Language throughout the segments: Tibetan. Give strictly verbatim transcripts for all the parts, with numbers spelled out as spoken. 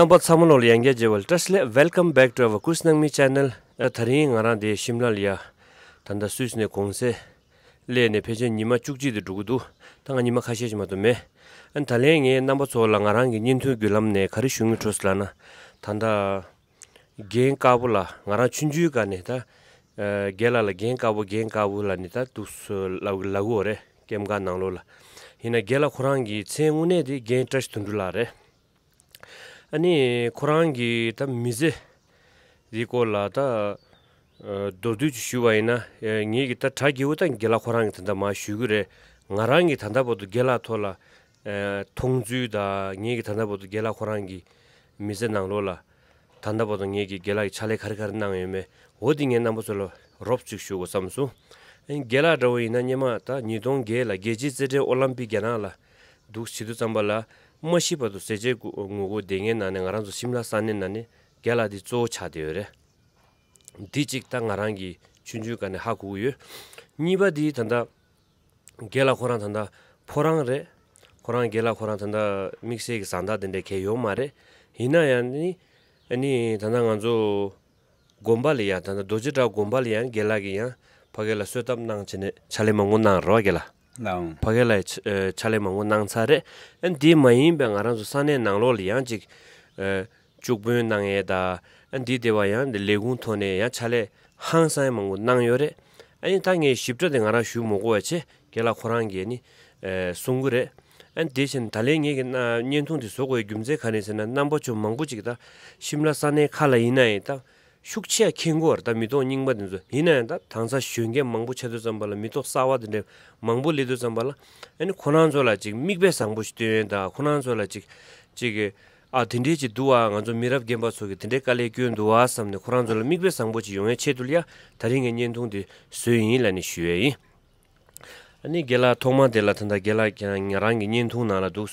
རྣམ་པ་ཚང་མ་ལོག་ལ་ཡང་བསྐྱར་མཇལ་བ་ལ་བཀྲ་ཤིས་བདེ་ལེགས། Welcome back to our Kush Nangmi channel. ཨ། ད་རིང་ང་རང་དེ་ཤིམ་ལ་ལ་ཡ། ད་ལྟ་སུད་སི་ནས་གུང་སེང་སླེབས་ནས་ཕལ་ཆེར་ཉི་མ་བཅུ་གཅིག་དེ་འགྲོ་གི་འདུག་ད་ང་ཉི་མ་ཁ་ཤས་ཤིག་མ་གཏོགས་མེད། ཨ། ད་ལན་ངས་རྣམ་པ་ཚོ་ལ་ང་རང་གི་བརྙན་ཐུང་བརྒྱུད་ལམ་ནས་ག་རེ་ཞུ་སྙིང་བྲོ་སོང་ལབ་ན། ད་ལྟ་རྒན་དཀར་པོ་ལ། ང་རང་ཆུང་ཆུང་སྒང་ནས་ད། ཨ། རྒན་ལགས་ལ་རྒན་དཀར་པོ་རྒན་དཀར་པོ་ལབ་ནས་ད་འདུག་སེ་ལབ་ལབ་ཀྱི་ཡོད་རེད། ཀེམ་ཀ་ནང་ལོགས་ལ། ཡིན་ན་རྒན་ལགས་ཁོ་རང་གི་མཚན་དངོས་གནས་དེ་རྒན་བཀྲ་ཤིས་དོན་གྲུབ་ལགས་རེད། ཨ་ནི་ཁོ་རང་གི་ད་མི་ཚེ་འདིའི་སྐོར་ལ་ད། ཨ། མདོར་བསྡུས་ཅིག་ཞུས་པ་ཡིན་ན། ཨ། ངེད་ཀྱི་ད་གྲ་རྒྱས་པོ་ད་རྒན་ལགས་ཁོ་རང་གི་ད་ལྟ་མར་ཞུ་གི་རེད། ང་རང་གི་ད་ལྟ་བར་དུ་རྒན་ལགས་ཐོག་ལ། ཨ། མཐོང་ཚུལ་དང་། ངེད་ཀྱི་ད་ལྟ་བར་དུ་རྒན་ལགས་ཁོ་རང་གི་མི་ཚེ་ནང་ལོགས་ལ། ད་ལྟ་བར་དུ་ངེད་ཀྱིས་རྒན་ལགས་ཀྱི་ཕྱག་ལས་ག་རེ་ག་རེ་གནང་ཡོད་མེད། འོ་དེ་ངས་རྣམ་པ་ཚོ་ལ་རོབ་ཅིག་ཞུ་དགོས་བསམ་སོང་། ཨ་ནི་རྒན་ལགས་འདྲ་བོ་ཡིན་ན་སྔོན་མ་ད་ཉིས་སྟོང་བརྒྱད་ལ་རྒྱལ་སྤྱིའི་རྩེད་འགྲན་ཨོ་ལམ་པིག་རྒྱ་ནག་ལ་འདུག་བྱེད་དུས་ཙམ་པ་ལ། མ་ཤི་བར་དུ་ཟས་བཅད་ངོ་རྒོལ་སྡེ་ལྔའི་ནང་ནས་ང་རང་ཚོ་ཤིམ་ལ་ས་གནས་ནང་ནས་རྒན་ལགས་འདི་གཙོ་བོ་ཆགས་བསྡད་ཡོད་རེད། འདི་གཅིག་ད་ང་རང་གིས་ཆུང་ཆུང་སྒང་ནས་ཧ་གོ་གི་ཡོད། གཉིས་པ་འདི་ད་ལྟ་རྒན་ལགས་ཁོ་རང་ད་ལྟ་ཕོ་རང་རེད། ཁོ་རང་རྒན་ལགས་ཁོ་རང་ད་ལྟ་དམིགས་བསལ་གྱི་བཟང་རྟགས་དེ་འདྲ་གང་ཡང་ཡོད་མ་རེད། ཡིན་ན་ཡང་ནི། ཨ་ནི་ད་ལྟ་ང་ཚོ་དགོན་པ་ལ་ཡ། ད་ལྟ་རྡོ་རྗེ་བྲག་དགོན་པ་ལ་ཡ་རྒན་ལགས་ཀྱིས་ཡང་ཕ་གི་ལ་གསོལ་ཐབ་གནང་བྱས་ནས་ཕྱག་ལས་མང་པོ་གནང་རོགས། རྒན་ལགས། ལགས་འོང་། ཕ་གི་ལ་ཡ་ཕྱག་ལས་མང་པོ་གནང་ཚར་རེད། ཨ་ནི་དེ་མ་ཡིན་པའི་ང་རང་ཚོ་ས་གནས་ནང་ལོགས་ལ་ཡང་ཅིག་ཨ། སྐྱོར་དཔོན་གནང་ཡས་དང་། ཨ། འདི་དེ་བ་ཡང་འདི་ལས་ཁུངས་ཐོག་ནས་ཡང་ཕྱག་ལས་ཧང་སང་མང་པོ་གནང་ཡོད་རེད། ཨ་ནི་ད་ངས་ཞིབ་ཕྲ་དེ་ང་རང་ཞུ་མི་དགོས་པ་བྱས། རྒན་ལགས་ཁོ་རང་གིས་ནི། ཨ། གསུང་གི་རེད། ཨ་ནི་དེ་བཞིན་ད་ལན་ངེད་ཀྱི་ན་བརྙན་ཐུང་དེ་བཟོ་དགོས་པའི་རྒྱུ་མཚན་ག་རེ་ཟེར་ན། རྣམ་པ་ཚོ་མང་པོ་ཅིག་ད་ཤིམ་ལ་ས་གནས་ཁག་ལ་ཡིན་ན་ཡང་ད་ཤུགས་ཆེ་མཁྱེན་གྱི་ཡོད་རེད། ད་མི་ཐོག་རྙིང་པ་དེ་ཚོ་ཡིན་ན་ཡང་ད་དྭངས་གཙང་གཞོན་སྐྱེས་མང་པོ་ཆགས་དུས་ཙམ་པ་ལ། མི་ཐོག་གསར་པ་དེ་འདྲ་མང་པོ་སླེབས་དུས་ཙམ་པ་ལ། ཨ་ནི་ཁོ་རང་ཚོ་ལ་ཅིག་མིག་དཔེ་བཟང་པོ་ཞིག་སྟོན་ཡས་དང་། ཁོ་རང་ཚོ་ལ་ཅིག་ཅིག་ཨ། དེ་འདྲའི་ཅིག་འདུག་ཨ། ང་ཚོ་མི་རབས་རྒན་པ་ཚོ་གིས་དེ་འདྲའི་དཀའ་ལས་སྐྱོན་འདུག་ཨ་བསམ་ནས། ཁོ་རང་ཚོ་ལ་མིག་དཔེ་བཟང་པོ་ཅིག་ཡོང་ཡའི་ཆེད་དུ་ལ་ཡ་ད་རིང་གི་བརྙན་ཐུང་འདི་བཟོས་ཡིན་ལབ་ནས་ཞུ་ཡས་ཡིན། ཨ་ནི་རྒན་ལགས་ཐོག་མ་དེ་ལ་ད་ལྟ་རྒན་ལགས་ཁྱེད་རང་ང་རང་གི་བརྙན་ཐུང་ནང་ལ་འདུག་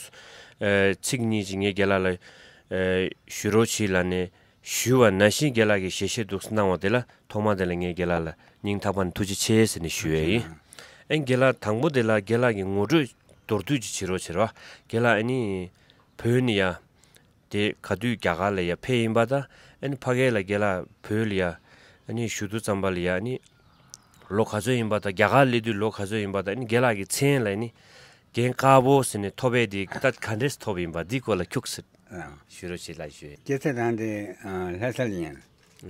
ཨ། ཚིག་གཉིས་ཅིག་ངས་རྒན་ལགས་ལ། ཨ། ཞུ་རོགས་བྱེད་ལབ་ནས་ཞུས་པ་ནང་བཞིན་རྒན་ལགས་ཀྱིས་ཞལ་བཞེས་འདུག་གནང་བ་དེ་ལ། ཐོག་མ་དེ་ལ་ངས་རྒན་ལགས་ལ་སྙིང་ཐག་པ་ནས་ཐུགས་རྗེ་ཆེ་ཟེར་ནས་ཞུ་ཡས་ཡིན། ཨ་ནི་རྒན་ལགས་དང་པོ་དེ་ལ་རྒན་ལགས་ཀྱི་ངོ་སྤྲོད་མདོར་བསྡུས་ཅིག་བྱེད་རོགས་བྱེད་རོགས། རྒན་ལགས་ཨ་ནི་བོད་ནས་ཡ། དེ་ག་དུས་རྒྱ་གར་ལ་ཡ་ཕེབས་ཡིན་པ་དང་། ཨ་ནི་ཕ་གི་ལ་རྒན་ལགས་བོད་ལ་ཡ་ཨ་ནི་བཞུགས་དུས་ཙམ་པ་ལ་ཡ། ཨ་ནི་ལོ་ག་ཚོད་ཡིན་པ་དང་། རྒྱ་གར་སླེབས་དུས་ལོ་ག་ཚོད་ཡིན་པ་དང་། ཨ་ནི་རྒན་ལགས་ཀྱི་མཚན་ལ་ཨ་ནི་རྒན་དཀར་པོ་ཟེར་ནས་ཐོབ་པ་དེ་ད་ག་འདྲས་ཐོབ་ཡིན་པ། འདི་སྐོར་ལ་ཁྱུག་ཙམ་ཞུ་རོགས་བྱེད་ལགས་ཞུ། སྐྱེས་ཚེ་རང་དེ་ལྷ་ས་ལ་ཡིན།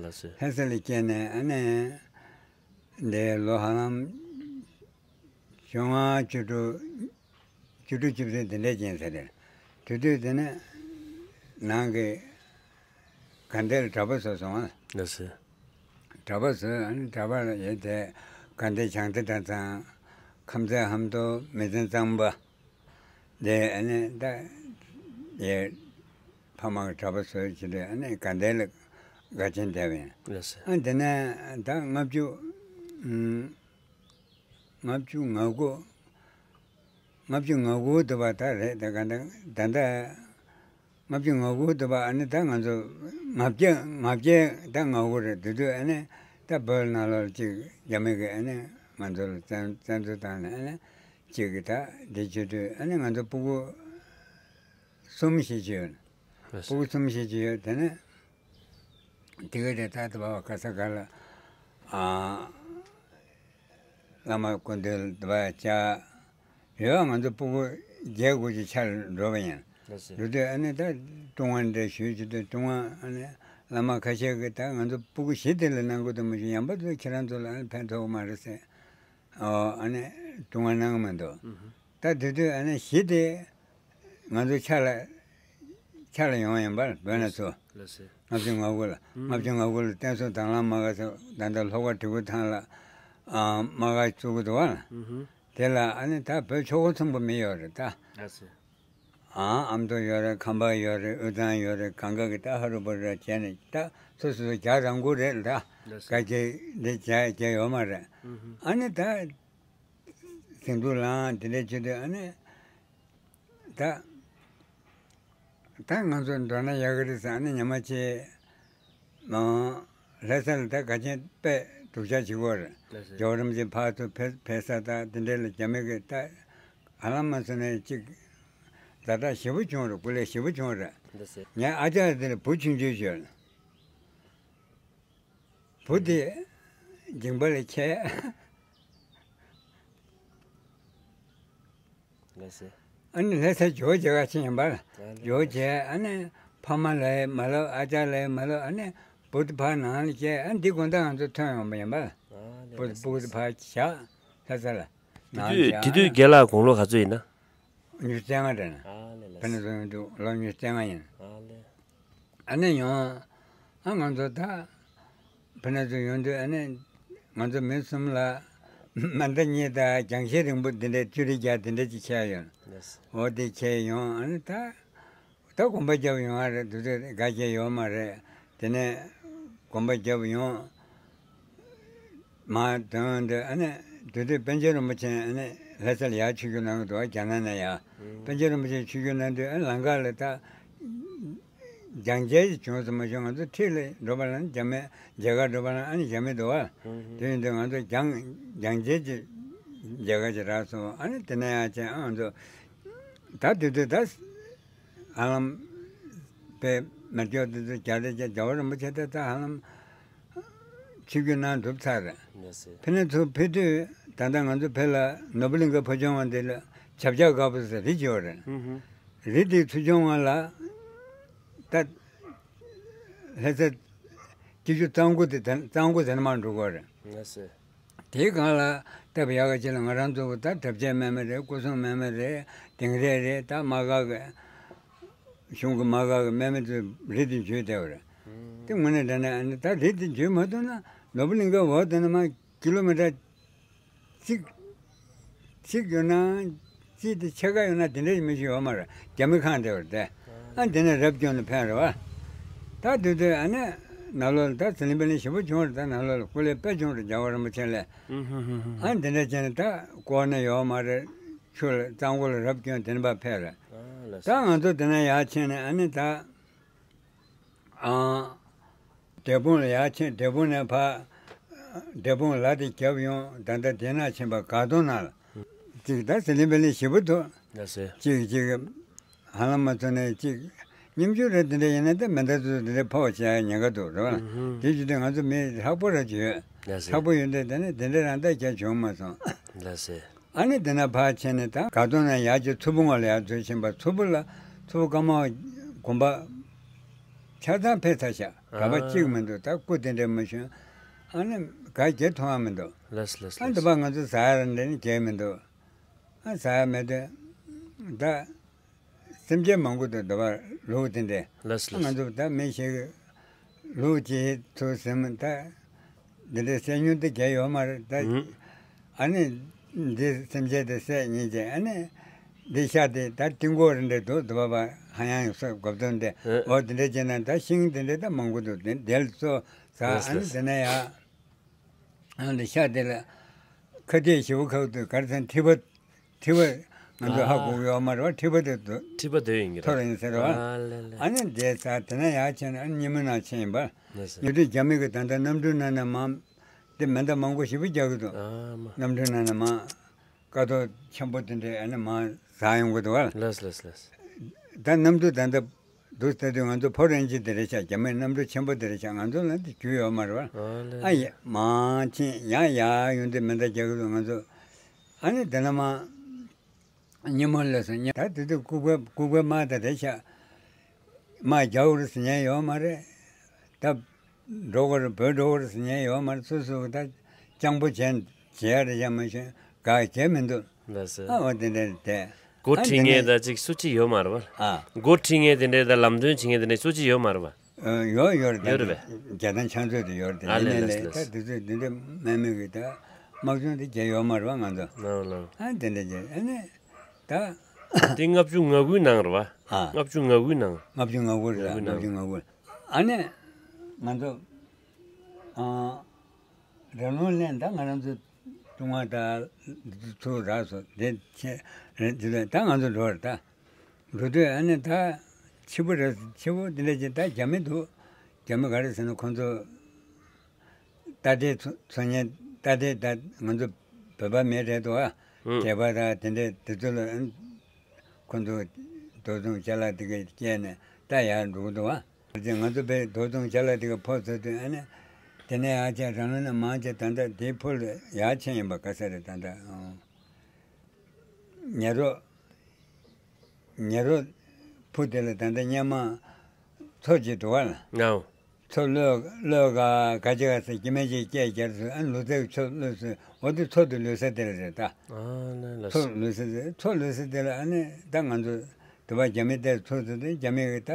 ལགས་སོ། ལྷ་ས་ལ་སྐྱེས་ནས་ཨ་ནི་འདི་ལོ་ཧ་ལམ་བཅོ་ལྔ་བཅུ་དྲུག་བཅུ་དྲུག་བཅུ་བདུན་དེ་འདྲའི་ཅན་ཟེར་རེད། དེ་དུས་དེ་ནས་ནང་གི་དགའ་ལྡན་ལ་གྲྭ་པ་བཟོས་སོང་ཨ། ལགས་སོ། གྲྭ་པ་བཟོས། ཨ་ནི་གྲྭ་པ་ལ་ཡོད་དེ་དགའ་ལྡན་བྱང་རྩེ་གྲྭ་ཚང་། ཁམས་ཚན་ཧམ་ཏོ་མི་ཚན་གཙང་པ། དེ་ཨ་ནི་ད་ཡེ་ཕ་མ་གི་གྲྭ་པ་བཟོས་བྱས་དུས་ཨ་ནི་དགའ་ལྡན་ལ་དགའ་ཆེན་བསྡད་པ་ཡིན། ལགས་སོ། ཨ་དེ་ནས་ད་ལྔ་བཅུ་ཨུམ། ལྔ་བཅུ་ང་དགུ། ལྔ་བཅུ་ང་དགུ་དུ་བ་ད་རེད། ད་ག་འདྲ་ད་ལྟ་ལྔ་བཅུ་ང་དགུ་དུ་བ། ཨ་ནི་ད་ང་ཚོ་ལྔ་བརྒྱ་ལྔ་བརྒྱ་ད་ང་དགུ་རེད། དེ་དུས་ཨ་ནི་ད་བོད་ནང་ལོགས་ཅིག་རྒྱ་མི་གི་ཨ་ནི་ང་ཚོ་ལ་བཙན་བཙན་འཛུལ་བཏང་ནས། ཨ་ནི་ཅིག་གི་ད་འདི་བྱེད་དུས་ཨ་ནི་ང་ཚོ་སྤུ་གུ་གསུམ་བཞི་ཅིག་ཡོད། ལགས་སོ། སྤུ་གུ་གསུམ་བཞི་ཅིག་ཡོད། དེ་ནས་དེ་ག་དེ་ད་དུ་བ་ག་ས་ག་ལ་ཨ། བླ་མ་སྐུ་མདུན་ལ་འདི་བ་བཅར། ཡོད། ང་ཚོ་སྤུ་གུ་བརྒྱད་དགུ་ཅིག་ཆ་ལ་འགྲོ་བ་ཡིན། ལགས་སོ། འགྲོ་དུས་ཨ་ནི་ད་ཀྲུང་ཨ་འདྲ་ཞུས་བྱས་དུས་ཀྲུང་ཨ་ཨ་ནི་བླ་མ་ཁ་ཤས་ཀྱིས་ད་ང་ཚོ་སྤུ་གུ་བཞི་དེ་ལ་གནང་དགོས་འདུག་མ་གཞི་ཡང་པ་དུ་ཁྱེད་རང་ཚོ་ལ་ཨ་ནི་ཕན་ཐོགས་མ་རེད་ཟེར། ཨོ། ཨ་ནི་ཀྲུང་ཨ་གནང་གི་མི་འདུག་ཨུ་ཧུ། ད་དེ་དུས་ཨ་ནི་བཞི་དེ་ང་ཚོ་ཕྱག་ལ་ཕྱག་ལ་ཡོང་ཡིན་པ། བོད་ནས་ཚུར། ལགས་སོ། ལྔ་བཅུ་ང་དགུ་ལ། ཨུ། ལྔ་བཅུ་ང་དགུ་ལ་བསྟན་སྲུང་དྭང་བླངས་མ་ག་ས་ད་ལྟ་ལྷོ་ཁ་གྲི་གུ་ཐང་ལ་ཨ་མ་ག་བཙུགས་གི་འདུག་བ། ཨུ་ཧུ། དེ་ལ་ཨ་ནི་ད་བོད་ཆོལ་ཁ་གསུམ་པོ་མི་ཡོད་རེད་ད། ལགས་སོ། ཨ་ཨ་མདོ་ཡོད་རེད། ཁམས་པ་ཡོད་རེད། དབུས་གཙང་ཡོད་རེད། གང་ག་གི་ད་ཧ་རུ་པ་ར་བྱས་ནས་ད་སོ་སོ་སོ་རྒྱ་རང་ཁུལ་རེད་ལ་ད། ལགས་སོ། ག་གེ་འདི་བྱས་བྱས་ཡོད་མ་རེད། ཨུ་ཧུ། ཨ་ནི་ད་ཟིང་འཁྲུག་ལངས་དེ་འདྲ་བྱེད་དུས་ཨ་ནི། ད་ད་ང་ཚོ་འགྲོ་ན་ཡག་གི་རེད་ཟེར། ཨ་ནི་ཉི་མ་གཅིག་ལྷ་ས་ལ་ད་ག་ཅན་དཔེ་སྡུག་ཅག་བྱེད་ཀྱི་ཡོད་རེད། ལགས་སོ། ཇོ་བོ་རིན་པོ་ཆེ་ཕར་ཚུར་ཕེབས་ཕེབས་ས་ད་དེ་འདྲ་ལ་རྒྱ་མི་གིས་ད་ཧ་ལམ་མ་སོང་ནས་ཅིག་ཛ་དྲག་ཞེ་པོ་བྱུང་རེད། སྐུ་ལས་ཞེ་པོ་བྱུང་རེད། འདི་ཟེར། ངའི་ཨ་ཅག་དེར་བུ་ཆུང་ཆུང་ཡོད། བུ་དེ་འཇིང་པ་ལ་ཁྱད། ལགས་སེ། ཨ་ནི་ལྷ་ས་ཇོ་བོ་རྒྱ་གར་ཕྱིན་ཡིན་པ། ཨ་ལེ། ཇོ་བོ་རྒྱལ། ཨ་ནི་ཕ་མ་ལ་མ་ལབ། ཨ་ཅག་ལ་མ་ལབ། ཨ་ནི་བུ་དེ་ཕར་ནང་ལ་བསྐྱལ། ཨ་ནི་འདི་དགོང་དག་ང་ཚོ་ཐོན་ཡོང་པ་ཡིན་པ། ཨ་ལེ། བུ་ལགས་སེ། བུ་དེ་ཕར་བཞག་ལྷ་ས་ལ། དེ་ནང་དུས་བཞག་དེ་དུས་རྒན་ལགས་དགུང་ལོ་ག་ཚོད་ཡིན་ན། ཉི་ཤུ་རྩ་ལྔ་རེད་ན། ཨ་ལེ་ལགས་སེ། ཕ་ནི་ཚོ་ཡོང་དུས་ལོ་ཉི་ཤུ་རྩ་ལྔ་ཡིན། ཨ་ལེ། ཨ་ནི་ཡོང་། ཨ་ང་ཚོ་ད་ཕ་ནི་ཚོ་ཡོང་དུས་ཨ་ནི་ང་ཚོ་མི་གསུམ་ལ་མ་མདའ་གཉིས་དང་རྒྱང་ཤེལ་རིང་པོ་འདི་འདྲའི་ཅུ་རི་རྒྱག་འདི་འདྲ་ཅིག་ཁྱེར་ཡོང་། ལགས་སེ། འོ་དེ་ཁྱེར་ཡོང་། ཨ་ནི་ད་ད་གོམ་པ་རྒྱབ་ཡོང་བ་རེད། དུས་ཚོད་འགའ་ཤས་ཡོད་མ་རེད། དེ་ནས་གོམ་པ་རྒྱབ་ཡོང་། མ་དོན་དུ་ཨ་ནི་དུས་དུས་པཎ་ཆེན་རིན་པོ་ཆེ་ཨ་ནི་ལྷ་ས་ལ་ཡར་ཆིབས་བསྒྱུར་གནང་གི་འདུག་རྒྱ་ནག་ནས་ཡར། ཨུམ། པཎ་ཆེན་རིན་པོ་ཆེ་ཆིབས་བསྒྱུར་གནང་དུས་ཨ་ནི་ལམ་ཁ་ལ་ད་རྒྱང་མཇལ་ཅིག་བྱུང་སོང་མ་བྱུང་། ང་ཚོ་འཁྲིས་ལ་འགྲོ་བ་ལ་ནི་རྒྱ་མི་མཇལ་ཁ་འགྲོ་བ་ལ་ཨ་ནི་རྒྱ་མི་འདུག་བ། ཨུམ། དེ་ཡིན་དུས་ང་ཚོ་རྒྱང་རྒྱང་མཇལ་ཅིག་མཇལ་ཁ་ཅིག་རག་སོང་། ཨ་ནི་དེ་ནས་ཡར་བྱས་ཨ་ང་ཚོ་ད་དུས་དུས་ད། ཧ་ལམ་པའི་མེ་སྒྱོགས་དེ་ཚོ་རྒྱ་རེ་རྒྱ་རྒྱ་བོ་རིན་པོ་ཆེ་དེ་ད་ཧ་ལམ་ཆིབས་བསྒྱུར་གནང་གྲུབ་ཚར་རེད། ལགས་སེ། ཕ་ནི་ཚོ་ཕེབས་དུས་ད་ལྟ་ང་ཚོ་ཕེབས་ལ་ནོར་བུ་གླིང་ག་ཕོ་བྱུང་བ་འདི་ལ་བྱབ་བྱབ་དཀར་པོ་ཟེར་རི་ཅིག་ཡོད་རེད། ཧུམ་ཧུམ། རི་དེའི་ཚུར་བྱུང་བ་ལ་ད་ལྷ་ས་སྐྱིད་ཆུ་གཙང་པོ་དེ་གཙང་པོ་ཟེར་ན་མར་འགྲོ་དགོས་རེད། ལགས་སེ། དེའི་སྒང་ལ་སྟབས་ཡག་ག་ཅིག་ལ་ང་རང་ཚོ་ད་གྲྭ་ཆས་མེད་མི་རེད། སྐུ་སྲུང་མེད་མི་རེད། དིང་རས་རེད། ད་དམག་སྒར་གི་གཞུང་གི་དམག་སྒར་གི་མེད་མི་ཚོས་རི་དེ་འཇུས་བསྡད་པ་རེད། དེ་དངོས་གནས་དྲང་གནས་ཨ་ནི་ད་རི་དེ་འཇུས་མ་ཐུབ་ན་ནོར་བུ་གླིང་གའི་འོག་དེ་ན་མར་ཀི་ལོ་མི་ཊར་གཅིག་གཅིག་ཡོད་ན། གཅིག་དེ་ཕྱེད་ཀ་ཡོད་ན་དེ་འདྲའི་མི་ཞིག་ཡོད་མ་རེད། རྒྱ་མི་ཁང་དེ་བར་དེ། ཨ་དེ་ནས་རབ་བསྐྱོན་ནས་ཕན་རེད་བ། ད་དུས་དུས་ཨ་ནི་ནང་ལོགས་ལ་ད་ཟི་ལིང་པི་ལིང་ཞེ་པོ་བྱུང་རེད། ད་ནང་ལོགས་ལ་སྐུ་ལས་དཔེ་བྱུང་རེད། རྒྱལ་བ་རིན་པོ་ཆེ་ལས། ཨ་དེ་འདྲ་བྱས་ནས་ད་ཀོ་ནི་ཡོད་མ་རེད། ཆུ་ལ་གཙང་པོ་ལ་རབ་བསྐྱོན་དེ་འདྲ་ཕན་རེད། ད་ང་ཚོ་དེ་ན་ཡར་ཕྱིན་ནས་ཨ་ནི་ད། ཨང་། འབྲས་སྤུངས་ལ་ཡར་ཕྱིན། འབྲས་སྤུངས་ནས་ཕར། འབྲས་སྤུངས་ལ་དེ་རྒྱབ་ཡོང་། ད་ལྟ་དེ་ན་ཕྱིན་པ་དགའ་གདོང་ནང་ལ། གཅིག་ད་ཟི་ལིང་པི་ལིང་ཞེ་པོ་འདུག་ལགས་སེ། གཅིག་གཅིག་ཧ་ལམ་མ་ཚོ་ནས་གཅིག་ཉིན་རྒྱུན་རེ་དེ་འདྲ་ཡིན་ན་ད་མེ་མདའ་ཚོ་དེ་འདྲ་ཕོག་བྱས་ཉེན་ཁ་འདུག་རེད་བ། དེ་བྱེད་དུས་ང་ཚོ་མི་ཧྲག་པོ་ར་ཅིག་ཡོད། ལགས་སེ། ཧྲག་པོ་ཡོད་འདྲ། དེ་ནས་དེ་འདྲ་རང་ད་རྒྱ་བྱུང་མ་སོང་། ལགས་སེ། ཨ་ནི་དེ་ན་ཕར་ཕྱིན་ནས་ད་དགའ་གདོང་ན་ཡར་གྱི་མཚུར་ཕུ་ངོས་ལ་ཡར་འཛུལ་ཕྱིན་པ། མཚུར་ཕུ་ལ་མཚུར་ཕུ་ཀརྨ་པ་དགོན་པ་ཆ་ཚང་ཕེབས་ཚར་ཤག་ག་པ་ཨ། གཅིག་མི་འདུག་ད་སྐུ་དེ་འདྲ་མ་བྱུང་། ཨ་ནི་ག་རྒྱ་མཐོང་བ་མི་འདུག་ལགས་ལགས་ཨ་ནི་དེ་ལགས། པ་ང་ཚོ་ཟ་ཡ་ར་འདྲ་ནི་རྒྱ་མི་འདུག་ཨ་ཟ་ཡ་མེད་དུས་ད། སེམས་ཅན་མང་པོ་དང་འདྲ་བར་ལུག་དེ་འདྲས། ལགས་སོ། ང་ཚོ་ད་མི་ཞིག་ལུག་ཅིག་ཚུར་ཟིན་ད་འདི་འདྲས་བསད་མྱོང་དེ་གས་ཡོད་མ་རེད་ད། ཨུམ། ཨ་ནི་འདི་སེམས་ཅན་དེ་བསད་ཉིན་བྱས། ཨ་ནི་འདི་ཤ་དེ་ད་ཏིང་གོ་རེ་འདྲས་འདུག་འདི་བ་བ་ཧ་ཡང་ཡོད་ས་གོ་དོན་དེ། ཨེ། འོ་དེ་འདྲས་བྱས་ན་ད་ཤིང་དེ་འདྲས་ད་མང་པོ་འདུག་དེ་དེ་ལ་ཚོ་ཟ། ལགས་སོ། ཨ་ནི་དེ་ན་ཡ། ཨ་ནི་ཤ་དེ་ལ་ཁ་གཏད་ཞེ་པོ་ཁ་དུ་གར་ཚན་མཁྲིས་པ། མཁྲིས་པ་ང་ཚོ་ཧ་གོ་གི་ཡོད་མ་རེད་བ། མཁྲིས་པ་དེ་དུ་མཁྲིས་པ་དེ་ཡིན་གྱི་ཐོར་རེད། ཡིན་ཟེར་བ། ཨ་ལེ་ལེ། ཨ་ནི་འདྲེ་ཚ་དེ་ན་ཡར་ཕྱིན་ཨ་ནི་ཉི་མ་ནང་ཕྱིན་ཡིན་པ། ལགས་སོ། ཡུལ་དུས་རྒྱ་མི་གི་ད་ལྟ་གནམ་གྲུ་ནང་ནས་མ་དེ་མེ་མདའ་མང་པོ་ཞེ་པོ་རྒྱག་གི་འདུག་ཨ་མ། གནམ་གྲུ་ནང་ནས་མ་ཀ་ཐོག་ཆེན་པོ་དེ་འདྲས་ཨ་ནི་མ་ཟ་ཡོང་གི་འདུག་བ། ལགས་ལགས་ལགས། ད་གནམ་གྲུ་ད་ལྟ་འདུག་ལྟ་དུས་ང་ཚོ་ཕོ་རེན་ཇི་དེ་རེད་ཤག་རྒྱ་མིའི་གནམ་གྲུ་ཆེན་པོ་དེ་རེད་ཤག་ང་ཚོ་ལ་འདི་རྒྱུས་ཡོད་མ་རེད་བ། ཨ་ལེ། ཨ་ཡེ་མ་ཕྱིན་ཡང་ཡར་ཡོང་དུས་མེ་མདའ་རྒྱག་གི་འདུག་ང་ཚོ། ཨ་ནི་དེ་ན་མ་ཉི་མ་ལ་སོང་ཉི་ད་དེ་དུས་ལྐུགས་པའི་ལྐུགས་པའི་དམག་དེ་རེད་ཤག་དམག་རྒྱག་རུ་སོང་ཉན་ཡོད་མ་རེད། ད་འགྲོ་གི་རེད། བོད་འགྲོ་གི་རེད་སོང་ཉན་ཡོད་མ་རེད། སོ་སོ་གི་ད་སྤྱང་པོ་བྱས་བྱེད་ཡ་རེད་ཤག་མ་གཞི་ག་བྱེད་མི་འདུག་ལགས་སོ། ཨ་འོ་དེ་འདྲ་རེད་དེ། འགོ་ཨ་ཁྲིད་མཁན་དེ་འདྲ་ད་ཅིག་སུ་གཅིག་ཡོད་མ་རེད་བ། ཨ། འགོ་ཁྲིད་མཁན་དེ་འདྲ་ད་ལམ་སྟོན་བྱེད་མཁན་དེ་འདྲ་སུ་གཅིག་ཡོད་མ་རེད་བ། ཨ་ཡོད་ཡོད་རེད། ཡོད་རེད་པས། རྒྱལ་ཐང་ཕྱག་མཛོད་དུ་ཡོད་རེད། ཨ་ལེ་ལེ་ལེ། ད་དེ་ཚོས་དེ་འདྲ་མེད་མེད་གི་ད་དམག་སྦྱོང་དེ་བྱས་ཡོད་མ་རེད་བ་ང་ཚོ། ལགས་ལགས། ཨ་དེ་འདྲ་བྱས་ཨ་ནི་ད། དེ་ལྔ་བཅུ་ང་དགུའི་ནང་རེད་བ། ཨ། ལྔ་བཅུ་ང་དགུའི་ནང་། ལྔ་བཅུ་ང་དགུ་རེད། ལྔ་བཅུ་ང་དགུ། ཨ་ནི་ང་ཚོ་ཨ་ར་ལུང་གླིང་ད་ང་རང་ཚོ་ཀྲུང་ཧྭ་ད་ཚུར་རག་སོང་དེ་ཆེ་རེད་དེ་ད་ང་ཚོ་འགྲོ་རེད་ད། འགྲོ་དུས་ཨ་ནི་ད་ཕྱི་པོ་རེད། ཕྱི་པོ་དེ་འདྲ་ཅིག་ད་རྒྱ་མི་འདུག་རྒྱ་མི་ག་རེ་ཟེར་ན་ཁོང་ཚོ་རྟ་དྲེལ་འཚོ་འཚོ་མཁན། རྟ་དྲེལ་ད་ང་ཚོ་བོད་པ་མི་རེད་འདུག་ཨ། ཨུ། དེ་པ་ད་དེ་འདྲའི་དེ་ཚོ་ལ་ཁོང་ཚོ་རྡོ་ཚོང་ཅ་ལག་དེ་ག་བསྐྱལ་ནས་ ད་ཡར་འགྲོ་གི་འདུག་བ། ང་ཚོ་དཔེ་རྡོ་ཐུང་ཅ་ལག་དེ་ག་ཕོ་ཚོ་དུས་ཨ་ནི། དེ་ནས་ཡར་བྱས་རང་ལུས་ནས་མང་བྱས་ད་ལྟ་དེའི་ཕུ་ལ་ཡར་ཕྱིན་ཡིན་པ་ག་ས་རེད་ད་ལྟ། ཉ་རོ། ཉ་རོ་ཕུ་དེ་ལ་ད་ལྟ་སྔོན་མ་མཚོ་གཅིག་འདུག་བ་ལ། ཨོ། མཚོ་གློད་གློད་ག་ག་ཅི་ག་ས་སྐྱེ་དམན་ཅིག་སྐྱེས་རྒྱལ་སོང་ཨ་ནི་ལུས་རྩལ་མཚོ་གློད་སོང་འོ་དེ་མཚོ་དེ་ལུས་ས་དེ་ལ་རེད་ད། ཨ་ནི་ལ་མཚོ་ལུས་ས་དེ་མཚོ་ལུས་ས་དེ་ལ་ཨ་ནི་ད་ང་ཚོ་དུ་བ་རྒྱ་མི་དེ་ཚུར་ཚུར་དེ་རྒྱ་མི་གི་ད་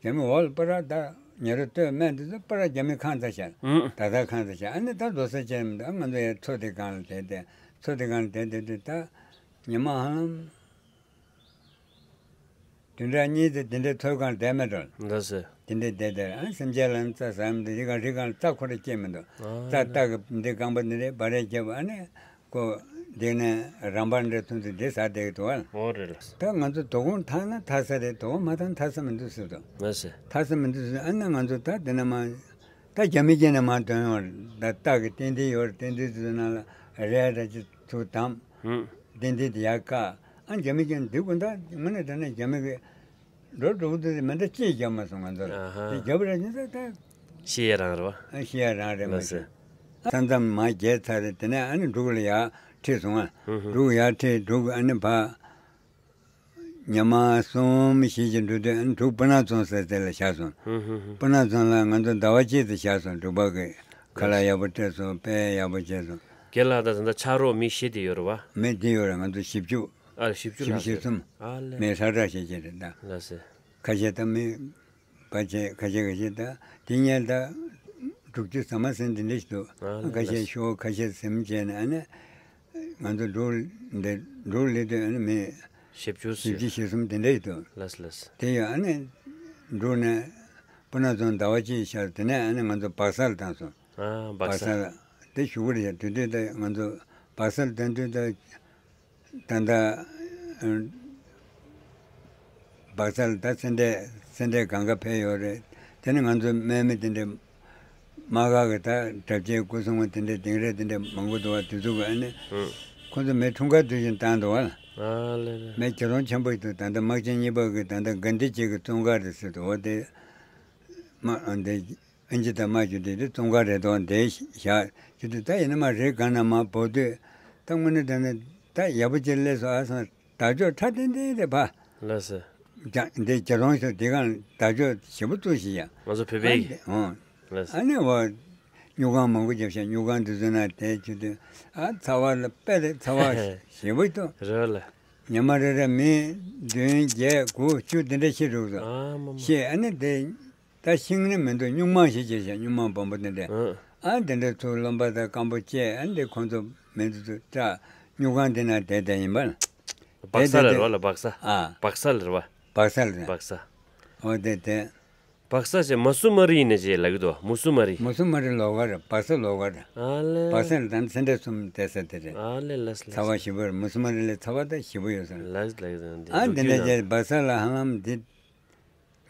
རྒྱ་མི་འོག་ལ་པ་ར་ད་ཉ་རོ་སྟོད་སྨད་དེ་ཚོ་པ་ར་རྒྱ་མི་ཁང་ཚ་ཤར། ཨུ། ད་ད་ཁང་ཚ་ཤར་ཨ་ནི་ད་ལུས་ས་ཅན་ད་ང་ཚོ་ཡ་མཚོ་དེ་སྒང་ལ་དེ་དེ་མཚོ་དེ་སྒང་ལ་དེ་དེ་དེ་ད་ཉི་མ་ཧ་ལམ། བདུན་ཕྲག་གཉིས་དེ་དེ་འདྲའི་མཚོའི་སྒང་བསྡད་མེད་འགྲོ། འདྲ་ཟེར། དེ་འདྲའི་བསྡད་དེ་ཨ་སེམས་ཅན་ལ་རྩྭ་ཟ་མི་འདུག་རི་སྒང་རི་སྒང་རྩྭ་ཁོ་ར་སྐྱེས་མི་འདུག་ཨ་རྩྭ་སྟག་གི་འདི་རྐང་པ་འདི་རེད་བ་རེད་རྒྱབ་ཨ་ནི་ཀོ་འདི་ནས་རམ་པ་འདྲ་ཐུང་ཐུང་འདི་ཟ་བསྡད་ཀྱི་འདུག་ཨ། འོ་རེད་ལ། ད་ང་ཚོ་དོ་དགོང་ཐག་ན་ཐག་ས་རེད་དོ་དགོང་མ་ཐག་ན་ཐག་ས་མི་འདུག་ཟེར་དོ། ལ་ཟེར། ཐག་ས་མི་འདུག་ཟེར་ཨ་ན་ང་ཚོ་ད་འདི་ན་མ་ད་རྒྱ་མི་སྐྱེས་ནས་མ་ཐོན་ཡོང་ད་སྟག་གི་ཏན་ཏན་ཡོད་རེད་ཏན་ཏན་ཚོའི་ནང་ལ་རེད་ར་ཅི་ཚུགས་དམ། ཧུམ། ཏན་ཏན་དེ་ཡར་བཀག་ཨ་རྒྱ་མི་ཀྱང་འདི་ཀུན་ད་དངོས་གནས་དྲང་གནས་རྒྱ་མི་གི་འགྲོ་འགྲོ་གི་འདུག་མི་འདྲ་ཅི་བརྒྱབ་མ་སོང་ང་ཚོ་ལ་ཨ་ཧ། དེ་བརྒྱབ་ར་ཉིན་ས་ད་ཤི་ཡ་རང་རེད་བ། ཨ་ཤི་ཡ་རང་རེད་མ་ལ་ཟེར། ས་མཚམས་མ་བརྒལ་ཚར་རེད་དེ་ནས་ཨ་ནི་འབྲུག་ལ་ཡར་ཁྲིད་སོང་ཨ། ཧུ་ཧུ། འབྲུག་ཡར་ཁྲིད་འབྲུག་ཨ་ནི་ཕ། ཉི་མ་གསུམ་བཞི་ཅིག་འགྲོ་དུས་ཨ་ནི་འབྲུག་སྤུ་ན་རྫོང་ཟེར་དེ་ལ་བཞག་སོང་། ཧུ་ཧུ་ཧུ། སྤུ་ན་རྫོང་ལ་ང་ཚོ་ཟླ་བ་གཅིག་ཙམ་བཞག་སོང་འབྲུག་པ་གི་ཁ་ལག་ཡག་པོ་སྤྲད་སོང་དཔེ་ཡག་པོ་བྱས་སོང་། རྒན་ལགས་ད་ད་ལྟ་ཕྱག་རོགས་མི་བཞི་དེ་ཡོད་རེད་བ། མི་དེ་ཡོད་རེད་ང་ཚོ་བཞི་བཅུ། ཨ་བཞི་བཅུ་བཞི་ལྷག་བཞི་ཙམ། ཨ་ལེ། མི་ཧྲག་ཧྲག་བྱེད་ཀྱི་རེད་ད། ལགས་སེ། ཁ་ཤས་ད་མི། བ་བྱས་ཁ་ཤས་ཁ་ཤས་ད་དེ་ཉལ་ད། དྲུག་ཅུ་ཟ་མ་ཟིན་དེ་འདྲ་ཞིག་འདུག་ཨ་ལེ་ཁ་ཤས་ལགས་སེ། ཤོག་ཁ་ཤས་ཟིམ་བྱས་ནས་ཨ་ནི། ང་ཚོ་འབྲུག་འདི་འབྲུག་ལི་དུས་ཨ་ནི་མི། བཞི་བཅུ་བཞི་བཅུ་ཞེ་གསུམ་དེ་འདྲ་ཞིག་འདུག་ལགས་སེ་ལགས་སེ། དེ་ཡང་ཨ་ནི། འབྲུག་ནས། སྤུ་ན་རྫོང་ཟླ་བ་གཅིག་ཤར་དེ་ནས་ཨ་ནི་ང་ཚོ་སྦག་ས་ལ་བཏང་སོང་། ཨ་སྦག་ས། སྦག་ས་ལ་དེ་ཞུ་གི་རེད་དུས་དུས་ད་ང་ཚོ་སྦག་ས་ལ་བཏང་དུས་ད། ད་ལྟ། སྦག་ས་ལ་ད་སེ་འབྲས་སེ་འབྲས་གང་ག་ཕེབས་ཡོད་རེད། དེ་ནི་ང་ཚོ་སྨན་མི་དེ་འདྲའི་དམག་སྒར་གི་ད་གྲྭ་ཆས་སྐུ་སྲུང་བ་དེ་འདྲའི་དིང་རི་དེ་འདྲའི་མང་པོ་འདུག་བ་དེ་ཚོ་གི་ཨ་ནི། ཁོ་ཚོ་མི་འཁྲུངས་སྐར་དུས་བཞིན་བཏང་འདུག་བ། ཨ་ལེ་ལེ། མི་ཇེ་རོང་ཆེན་པོ་ཞིག་འདུག་ད་ལྟ་དམག་ཆེན་གཉིས་པ་གི་ད་ལྟ་དགའ་ལྡན་སྐྱིད་ཀྱི་བཙོན་སྒར་རེད་ཟེར་འདུག་བ་དེ། དམག་འདི། ཨིན་ཇི་དང་དམག་རྒྱུ་དེ་དེ་བཙོན་ཁང་རེ་དོགས་འདི་བཞག་རྒྱུ་དེ་ད་ཡིན་ན་མ་རེད་གང་ན་མ་བོ་དུས་ད་དངོས་གནས་དྲང་གནས་ད་ཡག་པོ་ཅིག་སླེབས་སོང་ཨ་སོང་དར་ལྕོག་ཁྲ་ཏན་ཏན་རེད་ཕ། ལགས་སོ། ཀྱང་འདི་ཇེ་རོང་ཤོག་འདི་གང་དར་ལྕོག་ཞེ་པོ་བཙུགས་ཤིག་ཡ། ང་ཚོ་བོད་པའི་ཨ་གི་འདི་ཨོ། ལགས་སོ། ཨ་ནི་འོ། སྨྱུག་ཁང་མང་པོ་རྒྱབ་ཤག་སྨྱུག་ཁང་འདི་ཚོ་ན་དེ་ཆུ་དུས་ཨ་ཚ་བ་ལ་དཔེ་རེད་ཚ་བ་ཞེ་པོ་ཞིག་འདུག་རེད་ལ། ཉི་མ་རེ་རེ་མི་བདུན་བརྒྱད་དགུ་བཅུ་འདི་འདྲ་ཤི་འགྲོ་གི་འདུག་ཨ་མ་མ། ཤི་ཨ་ནི་དེ། ད་ཤིང་ནི་མི་འདུག་སྨྱུག་མ་ཞིག་བྱས་ཤག་སྨྱུག་མ་སྦོམ་པོ་དེ་འདྲ། ཨ་དེ་འདྲ་ཚུར་རློན་པ་དང་སྐམ་པོ་བཅད་ཨ་འདི་ཁོང་ཚོ་མི་འདུག་ཚུར་སྐྲག་སྨྱུག་ཁང་དེ་ན་བསྡད་བསྡད་ཡིན་པ། སྦག་ས་ལ་རེད་བ་ལ་སྦག་ས། ཨ། སྦག་ས་ལ་རེད་བ། སྦག་ས་ལ་རེད། སྦག་ས། འོ་དེ་དེ། སྦག་ས་ཞེས་མ་སུ་མ་རི་ཡིན་ནས་ཅེས་ལབ་ཀྱི་འདུག་མུ་སུ་མ་རི། མུ་སུ་མ་རི་ལོགས་ཀ་རེད་སྦག་ས་ལོགས་ཀ་རེད། ཨ་ལེ། སྦག་ས་ལ་ད་ཚེ་འདྲ་གསུམ་བསྡད་ས་དེ་རེད། ཨ་ལེ་ལགས་ལགས། ཚ་བ་ཞེ་པོ་རེད་མུ་སུ་མ་རི་ལས་ཚ་བ་ད་ཞེ་པོ་ཡོད་ས་རེད། ལགས་ལགས་ལགས། ཨ་འདི་འདྲ་ཅེས་སྦག་ས་ལ་ཧ་ལམ་འདི།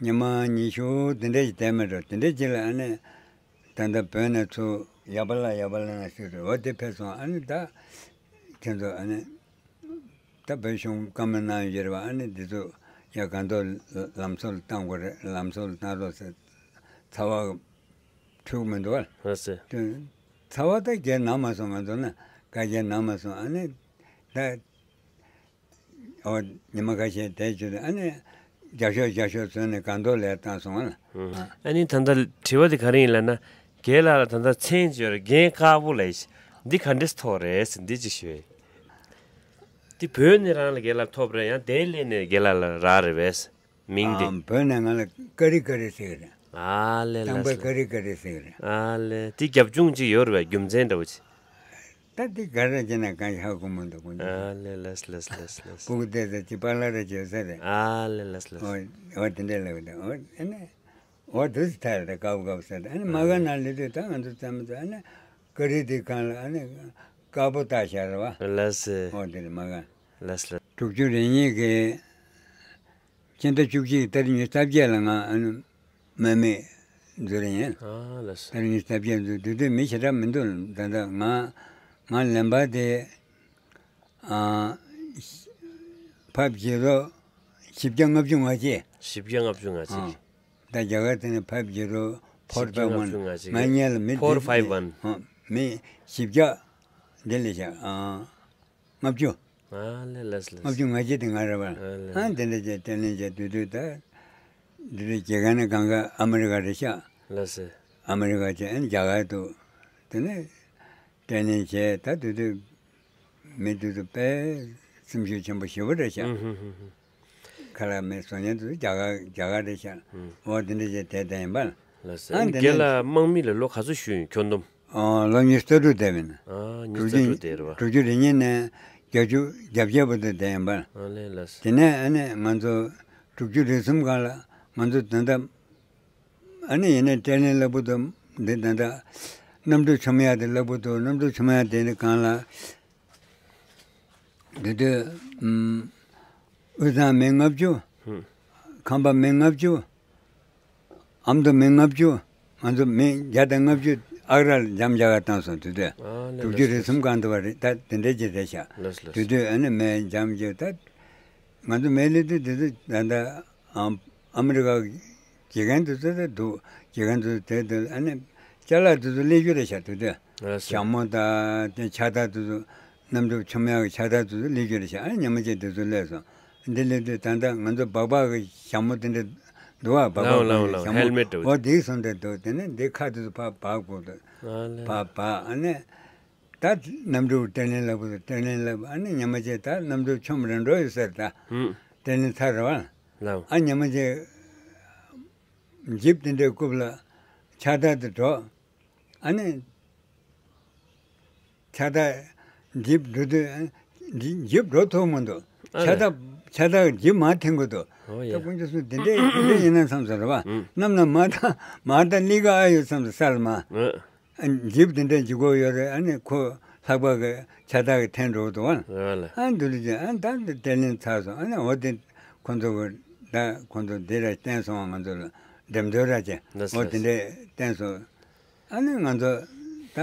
ཉི་མ་ཉི་ཤུ་དེ་འདྲ་ཞིག་བསྡད་མེད་འགྲོ་དེ་འདྲ་ཅིག་ལ་ཨ་ནི། ད་ལྟ་བོད་ནས་ཚུར་ཡ་པ་ལ་ཡ་པ་ལ་ན་ཟེར་རེད་འོ་དེ་ཕེབས་སོང་ཨ་ནི་ད། ཁྱེད་ཚོ་ཨ་ནི། ད་བོད་གཞུང་བཀའ་མོལ་གནང་ཡོད་རེད་བ་ཨ་ནི་འདི་ཚོ་ཡ་གང་ཐོག་ལམ་སྲོལ་བཏང་དགོས་རེད་ལམ་སྲོལ་བཏང་རོགས་ཟེར། ཚ་བ་འཁྲུག་མི་འདུག་བ། ཨ་ཟེར། ཚ་བ་ད་རྒྱལ་ན་མ་སོང་ང་ཚོ་ན་ག་རྒྱལ་ན་མ་སོང་ཨ་ནི། ད། ཨོ། ཉི་མ་ཁ་ཤས་དེ་བྱས་ཏེ་ཨ་ནི། རྒྱ་ཤོག་རྒྱ་ཤོག་བཟོས་ནས་སྒང་ཏོག་ལས་བཏང་སོང་ཨ། ཨ་ནི་ད་ལྟ་དྲི་བ་དེ་ག་རེ་ཡིན་ལབ་ན། རྒན་ལགས་ལ་ད་ལྟ་མཚན་ཅིག་ཡོད་རེད་རྒན་དཀར་པོ་ལབ་ཡས། འདི་ག་འདྲས་ཐོགས་རེད་ཟེར་འདི་ཅིག་ཞུས། འདི་བོད་ནས་རང་ལ་རྒན་ལགས་ཐོབ་རེད་ཡང་དེ་སླེབས་ནས་རྒན་ལགས་ལ་རག་རེད་པས། མིང་དེ། ཨ་བོད་ནས་ང་ལ་ཀ་རི་ཀ་རི་ཟེར་གི་རེད། ཨ་ལེ་ལགས་སོ། ཏང་པའི་ཀ་རི་ཀ་རི་ཟེར་གི་རེད། ཨ་ལེ་དེ་རྒྱབ་ལྗོངས་ཅིག་ཡོད་རེད་པས་རྒྱུ་མཚན་འདྲ་བོ་ཅིག་ད་འདི་ག་རེ་བྱས་ན་གང་ཧ་གོ་མི་འདུག་ཀུན་ཨ་ལེ་ལགས་ལགས་ལགས་ལགས། སྤུ་གུ་བལྟས་ཚེ་ཅི་པཱ་ལགས་རེ་བྱེད་ས་རེད། ཨ་ལེ་ལགས་ལགས། འོ་འོ་དེ་འདྲས་ལབ་འདུག་འོ་ཨ་ནི། འོ་དུས་ཐལ་རེད་དཀར་པོ་དཀར་པོ་ཟེར་ཨ་ནི་མ་ག་ན་ལི་དུས་ད་ང་ཚོ་བཙན་མི་ཚོ་ཨ་ནི་ཀ་རི་དེ་གང་ལ་ཨ་ནི་དཀར་པོ་བཏགས་བཞག་རེད་བ། ལགས་སེ། འོ་དེ་རེད་མ་ག་ལགས་སེ་ལགས། དྲུག་ཅུ་རེ་གཉིས་ཀྱི། སྤྱི་ཟླ་བཅུ་གཅིག་ཏ་རིག་ཉི་ཤུ་རྩ་བརྒྱད་ལ་ང་ཨ་ནི་དམག་མི་འཛུལ་ཡིན། ཨ་ལགས་སོ། ཏ་རིག་ཉི་ཤུ་རྩ་བརྒྱད་འཛུལ་དུས་དུས་མི་ཞེ་དྲག་མི་འདུག་ད་ལྟ་ང་ང་ལེན་པ་དེ་ཨ་ཕབ་བྱེད་རོགས་བཞི་བརྒྱ་ལྔ་བཅུ་ང་གཅིག་བཞི་བརྒྱ་ལྔ་བཅུ་ང་གཅིག་ཨ་ ད་རྒྱ་གར་དེ་ནས་ཕེབས་རྗེས་རུ་ཕོར་བཞི་བརྒྱ་ཕེབས་མ་ལྔ་བཅུ་ང་གཅིག་ང་གཉིས་ལ་མི་ཕོར་ཕའིབ་ཝན། ཨ། མི་བཞི་བརྒྱ་འདི་ལས་བཞག་ཨ། ལྔ་བཅུ། ཨ་ལེ་ལགས་ལགས། ལྔ་བཅུ་ང་གཅིག་དེ་ང་རེད་པ། ཨ་ལེ། ཨ་དེ་འདྲ་བྱས་བརྟན་ལྷིང་བྱས་དུས་དུས་ད། འདི་རེད་རྒྱལ་ཁབ་ནི་གང་ག་ཨ་མི་རི་ཀ་རེད་ཤག་ལགས་སེ། ཨ་མི་རི་ཀ་བྱས་ཨ་ནི་རྒྱ་གར་འདུག་དེ་ནས་བརྟན་ལྷིང་བྱས་ད་དུས་དུས་མི་དུས་དུས་དཔེ་སེམས་ཤུགས་ཆེན་པོ་ཞེ་པོ་རེད་ཤག་ཨུ་ཧུ་ཧུ་ཧུ། ཁ་ལག་མི་བཟོ་མཁན་དུས་རྒྱ་གར་རྒྱ་གར་རེད་ཤག་ཨུ། འོ་དེ་འདྲ་བྱས་དེ་ལྟ་ཡིན་པ། ལགས་སེ། ལགས་སེ། ཨ་ཨ་ནི་དེ་རྒན་ནས་ལགས་དམག་མི་ལ་ལོ་ག་ཚོད་བཞུགས་ཡིན་ཁྱོན་བསྡོམས། ཨོ་ལོ་ཉི་ཤུ་རྩ་དྲུག་བསྡད་པ་ཡིན། ཨ་ཉི་ཤུ་རྩ་དྲུག་བསྡད་རེད་པ། དྲུག་ཅུ་རེ་གཉིས་ནས་བརྒྱད་ཅུ་བརྒྱད་བརྒྱད་བར་དུ་བསྡད་ཡིན་པ། ཨ་ལེ་ལགས་སེ། དེ་ནས་ཨ་ནི་ང་ཚོ་དྲུག་ཅུ་རེ་གསུམ་སྒང་ལ་ང་ཚོ་ད་ལྟ་ཨ་ནི་ཡིན་ནའི་ཀྲེ་ནིང་ལབ་གི་འདུག་འདི་ད་ལྟ་གནམ་གྲུ་མཆོང་ཡག་དེ་ལབ་གི་འདུག་གནམ་གྲུ་མཆོང་ཡག་དེ་ནི་སྒང་ལ། དེ་དུས་ཨུམ། དབུས་གཙང་མི་ལྔ་བཅུ། ཧུམ། ཁམས་པ་མི་ལྔ་བཅུ། ཨ་མདོ་མི་ལྔ་བཅུ། ང་ཚོ་མི་བརྒྱ་དང་ལྔ་བཅུ་ཨག་ར་ལ་འགྲམ་རྒྱག་ག་བཏང་སོང་དེ་དུས། ཨ་ལེ་དྲུག་ཅུ་ལགས་རེ་སོ། གསུམ་སྒང་དུ་བ་རེད་ད་དེ་འདྲའི་ཅིག་རེད་ཤག་ལགས་སོ་ལགས་སོ། དེ་དུས་ཨ་ནི་མི་འགྲམ་རྒྱག་ད། ང་ཚོ་མི་སླེབས་དུས་དེ་དུས་ད་ལྟ་ཨ་ཨ་མི་རི་ཀ་དགེ་རྒན་དེ་ཚོ་དེ་འདུག་དགེ་རྒན་དེ་ཚོ་དེ་དུས་ཨ་ནི་ཅ་ལག་དེ་ཚོ་སླེབས་རྒྱུ་རེད་ཤག་དེ་དུས། ལགས་སོ། ཞྭ་མོ་དང་དེ་ཕྱག་རྟགས་དེ་ཚོ། གནམ་གྲུ་མཆོང་ཡག་གི་ཕྱག་རྟགས་དེ་ཚོ་སླེབས་རྒྱུ་རེད་ཤག་ཨ་ཉི་མ་གཅིག་དེ་ཚོ་སླེབས་སོང་། འདི་སླེབས་དུས་ད་ལྟ་ང་ཚོ་སྦག་སྦག་གི་ཞྭ་མོ་དེ་འདྲ་འདུག་བ། སྦག་སྦག་ལའོ་ལའོ་གོན་ལའོ་ཞྭ་མོ་ཧེལ་མེད་འདྲ་བོ་འོ་དེ་གསུམ་དེ་འདུག་དེ་ནས་འདི་ཁ་དེ་ཚོ་ཕར་སྦག་དགོས་འདུག་ཨ་ལེ། ཕར་སྦག་ཨ་ནི། ད་གནམ་གྲུ་ཏྲེ་ནིང་ལབ་དགོས་འདུག་ཏྲེ་ནིང་ལབ་ཨ་ནི་ཉི་མ་གཅིག་ད་གནམ་གྲུ་མཆོངས་རན་འགྲོ་ཡོད་ཟེར་ད། ཧུམ། ཏྲེ་ནིང་ཚར་རེད་བ། ལའོ། ཨ་ཉི་མ་གཅིག་འཇིབ་དེ་འདྲའི་རྐུབ་ལ་ཕྱག་རྟགས་དེ་འགྲོ། ཨ་ནི། ཕྱག་རྟགས་འཇིབ་འགྲོ་དུས་འཇིབ་འགྲོ་ཐུབ་མི་འདུག་ཨ་ཕྱག་རྟགས་ཕྱག་རྟགས་འཇིབ་མར་འཐེན་དགོས་འདུག་ཨོ་ད་ཡ། དཀོན་མཆོག་གསུམ་དེ་འདྲས་དེ་འདྲས་ཡིན་ན་བསམ་སོང་རེད་བ། ཨུ། གནམ་ལ་མར་ད་མར་ད་ལི་ཀ་ཨ་ཡོད་བསམ་སོང་ས་ལ་མར། ཨུ། ཨ་འཇིབ་དེ་འདྲས་འཇིབ་དགོས་ཡོད་རེད། ཨ་ནི་ཁོ་ལྷགས་པ་གི་ཕྱག་རྟགས་ཀྱི་འཐེན་འགྲོ་གི་འདུག་ཨ། ཨ་ལ། ཨ་འདི་ལ་ཅི་ཨ་ད་འདི་ཏྲེ་ནིང་ཚར་སོང་ཨ་ནི་འོ་དེ་ཁོ་ཚོ་གི་ད་ཁོ་ཚོ་འདི་ར་བསྟན་སོང་བ་ང་ཚོ་ལ་འགྲེམས་སྟོན་ར་ཅི་ལགས་འོ་དེ་ལགས། འདྲས་བསྟན་སོང་། ཨ་ནི་ང་ཚོ་ད་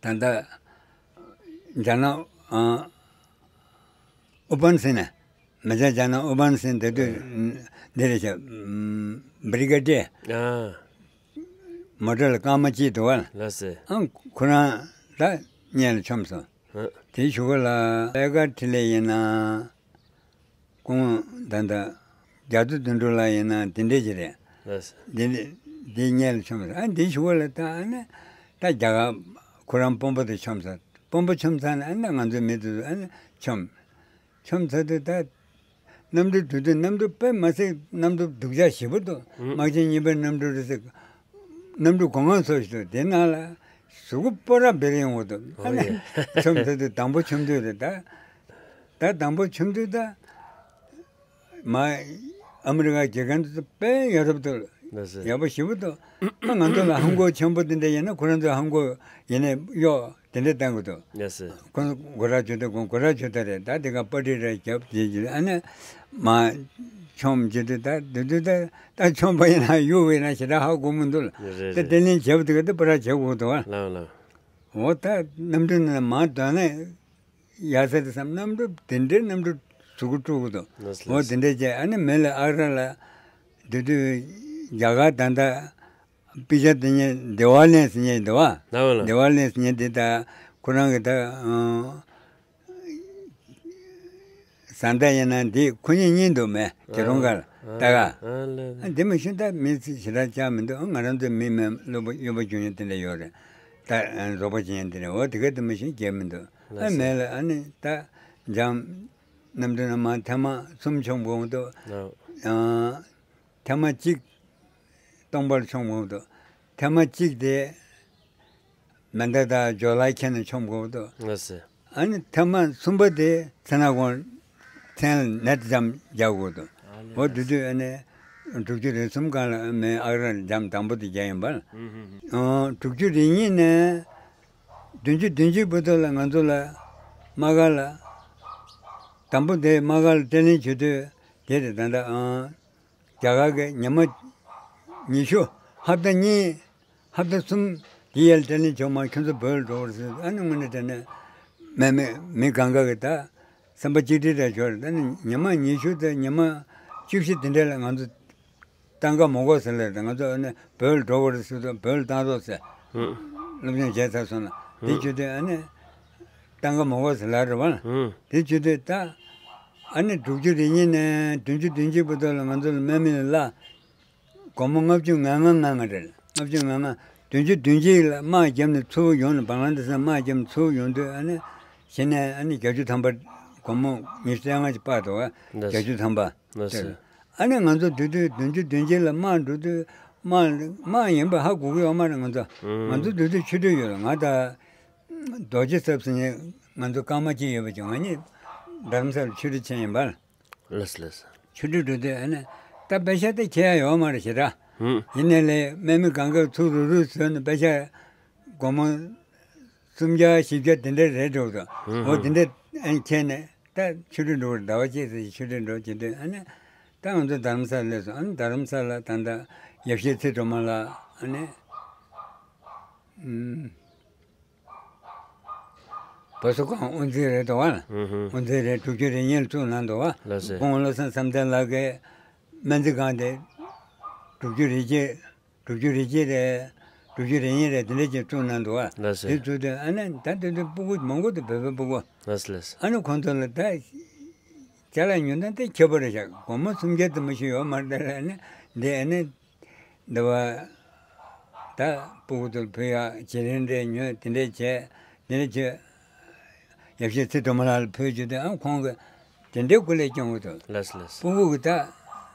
ད་ལྟ་རྒྱ་ནག་ཨ་ཨུ་པན་སིན་ནས་མི་ཇ་རྒྱ་ནག་ཨུ་པན་སིན་དེ་དུས་འདི་རེད་ཤག་བྷི་རི་གེ་ཌི་ཡར་ཨ་མོ་ཊ་ལ་སྐར་མ་གཅིག་འདུག་བ། ལགས་སེ། ཨ་ཁོ་རང་ད་སྔོན་ལ་མཆོངས་སོང་། ཨ་དེའི་གཞུག་གུ་ལ་ཨེ་ཀར་ཐི་ལེ་ཡིན་ན། ཁོང་ད་ལྟ་རྒྱ་མཚོ་དོན་གྲུབ་ལགས་ཡིན་ན་དེ་འདྲས་ཅིག་རེད། ལགས་སོ། འདི་འདི་སྔོན་ལ་མཆོངས་པ་རེད། ཨ་འདི་གཞུག་གུ་ལ་ད་ཨ་ནི་ད་རྒྱ་གར་ཁོ་རང་དཔོན་པོ་དེ་མཆོངས་ཚར། དཔོན་པོ་མཆོངས་ཚར་ནས་ཨ་ནི་ང་ཚོའི་མི་དེ་ཚོ་ཨ་ནི་མཆོངས། མཆོངས་ཚར་དུས་ད་གནམ་གྲུ་དེ་དུས་གནམ་གྲུ་དཔེ་མ་སྲིད་གནམ་གྲུ་སྡུག་ཅག་ཞེ་པོ་འདུག་དམག་ཆེན་གཉིས་པའི་གནམ་གྲུ་རེད་ཟེར། གནམ་གྲུ་གོང་འོག་ཚོ་ཞིག་འདུག་དེ་ནང་ལ་གཟུགས་པོ་སྤོ་ར་འབེར་ཡོང་གི་འདུག་ཨ་ནི་ཨོ་ཡེ། མཆོངས་ཚར་དུས་དང་པོ་མཆོངས་དུས་རེད་ད། ད་དང་པོ་མཆོངས་དུས་ད། མ། ཨ་མི་རི་ཀ་རྒྱལ་ཁབ་དེ་ཚོ་དཔེ་ཡ་རབས་འདུག་ལགས་སོ། ཡག་པོ་ཞེ་པོ་འདུག་ང་ཚོ་ལ་ཧང་གོ་ཆེན་པོ་དེ་འདྲ་ཡིན་ན་ཁོ་རང་ཚོ་ཧང་གོ་ཡིན་ནས་གཡོག་དེ་འདྲ་བཏང་གི་འདུག་ལགས་སོ། ཁོ་ཚོ་སྒོ་ར་ཆོད་དེ་ཁོང་སྒོ་ར་ཆོད་ད་རེད། ད་དེ་ག་པར་ཊི་ར་རྒྱབ་བྱེད་ཀྱི་ཨ་ནི་མ་མཆོངས་བྱེད་དུས་ད་དེ་དུས་ད་ད་མཆོངས་པ་ཡིན་ན་གཡུག་པ་ཡིན་ན་ཞེ་དྲག་ཧ་གོ་མི་འདུག་རེད་ད་རེད། དེ་ལན་བྱེད་པ་དེ་ག་དེ་པར་ར་བྱེད་དགོས་འདུག་ལགས་ལགས། འོ་ད་གནམ་གྲུ་ནང་ལ་མ་འདོན་ན། ཡ་ས་དེ་བསམ་གནམ་གྲུ་དེ་འདྲའི་གནམ་གྲུ་གཟུགས་པོ་དཀྲུག་གི་འདུག་ལགས་སོ། འོ་དེ་འདྲའི་བྱས་ཨ་ནི་མི་ལ་ཨག་ར་ལ་དེ་དུས་རྒྱ་གར་ད་ལྟ་པི་ཇ་དེ་ཉིད་དེ་ཝ་ལན་སི་ཉིད་དེ་བ། ལགས་ལགས། དེ་ཝ་ལན་སི་ཉིད་དེ་ད་ཁོ་རང་གི་ད་བཟའ་ཟླ་ཡིན་ན་འདི་ཁོ་གཉིས་གཉིས་འདུག་མེད་དེ་རུང་ག་ལ་ད་ག་ཨ་ལེ། ཨ་འདི་མ་གཞི་ད་མི་ཞེ་དྲག་ཆགས་མི་འདུག་ང་རང་ཚོའི་མི་མེད་གཡོག་པོ་གཡོག་པོ་རྒྱུག་མཁན་དེ་འདྲ་ཡོད་རེད། ད་རོགས་པ་བྱེད་མཁན་དེ་འདྲ་འོ་དེ་ག་དེ་མ་གཞི་རྒྱལ་མི་འདུག་ཨ་ལགས་སོ། མེད་ལ་ཨ་ནི་ད་འཇམ་གནམ་གྲུ་ནང་མར་ཐེངས་མ་གསུམ་མཆོངས་འོང་དུས། ཨ། ཨ་ཐེངས་མ་གཅིག་སྟོང་པར་མཆོངས་འོང་དུས། ཐེངས་མ་གཅིག་དེ་མེ་མདའ་དང་ཇོ་ལ་ཁྱེར་ནས་མཆོངས་འོང་དུས། ལགས་སོ། ཨ་ནི་ཐེངས་མ་གསུམ་པ་དེ་ཚེ་ན་ཀོང་མཚན་ལ་ནད་ཙམ་རྒྱག་དགོས་འདུག་ཨ་ལེ། འོ་དེ་དུས་ཨ་ནི་དྲུག་ཅུ་རེ་གསུམ་སྒང་ལ་མི་ཨག་ར་འཇམ་དང་པོ་དེ་རྒྱག་ཡིན་པ། ཨུ་ཧུ་ཧུ། ཨ་དྲུག་ཅུ་རེ་གཉིས་ནས་བདུན་ཅུ་བདུན་ཅུ་བར་དུ་ལ་ང་ཚོ་ལ་དམག་སྒར་ལ་དང་པོ་དེ་དམག་སྒར་ལ་སྤྲད་ལེན་བྱེད་དུས་དེ་རེད་ད་ལྟ་ཨང་། རྒྱ་གར་གྱི་ཉི་མ་ཉི་ཤུ་ཧབ་ཏ་གཉིས་ཧབ་ཏ་གསུམ་དེ་ཡར་སྤྲད་ལེན་བྱུང་མ་ཁྱོད་ཚོ་བོད་ལ་འགྲོ་བར་ཟེར། ཨ་ནི་དངོས་གནས་དྲན་ན་མེད་མེད་མི་གང་ག་གི་ད་སེམས་པ་གཅིག་སྒྲིལ་རེ་བྱོས་རེད། ཨ་ནི་ཉི་མ་ཉི་ཤུ་དང་ཉི་མ་བཅུ་བཞི་དེ་འདྲ་ལ་ང་ཚོ་ ཏང་ག་མོ་གོ་ཟེར་ལ་ང་ཚོ་ཨ་ནི་བོད་ལ་འགྲོ་བར་སུ་དང་བོད་ལ་བཏང་རོགས་ཟེར། ཧུམ། སློབ་སྦྱོང་བྱས་ཚར་སོང་ན་དེ་ཧུམ། བྱེད་དུས་ཨ་ནི་ཏང་ག་མོ་གོ་ཟེར་ལ་རེད་བ། ཧུམ། དེ་བྱེད་དུས་ད་ཨ་ནི་དྲུག་ཅུ་རེ་གཉིས་ནས་བདུན་ཅུ་བདུན་ཅུ་བར་དུ་ལ་ང་ཚོ་ལ་དམག་མི་ལ་སྒོར་མོ་ལྔ་བཅུ་ང་ལྔ་ང་ལྔ་རེད། ལྔ་བཅུ་ང་ལྔ། བདུན་ཅུ་བདུན་ཅུ་ལ་དམག་བརྒྱབ་ནས་ཚུར་ཡོང་ནས་བང་ལ་དེ་སར་དམག་བརྒྱབ་ནས་ཚུར་ཡོང་དུས་ཨ་ནི་གཞི་ནས་ཨ་ནི་བརྒྱད་ཅུ་ཐམ་པ་སྒོར་མོ་ཉི་ཤུ་རྩ་ལྔ་ཅིག་སྤར་འདུག་བ། ལགས་སོ། བརྒྱད་ཅུ་ཐམ་པ། ལགས་སོ། ཨ་ནི་ང་ཚོ་དེ་དུས་བདུན་ཅུ་བདུན་ཅུ་ལ་དམག་འགྲོ་དུས་དམག་དམག་ཡིན་པ་ཧ་གོ་གི་ཡོད་མ་རེད་ང་ཚོ། ཨང་། ང་ཚོ་དེ་དུས་ཆུ་ཊི་ཡོད་རེད། ང་དང་རྡོ་རྗེ་ཚབ་ཟེར་མཁན་ང་ཚོ་སྐར་མ་གཅིག་ཡོད་པ་ཅིག་ང་གཉིས་རྡ་རམ་ས་ལ་ཆུ་ཊི་ཕྱིན་ཡིན་པ། ལགས་སོ་ལགས་སོ། ཆུ་ཊི་འགྲོ་དུས་ཨ་ནི་ད་པེ་ཤ་དེ་ཁྱེར་ཡ་ཡོད་མ་རེད་ཞེ་དྲག་ཧུམ། ཡིན་ནའི་ལས་དམག་མི་གང་ག་ཚུར་རུབ་རུབ་བཟོས་ནས་པེ་ཤ་སྒོར་མོ་སུམ་བརྒྱ་བཞི་བརྒྱ་དེ་འདྲ་རེད་འགྲོ་འདུག་ཧུམ་འོ་ཧུམ། དེ་འདྲ་ཨ་ནི་ཁྱེར་ནས་ད་ཆུ་ཊི་འགྲོ་བར་ཟླ་བ་གཅིག་ཙམ་ཆུ་ཊི་འགྲོ་བྱེད་དུས་ཨ་ནི་ད་ང་ཚོ་རྡ་རམ་ས་ལ་སླེབས་སོང་། ཨ་ནི་རྡ་རམ་ས་ལ་ད་ལྟ་ཡབ་གཞིས་ཚེ་སྒྲོལ་མ་ལགས་ཨ་ནི་ཨུམ། བ་སོ་ཁང་དབུ་འཛིན་རེད་དོ་བ། ཧུམ་ཧུམ། དབུ་འཛིན་རེད། དྲུག་ཅུ་རེ་གཉིས་ལ་བཙུགས་གནང་འདུག་བ། ལགས་སོ། སྐུ་ངོ་བློ་བཟང་བསམ་གཏན་ལགས་ཀྱིས་སྨན་རྩིས་ཁང་དེ་དྲུག་ཅུ་རེ་གཅིག་དྲུག་ཅུ་རེ་གཅིག་རེད། དྲུག་ཅུ་རེ་གཉིས་རེད། དེ་འདྲ་ཅིག་བཙུགས་གནང་འདུག་བ། ལགས་སོ། དེ་བཙུགས་དུས་ཨ་ནི་ད་དེ་དུས་སྤུ་གུ་མང་པོ་འདུག་བོད་པའི་སྤུ་གུ། ལགས་སོ་ལགས་སོ། ཨ་ནི་ཁོང་ཚོ་ལ་ད་ཅ་ལག་ཉོ་སྟངས་དེ་ཁྱད་པར་རེད་ཤག་སྒོར་མོ་སུམ་བརྒྱ་དུ་མ་ཞིག་ཡོད་མ་རེད། ཨ་ནི་འདི་ཨ་ནི། འདི་བ། ད་སྤུ་གུ་ཚོར་ཕུལ་ཡག་བྱི་རིལ་འདྲ་ཉོས་དེ་འདྲ་བྱས་དེ་འདྲ་བྱས། ཡབ་གཞིས་ཚེ་སྒྲོལ་མ་ལགས་ལ་ཕུལ་རྒྱུ་དེ་ཨང་ཁོང་གི་དེ་འདྲའི་སྐུ་ལས་སྐྱོན་གི་འདུག་ལགས་སོ་ལགས་སོ། སྤུ་གུ་གི་ད་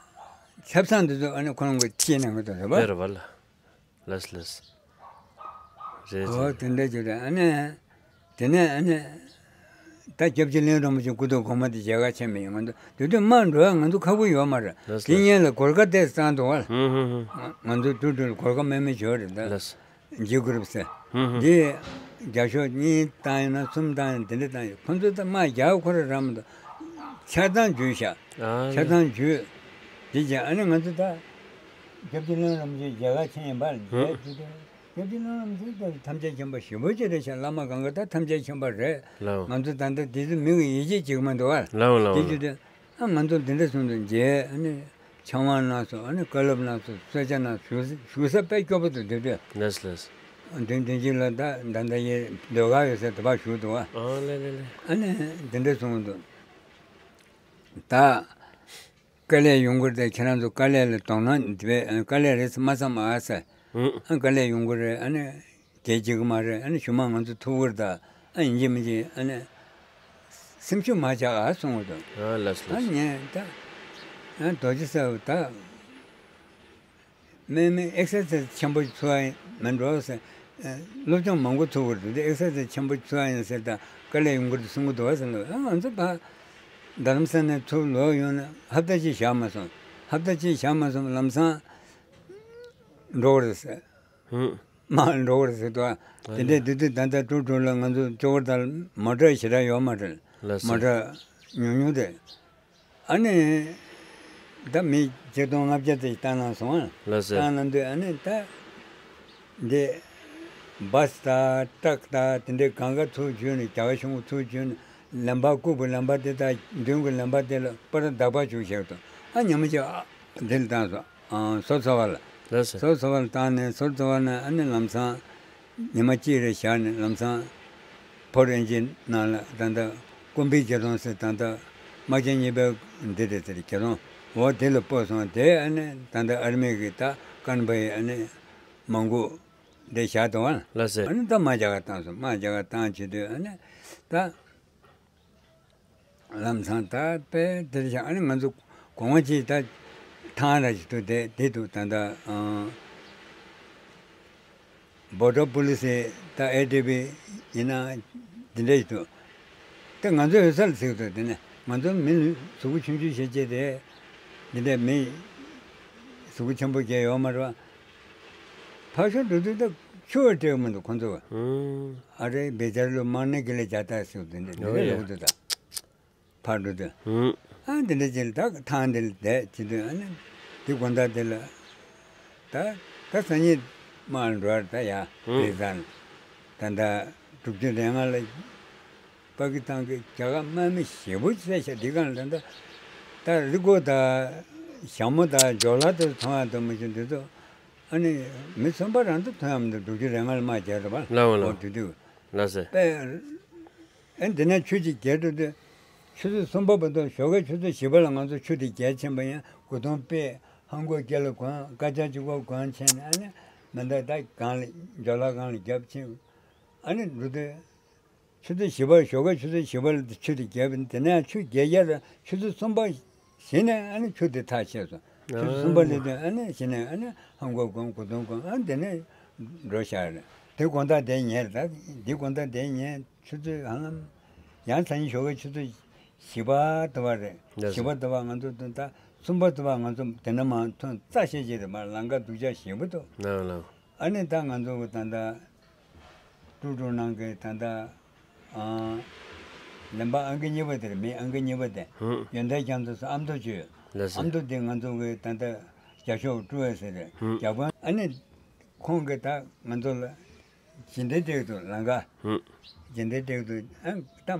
ཆབ་གསང་འདི་ཚོ་ཨ་ནི་ཁོ་རང་གི་ཁྱེར་གནང་གི་འདུག་རེད་པ། རེད་པ་ལགས། ལགས་སོ་ལགས་སོ། རེད་འོ་རེད། དེ་འདྲ་བྱས་ཏེ་ཨ་ནི། དེ་ནས་ཨ་ནི། ད་སྐྱབས་རྗེ་གླིང་རིན་པོ་ཆེ་སྐུ་ཐོག་གོང་མ་དེ་མཇལ་ཁ་ཕྱིན་པ་ཡིན། ང་ཚོ་དེ་དུས་དམག་འགྲོ་ཡག་ང་ཚོ་ཁག་པོ་ཡོད་མ་རེད། ལགས་སོ། དེ་སྔོན་ལ་གོར་ཁ་དེ་བཏང་འདུག་བ། ཧུམ་ཧུམ་ཧུམ། ང་ཚོ་དུས་དུས་ལ་གོར་ཁ་དམག་མི་ཞོར་རེད་ད། ལགས་སོ། འཇིགས་དགོས་རབས་ཟེར། ཧུམ་ཧུམ། འདི་བརྒྱ་ཤོག་གཉིས་བཏང་ཡིན་ན་གསུམ་བཏང་ཡིན་དེ་འདྲ་བཏང་ཡོད། ཁོ་ཚོ་ད་དམག་རྒྱག་ཁོ་ར་རམ་དང་། ཆ་ཚང་འཇུས་བཞག་ཨ་ཆ་ཚང་འཇུས། དེ་རྗེས་ཨ་ནི་ང་ཚོ་ད་སྐྱབས་རྗེ་གླིང་རིན་པོ་ཆེ་མཇལ་ཁ་ཕྱིན་ཡིན་པ་ཧུམ། མཇལ་དུས་དུས། སྐྱབས་རྗེ་གླིང་རིན་པོ་ཆེ་ད་ཐམས་ཅད་མཁྱེན་པ་ཞེ་པོ་ཅིག་རེད་ཤག་བླ་མ་གང་ག་ད་ཐམས་ཅད་མཁྱེན་པ་རེད། ལའོ། ང་ཚོ་ད་ལྟ་དེ་ཚོ་མི་གི་ཡིད་ཆེས་བྱེད་ཀྱི་མི་འདུག་བ། ལའོ་ལའོ་དེ་ལའོ། བྱེད་དུས་ཨ་ང་ཚོ་འདི་འདྲ་གསུངས་འདུག་མཇལ་ཨ་ནི་ཕྱག་དབང་གནང་སོང་། ཨ་ནི་བཀའ་སློབ་གནང་སོང་། གསོལ་ཇ་གནང་། བཞུགས་བཞུགས་ས་དཔེ་སྐྱོ་པོ་འདུག་དེ་དུས། ལགས་ལགས། དོན་དོན་གཅིག་ལ་ད་ད་ལྟ་ཡི་ཟློས་གར་ཡོད་སར་དེ་པར་བཞུགས་འདུག་བ། ཨ་ལེ་ལེ་ལེ། ཨ་ནི་འདི་འདྲ་གསུངས་འདུག་ད། དཀའ་ལས་ཡོང་གི་རེད། ཁྱེད་རང་ཚོ་དཀའ་ལས་ལ་དོ་སྣང་དེ་བས་དཀའ་ལས་རེད་མ་བསམ་ཨ་ཟེར། ཨང་། ཨ་དཀའ་ལས་ཡོང་གི་རེད། ཨ་ནི་དེ་བྱེད་ཀྱི་མ་རེད། ཨ་ནི་གཞུག་མ་ང་ཚོ་ཐུག་གི་རེད་ད། ཨ་ཡིན་གཅིག་མིན་གཅིག་ཨ་ནི་སེམས་ཤུགས་མ་ཆག་ཨ་གསུང་གི་འདུག་ཨ་ལགས་སོ་ཨ་ལགས་སོ། ངས་ད་ཨ་རྡོ་རྗེ་ས་ད་དམག་མི་ཨེག་སར་སའི་ཆེན་པོ་ཚུགས་ཨ་ཡིན་མིན་འགྲོ་ཟེར། སློབ་སྦྱོང་མང་པོ་ཐུག་གི་རེད། དེ་ཨེག་སར་སའི་ཆེན་པོ་ཚུགས་ཨ་ཡིན་ཟེར་ད་དཀའ་ལས་ཡོང་གི་རེད་གསུང་གི་འདུག་བ་ཟེར་ལ། ཨ་ང་ཚོ་ཕར་རྡ་རམ་ས་ནས་ཚུར་ལོག་ཡོང་ན་ཧབ་ཏ་གཅིག་བཞག་མ་སོང་། ཧབ་ཏ་གཅིག་བཞག་མ་སོང་ལམ་སང་འགྲོ་གི་རེད་ཟེར། ཧུམ། མར་འགྲོ་གི་རེད་ཟེར་དུས། དེ་འདྲའི་དེ་དུས་ད་ལྟ་ཀྲུག་ཀྲུག་ལ་ང་ཚོ་ཅོག་ལྟར་མོ་ཊ་ཞེ་དྲག་ཡོད་མ་རེད། ལགས་སོ། མོ་ཊ་ཉུང་ཉུང་རེད། ཨ་ནི། ད་མི་ཆིག་སྟོང་ལྔ་བརྒྱ་དེ་བཏང་གནང་སོང་ཨ། ལགས་སོ། བཏང་གནང་དུས་ཨ་ནི་ད། འདི། བྷ་སི་དང་ཏྲག་དང་དེ་འདྲའི་གང་ག་ཚུར་བྱོན་ནས་རྒྱ་གར་གཞུང་གི་ཚུར་བྱོན་ནས་ལམ་བར་ལྐུགས་པའི་ལམ་བར་དེ་དང་མདུན་གྱི་ལམ་བར་དེ་ལ་པར་འདག་པ་བྱུགས་བཞག་འདུག་ཨ་ཉི་མ་གཅིག་ཨ། འདི་ལ་བཏང་སོང་། ཨང་། ཟོར་ཚ་བ་ལ། ལགས་སོ། ཟོར་ཚ་བ་ལ་བཏང་ནས་ཟོར་ཚ་བ་ནས་ཨ་ནི་ལམ་སང་ཉི་མ་གཅིག་རེ་བཞག་ནས་ལམ་སང་ཕོར་ཨེན་ཇིའི་ནང་ལ་ད་ལྟ་ཀུམ་བྷི་རྒྱལ་རོང་ཟེར་ད་ལྟ་དམག་ཆེན་གཉིས་པའི་འདི་རེད་ཟེར་རྒྱལ་རོང་འོ་དེ་ལ་སྤོས་སོང་། དེ་ཨ་ནི་ད་ལྟ་ཨར་མི་གི་ད་ཀན་བྷའི་ཨ་ནི་མང་པོ་འདི་བཞག་འདུག་ཨ། ལགས་སོ། ཨ་ནི་ད་དམག་རྒྱག་ག་བཏང་སོང་། དམག་རྒྱག་ག་བཏང་བྱེད་དུས་ཨ་ནི་ད། ལམ་སང་ད་དཔེ་དེར་བཞག་ཨ་ནི་ང་ཚོ་གོང་མ་ཅིག་ད་ཐང་ར་ཞིག་ཏུ་བསྡད་བསྡད་འདུག་ད་ལྟ་ཨང་། བོ་ཌར་པུ་ལི་སི་ད་ཨེ་ཌི་བི་ཡིན་ན་འདི་འདྲ་ཞིག་འདུག་ད་ང་ཚོ་འོད་གསལ་ལ་གཟིགས་འདུག་དེ་ནས་ང་ཚོ་མི་གཟུགས་པོ་ཆུང་ཆུང་ཞེ་ཅིག་རེད། འདི་འདྲ་མི་གཟུགས་པོ་ཆེན་པོ་བརྒྱབ་ཡོད་མ་རེད་བ། ཕར་ཕྱོགས་འགྲོ་དུས་ད་ཆུ་བ་སྤྲད་མི་འདུག་ཁོང་ཚོ། ཨང་། ཨ་རེ་བེ་ཆར་ལོ་མར་ནི་གི་ལེ་ཇ་ཏ་ཟེར་དེ་འདྲ་འདི་འདྲ་ལབ་འདུག་ད། ཕར་འགྲོ་དུས། ཨང་། ཨ་འདི་འདྲ་ཅིག་ལ་ད་ཐང་འདི་ལ་བསྡད་བྱེད་དུས་ཨ་ནི་འདི་དགོང་དག་འདི་ལ་ད་ད་སང་ཉིན་དམག་ལ་འགྲོ་བར་ད་ཡ་ཨང་། རེས་གཟའ་ལ་ད་ད་དྲུག་ཅུ་རེ་ལྔ་ལ་པ་ཀི་སི་ཐན་གྱི་རྒྱ་གར་དམག་མི་ཞེ་པོ་བསད་ཤག་འདི་གང་ལ་ད་ད་རི་མགོ་ད་ ཞྭ་མོ་དང་ཇོ་ལ་དེ་མཐོང་ཡག་དེ་མི་ཤེས། དེ་ཚོ་ཨ་ནི་མི་གསུམ་པ་རང་ཚོ་མཐོང་ཡག་མི་འདུག་དྲུག་ཅུ་རེ་ལྔ་ལ་མར་བརྒྱབ་རེད་པ། ལགས་འོང་ལགས། འོ་དེ་དུས་ལགས་སེ། པས། ཨ་དེ་ནས་ཆུ་ཅིག་བརྒལ་འགྲོ་དུས། ཆུ་ཚོད་གསུམ་པ་བར་དུ་ཞོགས་ཀའི་ཆུ་ཚོད་བཞི་པ་ལ་ང་ཚོ་ཆུ་དེ་བརྒལ་ཕྱིན་པ་ཡིན། སྒོ་ཐོམ་པས་ཧང་གོ་སྐེ་ལ་གོན། སྐར་ཆ་གཅིག་པོ་གོན་ཕྱིན་ནས་ཨ་ནི་མི་འདུག་ད་སྒང་ལ་ཇོ་ལ་སྒང་ལ་བརྒྱབ་ཕྱིན། ཨ་ནི་འགྲོ་དུས། ཆུ་ཚོད་བཞི་པ། ཞོགས་ཀའི་ཆུ་ཚོད་བཞི་པ་ལ་ཆུ་དེ་བརྒལ་བ་ཡིན། དེ་ནས་ཆུ་བརྒལ་རྒྱུ་ལ་ཆུ་ཚོད་གསུམ་པ་བཞི་ནས་ཨ་ནི་ཆུ་དེ་ཐག་ཆད་སོང་། ཆུ་ཚོད་གསུམ་པ་སླེབས་དུས་ཨ་ནི་བཞི་ནས་ཨ་ནི་ཧང་གོ་གོན། སྒོ་ཐོམ་གོན། ཨ་ནི་དེ་ནས་འགྲོ་བཞག་རེད། དེ་དགོང་དག་དེ་ཉལ་རེད། ད་འདི་དགོང་དག་དེ་ཉལ། ཆུ་ཚོད་ཧ་ལམ་ཡང་སང་ཉིན་ཞོགས་ཀའི་ཆུ་ཚོད་བཞི་པ་དུ་བ་རེད། ལགས་སོ། བཞི་པ་དུ་བ་ང་ཚོ་ད་གསུམ་པ་དུ་བ་ང་ཚོ་དེ་ནས་མར་ཐོན་རྩ་ཤེས་ཀྱི་རེད་མ། ལམ་ཁ་སྡུག་ཅག་ཞེ་པོ་འདུག་ལགས་ལགས། ཨ་ནི་ད་ང་ཚོ་གི་ད་ལྟ་ཀྲུའུ་ཀྲུའུ་ནང་གི་ད་ལྟ་ཨ་ལེན་པ་ཨང་ཀི་གཉིས་པ་དེ་རེད། མི་ཨང་ཀི་གཉིས་པ་དེ། ཧུམ། ཡོན་ཏན་རྒྱ་མཚོ་ཟེར་ཨ་མདོ་ཅིག་ཡོད། ལགས་སོ། ཨ་མདོ་དེ་ང་ཚོ་གི་ད་ལྟ་རྒྱ་ཤོག་ཀྲུའུ་ཨེ་ཟེར་རེད། ཧུམ། རྒྱ་དཔོན། ཨ་ནི་ཁོང་གིས་ད་ང་ཚོ་ལ་སྦྱིན་བདེ་སྤྲད་འདུག་ལམ་ཁ། ཧུམ། སྦྱིན་བདེ་སྤྲད་འདུག་ཨ་ད་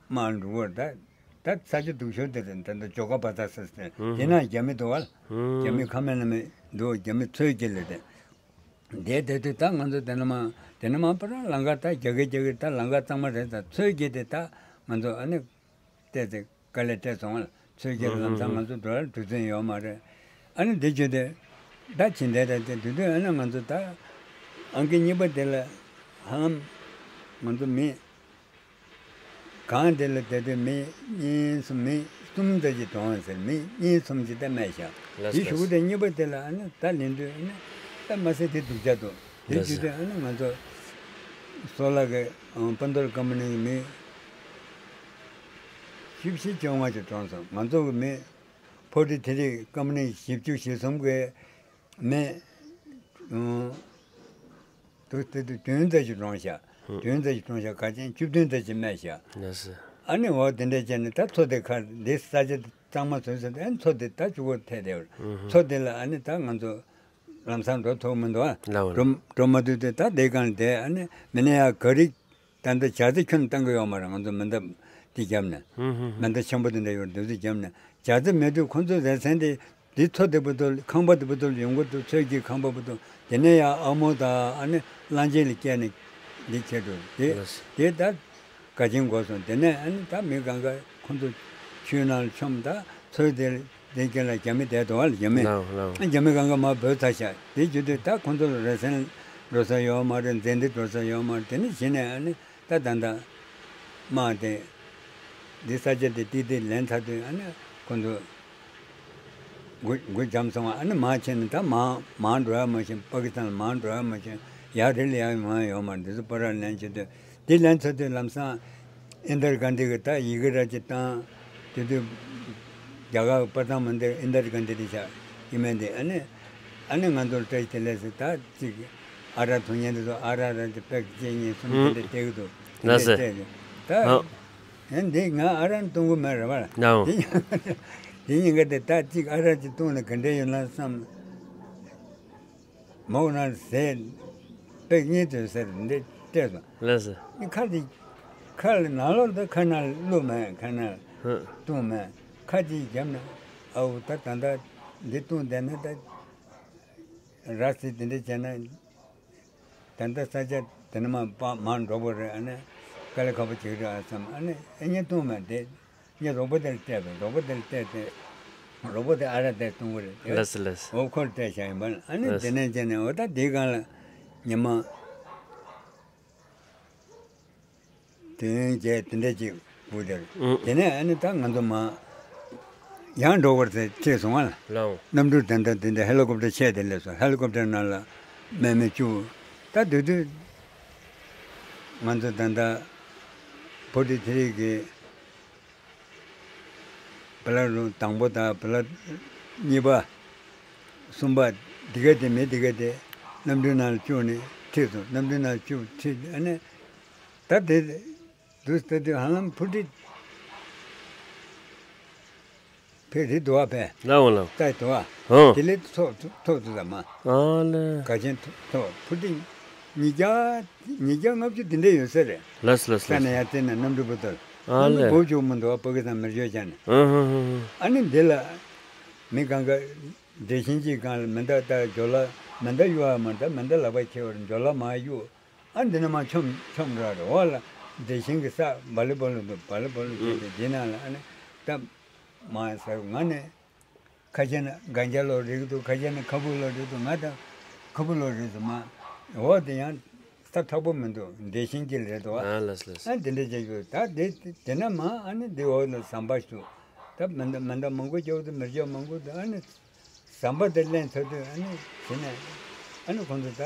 མར་འགྲོ་བར་ད། ད་ས་ཆ་སྡུག་ཤོས་དེ་རེད། ད་ལྟ་ཇོ་ཀ་པ་ཏ་ཟེར་ཏེ། ཧུམ། དེ་ན་རྒྱ་མི་འདུག་བ། ཧུམ། རྒྱ་མི་ཁ་མེད་ལ་མེད་འདུག་རྒྱ་མི་ཚོས་ཀྱི་ལས་དེ། དེ་དེ་དུས་ད་ང་ཚོ་དེ་ནས་མར་དེ་ནས་མར་ཕར་ལམ་ཁ་ད་རྒྱག་གི་རྒྱག་གི་ད་ལམ་ཁ་གཙང་མ་རེད། ད་ཚོས་ཀྱི་དེ་ད་ང་ཚོ་ཨ་ནི་བལྟས་ཏེ་དཀའ་ལས་སྤྲད་སོང་བ། ཚོས་ཀྱི་ལམ་སང་ང་ཚོ་འགྲོ་ཡག་གྲུ་གཟིངས་ཡོད་མ་རེད། ཨ་ནི་དེ་བརྗོད་དེ་ད་ཕྱིན་བསྡད། ད་དེ་དུས་དུས་ཨ་ནི་ང་ཚོ་ད་ཨང་ཀི་གཉིས་པ་དེ་ལ་ཧ་ལམ་ང་ཚོ་མི་གང་དེ་ལ་བསྡད་དུས་མི་གཉིས་གསུམ། མི་གསུམ་ཙམ་ཅིག་གྲོངས་ཟེར། མི་གཉིས་གསུམ་ཅིག་ད་རྨས་བཞག་ལགས་དེ་གཞུག་གུ་དེ་གཉིས་པ་དེ་ལ་ཨ་ནི་ད་ལེན་དུས་ཨ་ནི་ད་མ་ཟད་དེ་སྡུག་ཅག་འདུག་དེ་ལགས་བརྗོད་དུས་ཨ་ནི་ང་ཚོ་སོག་ལ་གི་ཨང་པན་དོར་ཀམ་པ་ནི་གི་མི་བཞི་བཅུ་བཅོ་ལྔ་ཅིག་གྲོངས་སོང་། ང་ཚོ་གི་མི་ཕོ་ཊི་ཐི་རི་ཀམ་པ་ནི་བཞི་བཅུ་ཞེ་གསུམ་གི་མི་ཨང་དུ་དེ་དུ་བདུན་ཙམ་ཅིག་གྲོངས་ཤག་བདུན་ཙམ་ཅིག་གྲོངས་ཤག་ག་ཅན་བཅུ་བདུན་ཙམ་ཅིག་རྨས་ཤག་ལགས་སོ། ཨ་ནི་འོ་དེ་འདྲ་བྱས་ནས་ད་མཚོ་དེ་ཁར་འདི་ས་ཆ་གཙང་མ་བཟོས་ཟེར་ཏེ་མཚོ་དེ་ད་ཆུ་བོ་ཐེག་བསྡད་པ་རེད། མཚོ་དེ་ལ་ཨ་ནི་ད་ང་ཚོ་ལམ་སང་འགྲོ་ཐུབ་མི་འདུག་ཨ། ལགས་འོང་། འགྲོ་འགྲོ་མ་ཐུབ་དུས་ད་དེ་གང་བསྡད། ཨ་ནི་མི་ནི་ཡ་ག་རེ་ད་ལྟ་ཇ་རྩི་ཁྱོན་བཏང་གི་ཡོད་མ་རེད། ང་ཚོ་མེ་མདའ་འདི་བརྒྱབ་ནས། ཧུམ་ཧུམ་ཧུམ། མེ་མདའ་ཆེན་པོ་དེ་འདྲ་ཡོད་རེད། དེ་ཚོ་བརྒྱབ་ནས་ཇ་རྩི་མེད་དུས་ཁོང་ཚོ་རེ་ཚན་དེ་འདི་མཚོ་དེ་བར་དུ་ཁང་པ་དེ་བར་དུ་ཡོང་གི་འདུག་ཚོས་ཀྱི་ཁང་པ་བར་དུ། དེ་ནས་ཡང་ཨ་མོ་དང་ཨ་ནི་གླང་ཆེན་ལ་བསྐྱལ་ནས་འདི་བྱས་འདུག་དེ་ལགས་སོ། དེ་ད་ག་ཅན་འགོར་སོང་། དེ་ནས་ཨ་ནི་ད་མི་གང་ག་ཁོང་ཚོ་ཆུའི་ནང་ལ་མཆོངས། ད་མཚོ་དེ་དེ་རྒྱབ་ལ་རྒྱ་མི་བསྡད་འདུག་ཨ། རྒྱ་མི། ལགས་འོང་ལགས་འོང་། ཨ་རྒྱ་མི་གང་ག་མར་བུད་ཚར་ཤག་དེ་བརྗོད་དུས་ད་ཁོང་ཚོ་ལ་རེ་སེང་འགྲོ་ས་ཡོད་མ་རེད། མཛེས་སྡེ་འགྲོ་ས་ཡོད་མ་རེད། དེ་ནས་གཞི་ནས་ཨ་ནི་ད་ད་ད་དམག་དེ་འདི་ས་ཆ་དེ་ཏིག་ཏིག་ལེན་ཚར་དུས་ཨ་ནི་ཁོང་ཚོ་འགོ་འགོ་འཇམ་སོང་བ། ཨ་ནི་མར་ཕྱིན་ནས་ད་མར་མར་འགྲོ་ཡག་མ་ཤེས། པ་ཀི་སི་ཐན་ལ་མར་འགྲོ་ཡག་མ་ཤེས། ཡར་རི་ལ་ཡག་མ་ཡོད་མ་རེད། འདི་ཚོ་པར་ལེན་བྱེད་དུས། དེ་ལན་ཚ་དུས་ལམ་སང་ཨིན་དར་གྷན་དྷི་གི་ད་ཡི་གེ་ར་ཅིག་བཏང་། དེ་དུས་རྒྱ་གར་པར་ཐང་མ་འདིར་ཨིན་དར་གྷན་དྷི་རེད་ཤག་ཡིན་མིན་དེ། ཨ་ནི་ཨ་ནི་ང་ཚོར་བཀྲ་ཤིས་བདེ་ལེགས་ཟེར། ད་ཅིག་ཨ་རག་འཐུང་མཁན་དེ་ཚོ་ཨ་རག་ར་ཅིག་པེག་གཅིག་གཉིས་གསུམ་དེ་འདྲ་སྤྲད་ཀྱི་འདུག་ལགས་སོ། དེ་འདྲ་སྤྲད་ཀྱི་ད། ཨ། ཨ་འདི་ང་ཨ་རག་འཐུང་གི་མེད་རེད་བ། ཨ། དེ་དེ་ཉིན་ཀ་དེ་ད་ཅིག་ཨ་རག་ཅིག་འཐུང་ན་ག་འདྲ་ཡོད་ན་བསམ། མོག་ན་ཟས་པེག་གཉིས་དོན་ཟེར་འདི་སྤྲད་སོང་། ལགས་སོ། ཁ་དེ་ཁ་ལ་ནང་ལོགས་ད་ཁ་ནང་བླུགས་མེད། ཁ་ནང་ཧུ། བཏུང་མེད། ཁ་ཅིག་བརྒྱབ་ན་ཨའུ་ད་ད་ད་འདི་བཏུང་བསྡད་ན་ད་ར་སི་དེ་འདྲ་བྱས་ན་ད་ད་ས་ཆ་དེ་ནས་མར་པ་མར་འགྲོ་བ་རེད། ཨ་ནི་དཀའ་ལས་ཁག་པོ་ཅིག་རེད་ཨ་བསམ། ཨ་ནི་ཨེ་ཉེ་བཏུང་མེད་དེ། ངས་རོགས་པ་དེར་སྤྲད་པས། རོགས་པ་དེར་སྤྲད་དེ། རོགས་པ་དེ་ཨ་རག་དེར་བཏུང་གི་རེད་དེ། ལགས་སོ་ལགས་སོ། འོ་ཁོར་སྤྲད་བཞག་ཡིན་པ། ཨ་ནི་ལགས་སོ། དེ་ནས་བྱས་ནས་འོ་ད་དེའི་སྒང་ལ་ཉི་མ་དུས་ཡུན་བརྒྱད་དེ་འདྲ་ཅིག་འགོར་དེར། ཨུ། དེ་ནས་ཨ་ནི་ད་ང་ཚོ་མར་ཡང་འགྲོ་བར་ཚེ་ཁྲིད་སོང་བ་ལ། ལའོ། གནམ་གྲུ་དེ་འདྲ་དེ་འདྲ་ཧེ་ལི་ཀོབ་ཊར་ཆས་དེ་སླེབས་སོང་། ཧེ་ལི་ཀོབ་ཊར་ནང་ལ་མི་མི་བཅུ། ད་དེ་དུས་ང་ཚོ་ད་ལྟ་པོ་ཏི་ཐི་རི་གི་བ་ལ་རུ་དང་པོ་དང་བ་ལ་གཉིས་པ་གསུམ་པ་འདི་ག་དེ་མི་འདི་ག་དེ་གནམ་གྲུའི་ནང་ལ་བཅུག་ནས་ཁྲིད་སོང་། གནམ་གྲུའི་ནང་བཅུག་ཁྲིད། ཨ་ནི་ད་དེ་དུས་ད་དུས་ཧ་ལམ་ཕུ་ཏི་ཕེ་རི་དུ་བ་ཕེ། ལའོ་ལའོ། ཏའི་དུ་བ། ཧོ། དེ་ལས་ཐོག་ཐོག་ཏུ་ད་མ། ཨ་ལེ། ག་ཅན་ཐོག་ཐོག་ཕུ་ཏི་ཉིས་བརྒྱ་ཉིས་བརྒྱ་ལྔ་བཅུ་དེ་འདྲ་ཡོད་ས་རེད། ལགས་ལགས་ས་ནས་ལགས། ཡར་བལྟས་ན་གནམ་གྲུ་བུ་ཏོལ། ཨ་གནམ་གྲུ་ལེ། བོ་བཅུག་མི་འདུག་བ། པ་ཀི་སི་ཐན་མེར་ཇོ་ཅན་ནས། ཨ་ཧ་ཧ་ཧ། ཨ་ནི་འདི་ལ་ མི་གང་ག་འདྲེ་ཤིང་གཅིག་སྒང་ལ་མེ་མདའ་ད་ཇོ་ལ་མེ་མདའ་གཡུག་ཨ་མ་ད་མེ་མདའ་ལག་པ་འཁྱེར་བར་ཇོ་ལ་མ་གཡུག་ཨ་འདི་ནས་མ་མཆོང་མཆོང་ར་རེ་འོག་ལ་འདྲེ་ཤིང་གི་ས་བ་ལི་བོ་ལི་འདུག་བ་ལི་བོ་ལི་བྱས་ཏེ་འདི་ནང་ལ་ཨ་ནི་ད་མ་ཟེར་ང་ནི། ཁ་ཤས་ནི་སྒང་སྐྱ་ལོ་རིག་འདུག་ཁ་ཤས་ནི་ཁ་སྦུག་ལོ་རིག་འདུག་ང་དང་ཁ་སྦུག་ལོ་རིག་སོང་མ། འོ་དེ་ཡང་ས་མཐོ་པོ་མི་འདུག་འདྲེ་ཤིང་གི་རེད་དོ། ཨ་ལས་ལས། ཨ་དེ་འདྲ་བྱས་ཡོད་ད་དེ་དེ་ན་མ་ཨ་ནི་དེ་འོག་ལ་ཟམ་པ་ཞུ། ད་མི་འདའ་མི་འདའ་མང་པོ་རྒྱབ་དུ་མི་རྒྱབ་མང་པོ་འདུག་ཨ་ནི་ཟམ་པ་དེ་ལེན་ཚར་དུས་ཨ་ནི་དེ་ནས་ཨ་ནི་ཁོང་ཚོ་ད་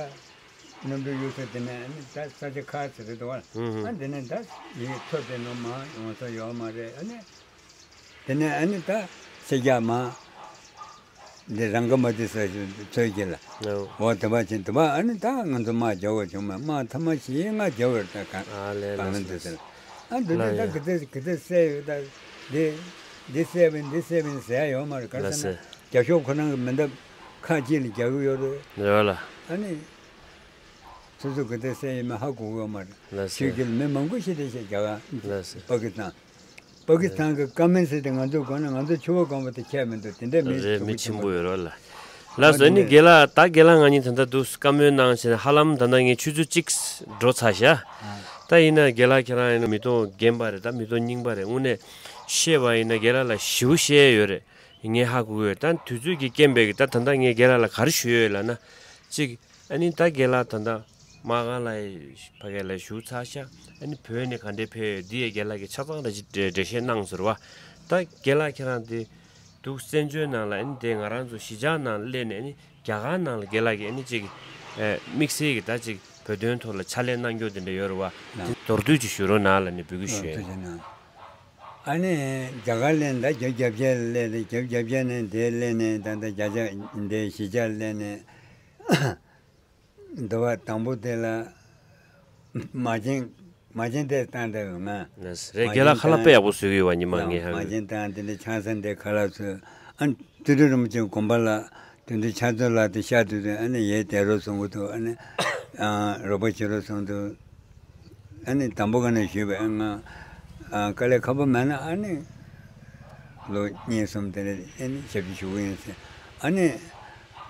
གནམ་གྲུ་གཡུག་ས་དེ་ནས་ཨ་ནི་ད་ས་ཆ་ཁག་ཚ་རེད་དོ། ཨ་དེ་ནས་ད་ཡིག་ཐོ་དེ་ནོ་མ་ཡོང་ས་ཡོད་མ་རེད་ཨ་ནི། དེ་ནས་ཨ་ནི་ད་ཕྱི་རྒྱལ་མ། འདི་རང་གི་མ་དེ་ས་ཚོད་ཀྱི་ལ། ཨོ། འོ་དེ་བ་ཆེན་དེ་བ་ཨ་ནི་ད་ང་ཚོ་མ་རྒྱ་བོ་བྱུང་མ་མ་ཐ་མ་ཞིག་ང་རྒྱ་བོར་ད་ག་ཨ་ལས་གང་ལ་ལས་འདི་ཟེར། ཨ་འདི་ལ་འདི་ད་ཡ་གི་དེ་གི་དེ་སེ་ཡོད་ད་འདི་འདི་སེ་བིན་འདི་སེ་བིན་ཟེར་ཡ་ཡོད་མ་རེད་ག་རེ་ཟེར་ན་རྒྱ་ཤོག་ཁོ་རང་གི་མི་འདབ་ཁ་ཅིག་ལ་རྒྱག་གི་ཡོད་རེད། རེད་བ་ལ། ཨ་ནི། སོ་སོ་གི་དེ་སེ་ཡོད་མ་ཧ་གོ་གི་ཡོད་མ་རེད། ལ་ཆོས་ཟེར། ཀྱི་ལ་མི་མང་པོ་ཞིག་དེ་ཞེ་རྒྱ་ག་ལ་ཟེར། པ་གི་ཐང་། པ་ཀི་སི་ཐན་གྱི་བཀའ་མོལ་ཟེར་ཏེ་ང་ཚོའི་སྒོ་ནས་ང་ཚོ་ཆུ་བོ་གང་པོ་དེ་ཁྱད་མི་འདུག་དེ་འདྲ་མི་རེད་ཐུབ་མི་ཀྱི་ཆེན་ཆེན་པོ་པོ་ཡོད་རོགས་ལ། ལགས་སོ་ཨ་ནི་རྒན་ལགས་ད་རྒན་ལགས་ང་གཉིས་ད་ལྟ་འདུག་བཀའ་མོལ་གནང་བྱས་ནས་ཧ་ལམ་ད་ལྟ་ངས་ཆུ་ཚོད་གཅིག་འགྲོ་ཚར་ཤག་ད་ཡིན་ན་རྒན་ལགས་ཁྱེད་རང་ཡིན་ན་མི་ཐོག་རྒན་པ་རེད་ད་མི་ཐོག་རྙིང་པ་རེད་དངོས་གནས་བཤད་པ་ཡིན་ན་རྒན་ལགས་ལ་ཞེ་པོ་བཤད་ཡོད་རེད་ངས་ཧ་གོ་གི་ཡོད་ད་དུས་ཚོད་ཀྱི་རྐྱེན་པས་ཀྱི་ད་ད་ལྟ་ངས་རྒན་ལགས་ལ་ག་རེ་ཞུ་ཡོད་ལབ་ན་གཅིག་ཨ་ནི་ད་རྒན་ལགས་ད་ལྟ་མ་ག་ལ་ཕ་གི་ལ་བཞུགས་ཚར་ཤག་ཨ་ནི་བོད་ནས་ག་འདྲའི་ཕེབས་ཡོད་འདི་ཡ་རྒན་ལགས་ཀྱིས་ཆ་ཚང་འདྲ་ཅིག་འགྲེལ་འགྲེལ་བཤད་གནང་ཟེར་བ། ད་རྒན་ལགས་ཁྱེད་རང་འདི་འདུག་བཙན་བྱོལ་ནང་ལ་ཨ་ནི་དེ་ང་རང་ཚོ་གཞིས་ཆགས་ནང་སླེབས་ནས་ཨ་ནི་རྒྱ་གར་ནང་ལ་རྒན་ལགས་ཀྱིས་ཨ་ནི་ཅིག་དམིགས་བསལ་གྱི་ད་ཅིག་བོད་དོན་ཐོག་ལ་ཕྱག་ལས་གནང་རྒྱུ་དེ་འདྲ་ཡོད་རེད་བ། དེ་མདོར་བསྡུས་ཅིག་ཞུ་རོགས་གནང་ལབ་ནས་འབོད་སྐུལ་ཞུ་ཡས། ཨ་ནི་རྒྱ་གར་སླེབས་ད་རྒྱབ་རྒྱབ་བྱས་སླེབས་ཏེ་རྒྱབ་རྒྱབ་བྱས་ནས་དེ་སླེབས་ནས་ད་ལྟ་རྒྱ་ཆ་འདི་གཞིས་ཆགས་སླེབས་ནས། འདི་བ་དང་པོ་དེ་ལ་མ་བྱན་མ་བྱན་དེ་བཏང་བསྡད་ཡོད་ང་། རེད་རྒན་ལགས་ཁ་ལག་དཔེ་ཡག་པོ་བཟོས་ཡོད་བ་ཉི་མ་ངས་ཧ་མ་གོ། བྱན་བཏང་དེ་འདྲ་ཆང་ས་འདྲ་ཁ་ལག་བཟོས་ཨ་ནི་དུད་འགྲོ་རིན་པོ་ཆེ་དགོན་པ་ལ་དུད་འགྲོ་ཆང་བཟོ་ལ་དེ་ཤ་དུད་དུད་ཨ་ནི་ཡས་དེ་རོ་སོང་གི་འདུག་ཨ་ནི་རོགས་པ་བྱེད་རོགས་སོང་འདུག་ཨ་ནི་དང་པོ་ག་ནས་ཞུས་པ་ཨ་ང་དཀའ་ལས་ཁག་པོ་མེད་ན་ཨ་ནི། ལོ་གཉིས་གསུམ་དེ་ནས་ཨེ་ནི་ཞབས་ཕྱི་ཞུ་གི་ཡིན་ཟེར། ཨ་ནི་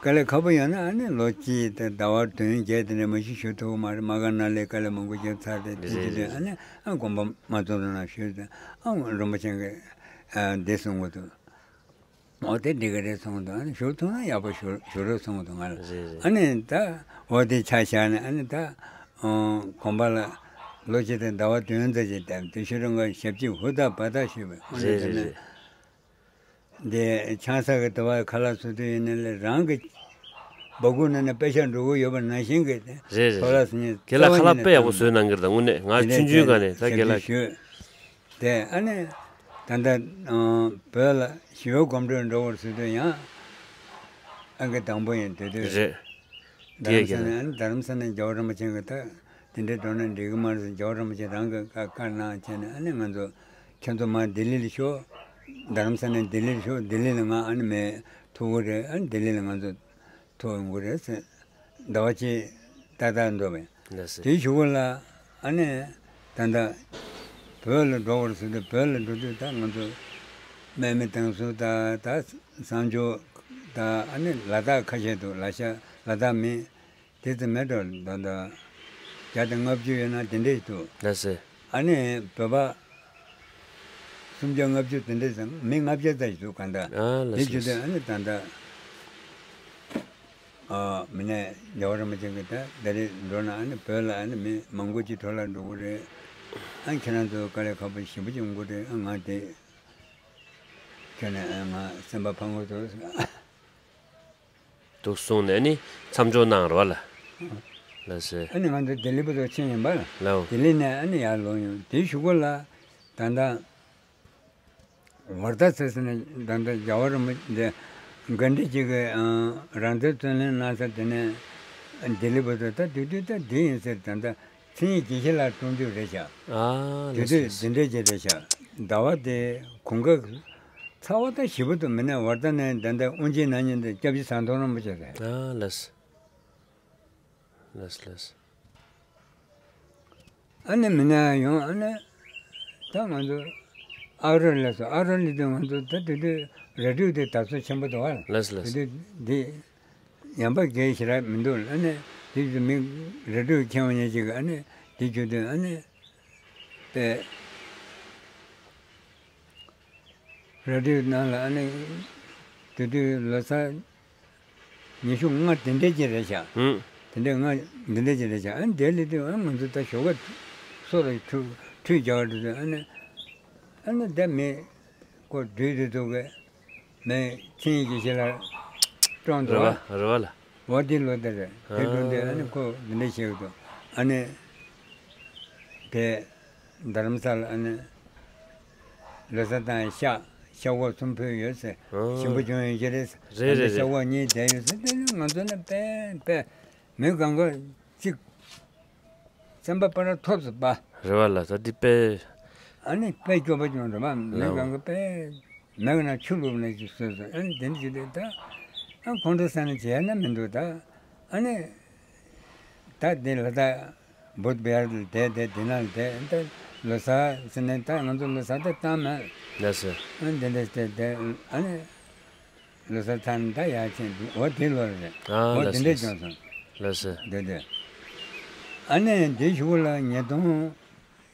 དཀའ་ལས་ཁག་པོ་ཡོད་ན་ཨ་ནི་ལོ་གཅིག་དང་ཟླ་བ་བདུན་བརྒྱད་དེ་ནས་མ་གཞི་ཞུ་ཐུབ་ཀྱི་མ་རེད། མ་ག་ན་ལས་དཀའ་ལས་མང་པོ་བརྒྱབ་ཚར་ཏེ་དེ་རེད་དུས་དུས་རེད། ཨ་ནི་ཨ་དགོན་པ་མ་རྫོགས་རུང་ན་ཞུས་ཏེ་ཨ་རིན་པོ་ཆེ་གིས་འདི་གསུང་གི་འདུག་འོ་དེ་འགྲིག་གི་རེད་གསུང་གི་འདུག་ཨ་ནི་ཞུ་ཐུབ་ན་ཡག་པོ་ཞུ་ཞུ་རོགས་གསུང་གི་འདུག་ང་ལ། རེད་རེད། ཨ་ནི་ད་འོ་དེ་ཆ་བཞག་ནས་ཨ་ནི་ད་དགོན་པ་ལ་ལོ་གཅིག་དང་ཟླ་བ་བདུན་ཙམ་ཅིག་བསྡད་དེ་ཤོད་རུང་ག་ཞབས་ཕྱི་ཧུར་ཐག་འབད་ཐག་ཞུས་པས་ཨ་ནི་རེད་དེ་རེད་ནས། རེད། འདི་ཆང་ས་གི་དུ་བ་ཁ་ལག་བཟོ་དུས་ཡིན་ན་ལས་རང་གི་སྦ་ཁུག་ནང་ནས་པེ་ཤ་འགྲོ་གི་ཡོད་པ་ནང་བཞིན་གྱི་རེད་རེད་ཚོ་ལ་རེད། སི་ཉི་རྒན་ལགས་ཁ་ལག་དཔེ་ཡག་པོ་བཟོས་གནང་གི་རེད་ད་དངོས་གནས་ང་དེ་ཆུང་ཆུང་སྒང་ནས་ད་རྒན་ལགས་ཞུས། དེ་ཨ་ནི་ད་ལྟ་བོད་ལ་ཞི་བའི་གོམ་བགྲོད་འགྲོ་བར་བཟོ་དུས་ཡང་ཨ་གི་དང་པོ་ཡིན་དེ་དུས་རེད། རྡ་རམ་ས་ནས་ཨ་ནི་རྡ་རམ་ས་ནས་རྒྱལ་བ་རིན་པོ་ཆེ་གི་ད་དེ་འདྲའི་འགྲོ་ན་འགྲིག་གི་མ་རེད་ཟེར་རྒྱལ་བ་རིན་པོ་ཆེ་རང་གི་བཀའ་བཀའ་གནང་བྱས་ནས་ཨ་ནི་ང་ཚོ་ཁྱེད་ཚོ་མར་ལྡི་ལི་ལ་ཤོག་རྡ་རམ་ས་ནས་ལྡི་ལི་ལ་ཤོག་ལྡི་ལི་ལ་ང་ཨ་ནི་མེད་ཐུག་གི་རེད། ཨ་ནི་ལྡི་ལི་ལ་ང་ཚོ་ཐུག་ཡོང་གི་རེད་ཟེར་ཟླ་བ་གཅིག་ཏག་ཏག་འགྲོ་བས། ལགས་སོ། དེའི་གཞུག་གུ་ལ་ཨ་ནི་ད་ལྟ་བོད་ལ་འགྲོ་བར་ཟེར་ཏེ་བོད་ལ་འགྲོ་དུས་ད་ང་ཚོ་སྨན་མི་དང་སུ་ད་ད་བསང་ཆུ་ད་ཨ་ནི་ལ་དྭགས་ཁ་ཤས་འདུག་ལ་ཤ་ལ་དྭགས་མི། དེ་ཙམ་མེད་འགྲོ་ད་ལྟ་བརྒྱ་དང་ལྔ་བཅུ་ཡོད་ན་དེ་འདྲས་འདུག་ལགས་སོ། ཨ་ནི་བོད་པ་སུམ་བརྒྱ་ལྔ་བཅུ་དེ་འདྲས་ཙམ་མི་ལྔ་བརྒྱ་ཙམ་ཞིག་འདུག་གང་ལྟར། ཨ་ལགས་སོ། དེ་བྱེད་དུས་ཨ་ནི་ད་ལྟ་ཨ་མི་ནས་རྒྱལ་བ་རིན་པོ་ཆེ་གི་ད་ད་རེས་འགྲོ་ན་ཨ་ནི་བོད་ལ་ཨ་ནི་མི་མང་པོ་ཅིག་འཕྲོ་བརླག་འགྲོ་གི་རེད། ཨ་ནི་ཁྱེད་རང་ཚོ་དཀའ་ལས་ཁག་པོ་ཞེ་པོ་ཅིག་འོང་གི་རེད། ཨ་ང་དེ་ཁྱོད་ནས་ཨ་ང་སེམས་པ་ཕངས་གི་འདུག་འདུག་གསུངས་ནས་ནི་མཚམས་འཇོག་གནང་རོགས་ལ། ལགས་སོ། ཨ་ནི་ང་ཚོ་ལྡི་ལི་བར་དུ་ཕྱིན་ཡིན་པ། ལགས། ལྡི་ལི་ནས་ཨ་ནི་ཡར་ལོག་ཡོང་དེའི་གཞུག་གུ་ལ་ད་ལྟ་ཝར་ད་ཟེར་ཟེར་ནས་ད་ལྟ་རྒྱལ་བ་རིན་པོ་ཆེ་གྷན་དྷི་ཇི་གི་རང་བཙན་རྩོད་ལེན་གནང་ས་དེ་ནས་ལྡི་ལི་བར་དུ་ད་དུས་དུས་ད་འདི་ཡིན་ཟེར་ད་ལྟ། མཚན་ཉིད་དགེ་བཤེས་ལགས་གཏོང་དུས་རེད་ཤག་ཨ་དེ་ལགས་དུས་སོ། འདི་འདྲས་ཀྱི་རེད་ཤག་ཟླ་བ་དེ་གོང་ཁ་ཚ་བ་ད་ཞེ་པོ་འདུག་མི་ནས་ཝར་ད་ནས་ད་ལྟ་དབུ་འབྱེད་གནང་མཁན་དེ་སྐྱབས་རྗེ་ཟམ་གདོང་རིན་པོ་ཆེ་རེད། ཨ་ལགས་སོ། ལགས་སོ་ལགས་སོ། ཨ་ནི་མི་ནས་ཡོང་ཨ་ནི་ད་ང་ཚོ་ ཨག་རོ་སླེབས་སོང་། ཨག་རོ་སླེབས་དུས་ང་ཚོ་ད་དེ་དུས་རལ་གྲི་དེ་དར་སོ་ཆེན་པོ་འདུག་ཨ། ལགས་སོ་ལགས་སོ། དེ་དུས་འདི་ཡང་པ་རྒྱལ་ཞེ་དྲག་མི་འདུག་ཨ་ནི། དེ་དུས་མི་རལ་གྲི་འཁྱེར་བ་ཉན་ཅིག་ཨ་ནི་དེ་བརྒྱུད་དུས་ཨ་ནི་པས། རལ་གྲིའི་ནང་ལ་ཨ་ནི་དེ་དུས་ལོ་གསར་ཉི་ཤུ་ལྔ་དེ་འདྲས་ཅིག་རེད་ཤག་ཧུམ། དེ་འདྲས་ལྔ་དེ་འདྲས་ཅིག་རེད་ཤག་ཨ་ནི་དེ་ལས་དུས་ཨ་ང་ཚོ་ད་ཞོགས་ཀ་སོ་ལ་ཁྲུས་ཁྲུས་རྒྱག་འགྲོ་དུས་ཨ་ནི་ཨ་ནི་དེ་མི་ཁོ་འདྲུད་དེ་འདུག་གས། མི་ཚིང་གི་ཞིག་ལ་བཀྲོངས་འདུག་རེད་བ་རེད་བ་ལ། འོ་དེ་ལོ་དེ་རེད། དེ་དུས་འདི་ཨ་ནི་ཁོ་འདི་འདྲས་བཤད་གི་འདུག་ཨ་ནི་དེ་རྡ་རམ་ས་ལ་ཨ་ནི་ལོ་གསར་དང་ཤག་ཤག་འོག་གསུམ་ཕུལ་ཡོད་ཟེར། ཨང་། ཞིམ་པོ་བྱུང་ཡོད་ཀྱི་རེད་ཟེར། རེད་རེད་རེད། ཤག་འོག་གཉིས་བསྡད་ཡོད་ཟེར། དེ་ནི་ང་ཚོ་ནི་དཔེ་དཔེ་མི་གང་ག་ཅིག་སེམས་པ་པ་ར་ཐོབ་སུ་པ། རེད་བ་ལ་ད་འདི་དཔེ། ཨ་ནི་དཔེ་སྐྱོ་པོ་བྱུང་རེད་བ། མི་ལགས། གང་ག་དཔེ་མི་ག་ན་ཆུ་བླུགས་ནས་ཅིག་བཟོས་སོང་། ཨ་ནི་དེ་འདྲ་ཅིག་རེད་ད། ཨ་ཁོང་ཁྲོ་ཟ་ནས་བྱས་ན་མི་འདུག་ད། ཨ་ནི་ད་འདི་ལ་ད། བུད་བེར་དེ་དེ་དེ་ན་དེ་ད་ལོ་གསར་ཟེར་ནས་ད་ང་ཚོ་ལོ་གསར་དེ་བཏང་མེད། ལགས་སོ། ཨ་འདི་འདྲ་དེ་དེ་ཨ་ནི་ལོ་གསར་ཚར་ནས་ད་ཡར་ཕྱིན་འོ་དེ་ལོ་རེད། ཨ་འོ་ལགས་དེ་འདྲས་སོ་བྱུང་སོང་། ལགས་སོ། དེ་དེ་ཨ་ནི་འདི་གཞུག་ལ་ཉིས་སྟོང་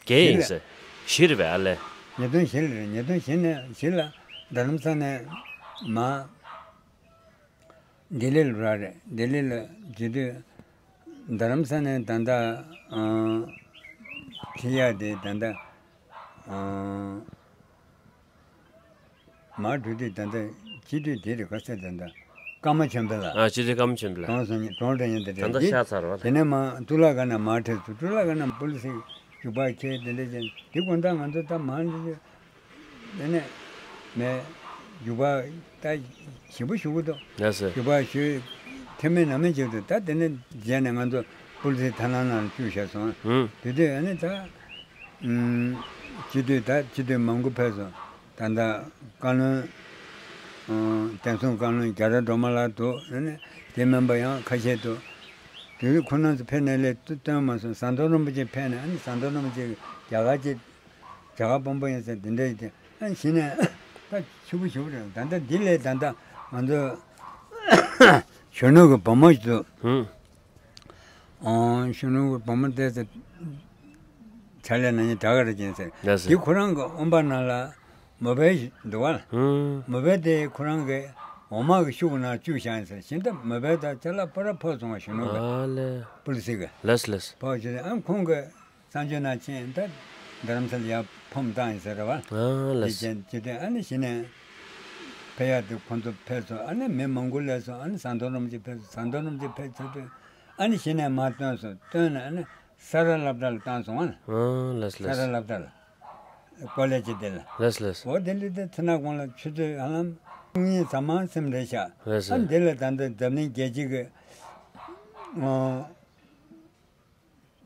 བརྒྱད་ཡིན་ཟེར། བཞི་རེད་པས་ཨ་ལས། ཉིས་སྟོང་བཞི་ལ་རེད། ཉིས་སྟོང་བཞི་ནས་བཞི་ལ་རྡ་རམ་ས་ནས་མར། ལྡི་ལི་ལ་རག་རེད། ལྡི་ལི་ལ་བྱེད་དུས་རྡ་རམ་ས་ནས་ད་ལྟ་ཨ་ཁྲི་ཡ་དེ་ད་ལྟ་ཨ་མར་འགྲོ་དུས་ད་ལྟ་སྤྱི་འཐུས་དེ་རེད་ག་ཚད་ད་ལྟ་ཀརྨ་ཆོས་འཕེལ་ལ། ཨ་སྤྱི་འཐུས་ཀརྨ་ཆོས་འཕེལ་ལ། གྲོངས་སོང་། གྲོངས་འདྲ་ཡིན་དེ་ད་རེད། ལྟ་དེ་ཤ་ཚ་རེད་བ། དེ་ནས་མར་གཙུག་ལག་ཁང་ནས་མར་ཁྲིད་སོང་། གཙུག་ལག་ཁང་ནས་པུ་ལི་སི་རྒྱུག་པ་ཁྱེར་དེ་འདྲ་བྱས་དེ་དགོང་དག་ང་ཚོ་ད་མར་འགྲོ་དུས། དེ་ནས་མས་རྒྱུག་པ་ད་ཞིབ་པོ་ཞུ་གི་འདུག་ལགས་སོ། རྒྱུག་པ་ཞུས་ཐེ་མེད་ན་མེད་བྱེད་འདུག་ད་དེ་ནས་རྗེས་ནས་ང་ཚོ་པུ་ལི་སི་ཐ་ན་ནང་བཅུག་བཞག་སོང་། ཧུམ། དེ་དུས་ཨ་ནི་ད་ཨུམ་སྤྱི་འཐུས་ད་སྤྱི་འཐུས་མང་པོ་ཕེབས་སོང་། ད་ལྟ་བཀའ་བློན་ཨུམ་བསྟན་སྲུང་བཀའ་བློན་རྒྱ་ར་སྒྲོལ་མ་ལགས་འདུག་ཨ་ནི་དེ་མིན་པ་ཡང་ཁ་ཤས་འདུག་དེ་དུས་ཁོ་རང་ཚོ་ཕེབས་ནས་ལས་སྟོན་མ་སོང་། ཟམ་གདོང་རིན་པོ་ཆེ་ཕེབས་ནས་ཨ་ནི་ཟམ་གདོང་རིན་པོ་ཆེ་རྒྱ་གར་གྱི་རྒྱ་གར་དཔོན་པོ་ཡིན་ཟེར་དེ་འདྲ་ཡིན་ཏེ། ཨ་གཞི་ནས་ད་ཕྱུག་པོ་ཕྱུག་པོ་རེད། ད་ལྟ་འདི་ལས་ད་ལྟ་ང་ཚོ་གཞོན་ནུ་གི་བུ་མོ་ཞིག་འདུག་ཧུམ། ཨོ་གཞོན་ནུ་གི་བུ་མོ་དེ་ཚོ་ཕྱག་ལས་གནང་མཁན་དྲག་ག་རེ་ཅན་ཟེར། ལགས་སོ། འདི་ཁོ་རང་གི་ཨོམ་པ་ནང་ལ་མོ་བལ་ཞིག་འདུག་བ། ཧུམ། མོ་བལ་དེ་ཁོ་རང་གི་འོ་མ་གི་ཤུགས་ནང་བཅུག་བཞག་ཡིན་ཟེར། གཞན་དག་མོ་བལ་དང་ཅ་ལག་ཕོ་ར་ཕོ་སོང་བ། གཞོན་ནུ་གི་ཨ་ལས། པུ་ལི་སི་གི་ལགས་ལགས། ཕོ་བྱས་ཨ་ཁོང་གི་གསར་འགྱུར་ནང་ཕྱིན་ད་རྡ་རམ་ས་ལ་ཡར་ཕོམ་བཏང་ཡིན་ཟེར་རེད་བ། ཨ་ལགས། དེ་བྱས་དེ་དུས་ཨ་ནི་གཞི་ནས་ཕེབས་ཡག་དེ་ཁོང་ཚོ་ཕེབས་སོང་། ཨ་ནི་མི་མང་པོ་སླེབས་སོང་། ཨ་ནི་ཟམ་གདོང་རིན་པོ་ཆེ་ཕེབས་སོང་། ཟམ་གདོང་རིན་པོ་ཆེ་ཕེབས་ཚར་དུས་ཨ་ནི་གཞི་ནས་མར་བཏོན་སོང་། བཏོན་ནས་ཨ་ནི་ས་རཱ་སློབ་གྲྭ་ལ་བཏང་སོང་ཨ། ཨ་ལགས་ས་རཱ་ལགས། སློབ་གྲྭ་ལ་ཀོ་ལེ་ཇི་དེ་ལ། ལགས་ལགས། འོ་དེ་ལས་དེ་ཚེ་ན་གོང་ལ་ཆུ་ཚོད་ཧ་ལམ་ཉིས་ཙམ་མ་ཟིན་རེད་ཤག་ལགས་ས། ཨ་ནི་དེ་ལ་ད་ལྟ་འཛམ་གླིང་རྒྱལ་སྤྱི་གི་ཨ།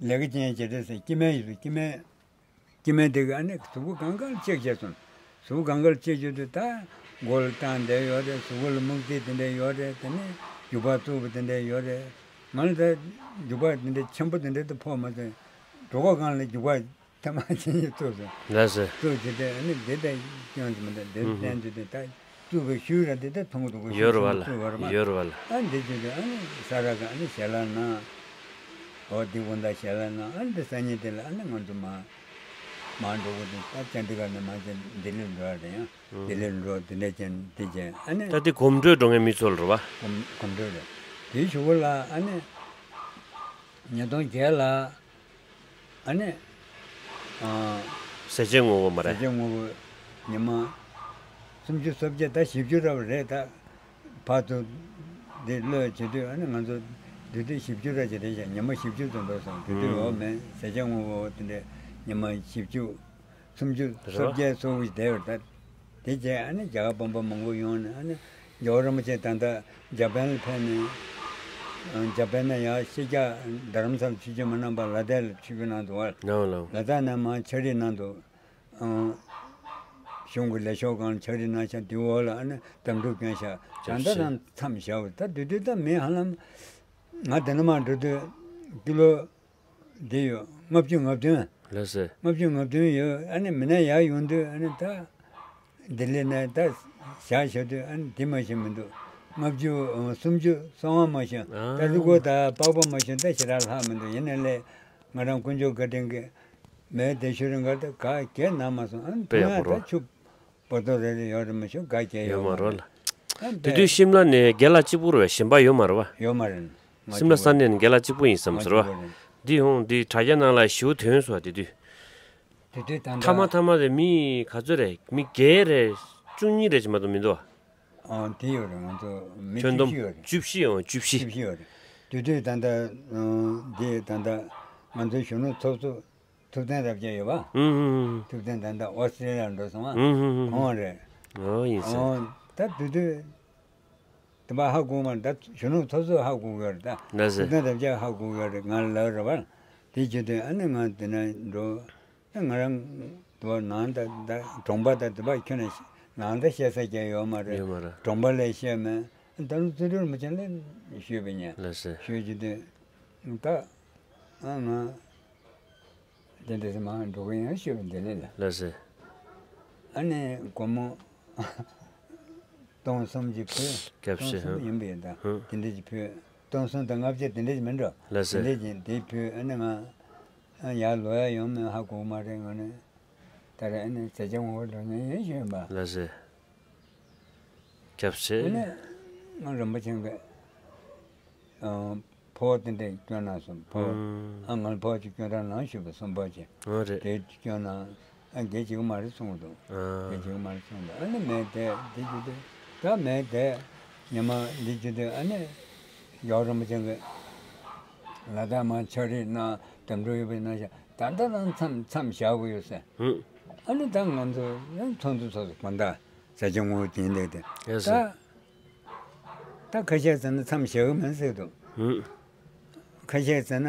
ལས་ཀ་ཅན་བྱེད་དུས་ཟེར་སྐྱེ་དམན་ཡོད་པའི་སྐྱེ་དམན། སྐྱེ་དམན་དེ་ག་ཨ་ནི་གཟུགས་པོ་གང་ག་ལ་ཅིག་བྱས་སོང་། གཟུགས་པོ་གང་ག་ལ་ཅིག་བྱས་དུས་ད་མགོ་ལ་བཏགས་བསྡད་ཡོད་རེད། གཟུགས་པོ་ལ་སྨུག་རྩི་དེ་འདྲ་ཡོད་རེད། དེ་ནས་རྒྱུག་པ་བཙུགས་པ་དེ་འདྲ་ཡོད་རེད། ང་ལ་ད་རྒྱུག་པ་དེ་འདྲ་ཆེན་པོ་དེ་འདྲ་ད་ཕོག་མ་སོང་། གྲོད་ཁོག་སྒང་ལ་རྒྱུག་པ་ཐེངས་མ་གཅིག་གཉིས་བཙུགས་སོང་། ལགས་སོ། བཙུགས་བྱས་ཏེ་ཨ་ནི་འདི་ལྟ་སྐྱོན་ཟེར་མི་འདུག་འདི་ཨུ་ཧུ། བསྟན་བྱས་ཏེ་ད། བཙུགས་པའི་ཤུལ་ར་འདི་ལྟར་མཐོང་གི་འདུག་ཡོད་རེད་བ་ལ། བཙུགས་པ་རེད་མ། ཡོད་རེད་བ་ལ། ཨ་འདི་བྱས་ཏེ་ཨ་ནི་ས་རཱ་ག་ཨ་ནི་ཞལ་ལག་གནང་། འོ་འདི་དགོང་དག་ཞལ་ལག་གནང་། ཨ་འདི་སང་ཉིན་དེ་ལ་ཨ་ནི་ང་ཚོ་མར་མར་འགྲོ་གི་འདུག་ད་ཅན་ཌི་གར་ནས་མར་ཅན་ལྡི་ལིར་འགྲོ་ཡ་རེད། ཡང་ལྡི་ལིར་འགྲོ་འདི་འདྲ་ཅན་འདི་ཅན་ཨ་ནི། ད་འདི་གོམ་བགྲོད་འགྲོ་མཁན་མི་ཚོ་ལ་རེད་བ། གོམ་གོམ་བགྲོད་རེད། དེའི་གཞུག་གུ་ལ་ཨ་ནི་ཉིས་སྟོང་བརྒྱད་ལ། ཨ་ནི། ཨ། ཟས་བཅད་ངོ་བོ་མ་རེད། ཟས་བཅད་ངོ་བོ་ཉི་མ་སུམ་ཅུ་སོ་བརྒྱད་ད་བཞི་བཅུ་ར་བ་རེད་ད། བར་དུ་འདི་གློད་བྱེད་དུས་ཨ་ནི་ང་ཚོ་འདི་དུས་བཞི་བཅུ་ར་ཅིག་རེད་ཤག་ཉི་མ་བཞི་བཅུ་ཙམ་འགྲོ་སོང་། དེ་དུས་ཨུམ། འོ་མེད་ཟས་བཅད་ངོ་བོ་དེ་འདྲས་ཉི་མ་བཞི་བཅུ་སུམ་ཅུ་སོ་བརྒྱད་སོ་དགུ་བསྡད་པ་རེད་ད། དེ་རྗེས་ཨ་ནི་རྒྱ་གར་དཔོན་པོ་མང་པོ་ཡོང་ནས་ཨ་ནི་རྒྱལ་བ་རིན་པོ་ཆེ་ད་ལྟ་འཇར་པན་ལ་ཕེབས་ནས། ཨ། འཇར་པན་ནས་ཡར་ཤར་རྒྱག་རྡ་རམ་ས་ལ་ཆོས་ཁྲིད་མ་གནང་བར་ལ་དྭགས་ལ་ཆོས་ཁྲིད་གནང་འདུག་བ། ལགས་ལགས། ལ་དྭགས་ནས་མར་ཕྱག་བྲིས་གནང་འདུག་ཨ། གཞུང་གི་ལས་ཤོག་སྒང་ལ་ཕྱག་བྲིས་གནང་ཤག་དེའི་འོག་ལ་ཨ་ནི་དམ་ཕྲུག་བསྐྱོན་ཤག་ད་ལྟ་རང་མཚམས་བཞག་པ་ད་དེ་དུས་ད་མི་ཧ་ལམ་ང་དེ་ནས་མར་འགྲོ་དུས་ཀི་ལོ། འདི་ཡོད། ལྔ་བཅུ་ང་བདུན། ལགས་སོ། ལྔ་བཅུ་ང་བདུན་ཡོད། ཨ་ནི་མི་ནས་ཡར་ཡོང་དུས་ཨ་ནི་ད་ ལྡི་ལི་ནས་ད་ཞག་ཞག་དུས་ཨ་ནི་དེ་མ་ཤེས་མི་འདུག་ལྔ་བཅུ་སུམ་ཅུ་སོ་ལྔ་མ་ཤེས། ད་རུ་གོ་ད་པགས་པ་མ་ཤེས། ད་ཞེ་དྲག་ལྷག་མི་འདུག་ཡིན་ནའི་ལས་ང་རང་དཀོན་མཆོག་བཀའ་དྲིན་གྱིས་མེའི་དེ་ཤུ་རིང་གར་ད་ག་གེ་ན་མ་སོང་། ཨ་ནི་དཔེ་ཡག་པོ་ད་རོ། ཆུ་བོ་ཏོ་རེ་རེ་ཡོད་རེད་མ་ཤེས། ག་གེ་ཡོད་ཡོད་མ་མ་རོ་རེད། ལ། ཨ་དེ་དུས་ཤིམ་ལ་ནས་རྒན་ལགས་གཅིག་པུ་རེད་པས། གཞན་པ་ཡོད་མ་རེད་པ། ཡོད་མ་རེད། ང་ཤིམ་ལ་གཅིག་པུ་ས་གནས་ནས་རྒན་ལགས་གཅིག་པུ་ཡིན་བསམ་ང་ཟེར་བ། གཅིག་པུ་རེད། འདི་ཧོང་འདི་དྲ་རྒྱ་ནང་ལ་ཞེ་པོ་ཐོན་སོང་བ་དེ་དུས། དེ་དུས་ད་ལྟ་མཐའ་མ་མཐའ་མ་རེད། མི་ག་ཚོད་རེད། མི་བརྒྱད་རེད། བཅུ་གཉིས་རེད་ཅིག་མ་གཏོགས་མི་འདུག་བ། ཨང་དེ་ཡོད་རེད། ང་ཚོ་མི་ཁྱོན་བཅུ་བདུན་བཞི་ཡོད་རེད། བཅུ་བཞི། ཨང་བཅུ་བཞི། བཅུ་བཞི་ཡོད་རེད། དེ་དུས་ད་ལྟ་ཨང་འདི་ད་ལྟ་ང་ཚོའི་གཞོན་ནུ་ཚོགས་གཙོ་ཐུབ་བསྟན་རབ་རྒྱས་ཡོད་པ། ཨུ་ཨུ་ཨུ། ཐུབ་བསྟན་ད་ལྟ་ཨོ་སི་ཀྲི་ལི་ཡར་འགྲོ་སོང་བ། ཨུ་ཨུ་ཨུ། ཁོང་རེད། ཨོ་ཡིན་ཟེར། ཨང་ད་དེ་དུས་དེ་པ་ཧ་གོ་མ་རེད། ད་གཞོན་ནུ་ཚོགས་གཙོ་ཧ་གོ་གི་རེད། ད་ལགས་སེ། ཐུབ་བསྟན་རབ་རྒྱས་ཧ་གོ་གི་རེད། ང་ལབ་རེད་པ། དེ་བྱེད་དུས་ཨ་ནི་ང་དེ་ན་འགྲོ། ང་རང་དུ་བ་ནང་ད་ད་གྲོང་པ་ད་དུ་བ་ཁྱོད་ནས་ནང་ད་བཤད་ས་རྒྱ་ཡོད་མ་རེད། ཡོད་མ་རེད། གྲོང་པ་ལས་བཤད་མེད། ད་ནི་ཙི་རུར་མི་ཆེན་ལས་ཤོད་པ་ཉན། ལགས་སེ། ཤོད་ཀྱི་དུས་ད་ཨ་ང་དེ་འདྲ་སེ་མ་འགྲོ་གི་ཡང་ཤོད་པ་འདི་ལས་ལ། ལགས་སེ། ཨ་ནི་སྒོར་མོ་སྟོང་གསུམ་གྱི་ཕུལ། སྐྱབས་སྟོང་གསུམ་ཤིག་ཡིན་པས་ད། ཧུམ། དེ་འདྲ་གྱི་ཕུལ། སྟོང་གསུམ་དང་ལྔ་བརྒྱ་དེ་འདྲ་གྱི་མིན་འགྲོ། ལགས་སེ། དེ་འདྲ་གྱི་དེ་ཕུལ། ཨ་ནི་ང་ཡར་ལོག་ཡ་ཡོང་མིན་ཧ་གོ་མ་རེད། ང་ནི་ད་རེས་ཨ་ནི་ཟས་བཅད་ངོ་བོ་འགྲོ་མཁན་ཡིན་ཞུས་པ། ལགས་སེ། སྐྱབས་སེ། ཨ་ནི་ང་རིན་པོ་ཆེན་གྱི་ཨ་ཕོ་དེ་འདྲ་སྐྱོན་གནང་སོང་། ཕོ། ཨ་ང་ཕོ་ཅིག་སྐྱོན་རང་གནང་ཞུས་པ། སུམ་ཕོ་ཅིག་ཨོ་རེད། དེ་སྐྱོན་གནང་། ཨ་འགན་བྱེད་ཀྱི་མ་རེད་གསུངས་འདུག་ཨ་འགན་བྱེད་ཀྱི་མ་རེད་གསུངས་འདུག་ཨ་ནི་མེད་དེ་འདི་བྱེད་དུས་ད་མེད་དེ་ཉི་མ་འདི་བྱེད་དུས་ཨ་ནི་རྒྱལ་བ་རིན་པོ་ཆེ་གིས་ལ་དྭགས་མར་ཕྱག་བྲིས་གནང་། དམ་ཕྲུག་ཡོད་པའི་གནང་ཤག་ད་ལྟ་རང་མཚམས་མཚམས་བཞག་དགོས་ཡོད་ཟེར། ཨ་ནི་ད་ང་ཚོ་ཡང་ཚོགས་འདུ་ཚོགས་སུ་དགོན་བདག་ཟ་ཆེན་ངོ་བོ་དེ་འདྲ་དེ་ཡོད་ད། ཟེར། ད་ཁ་ཤས་ཟེར་ན་མཚམས་བཞག་གི་མིན་ཟེར་འདུག་ཧུམ། ཁ་ཤས་ཟེར་ན་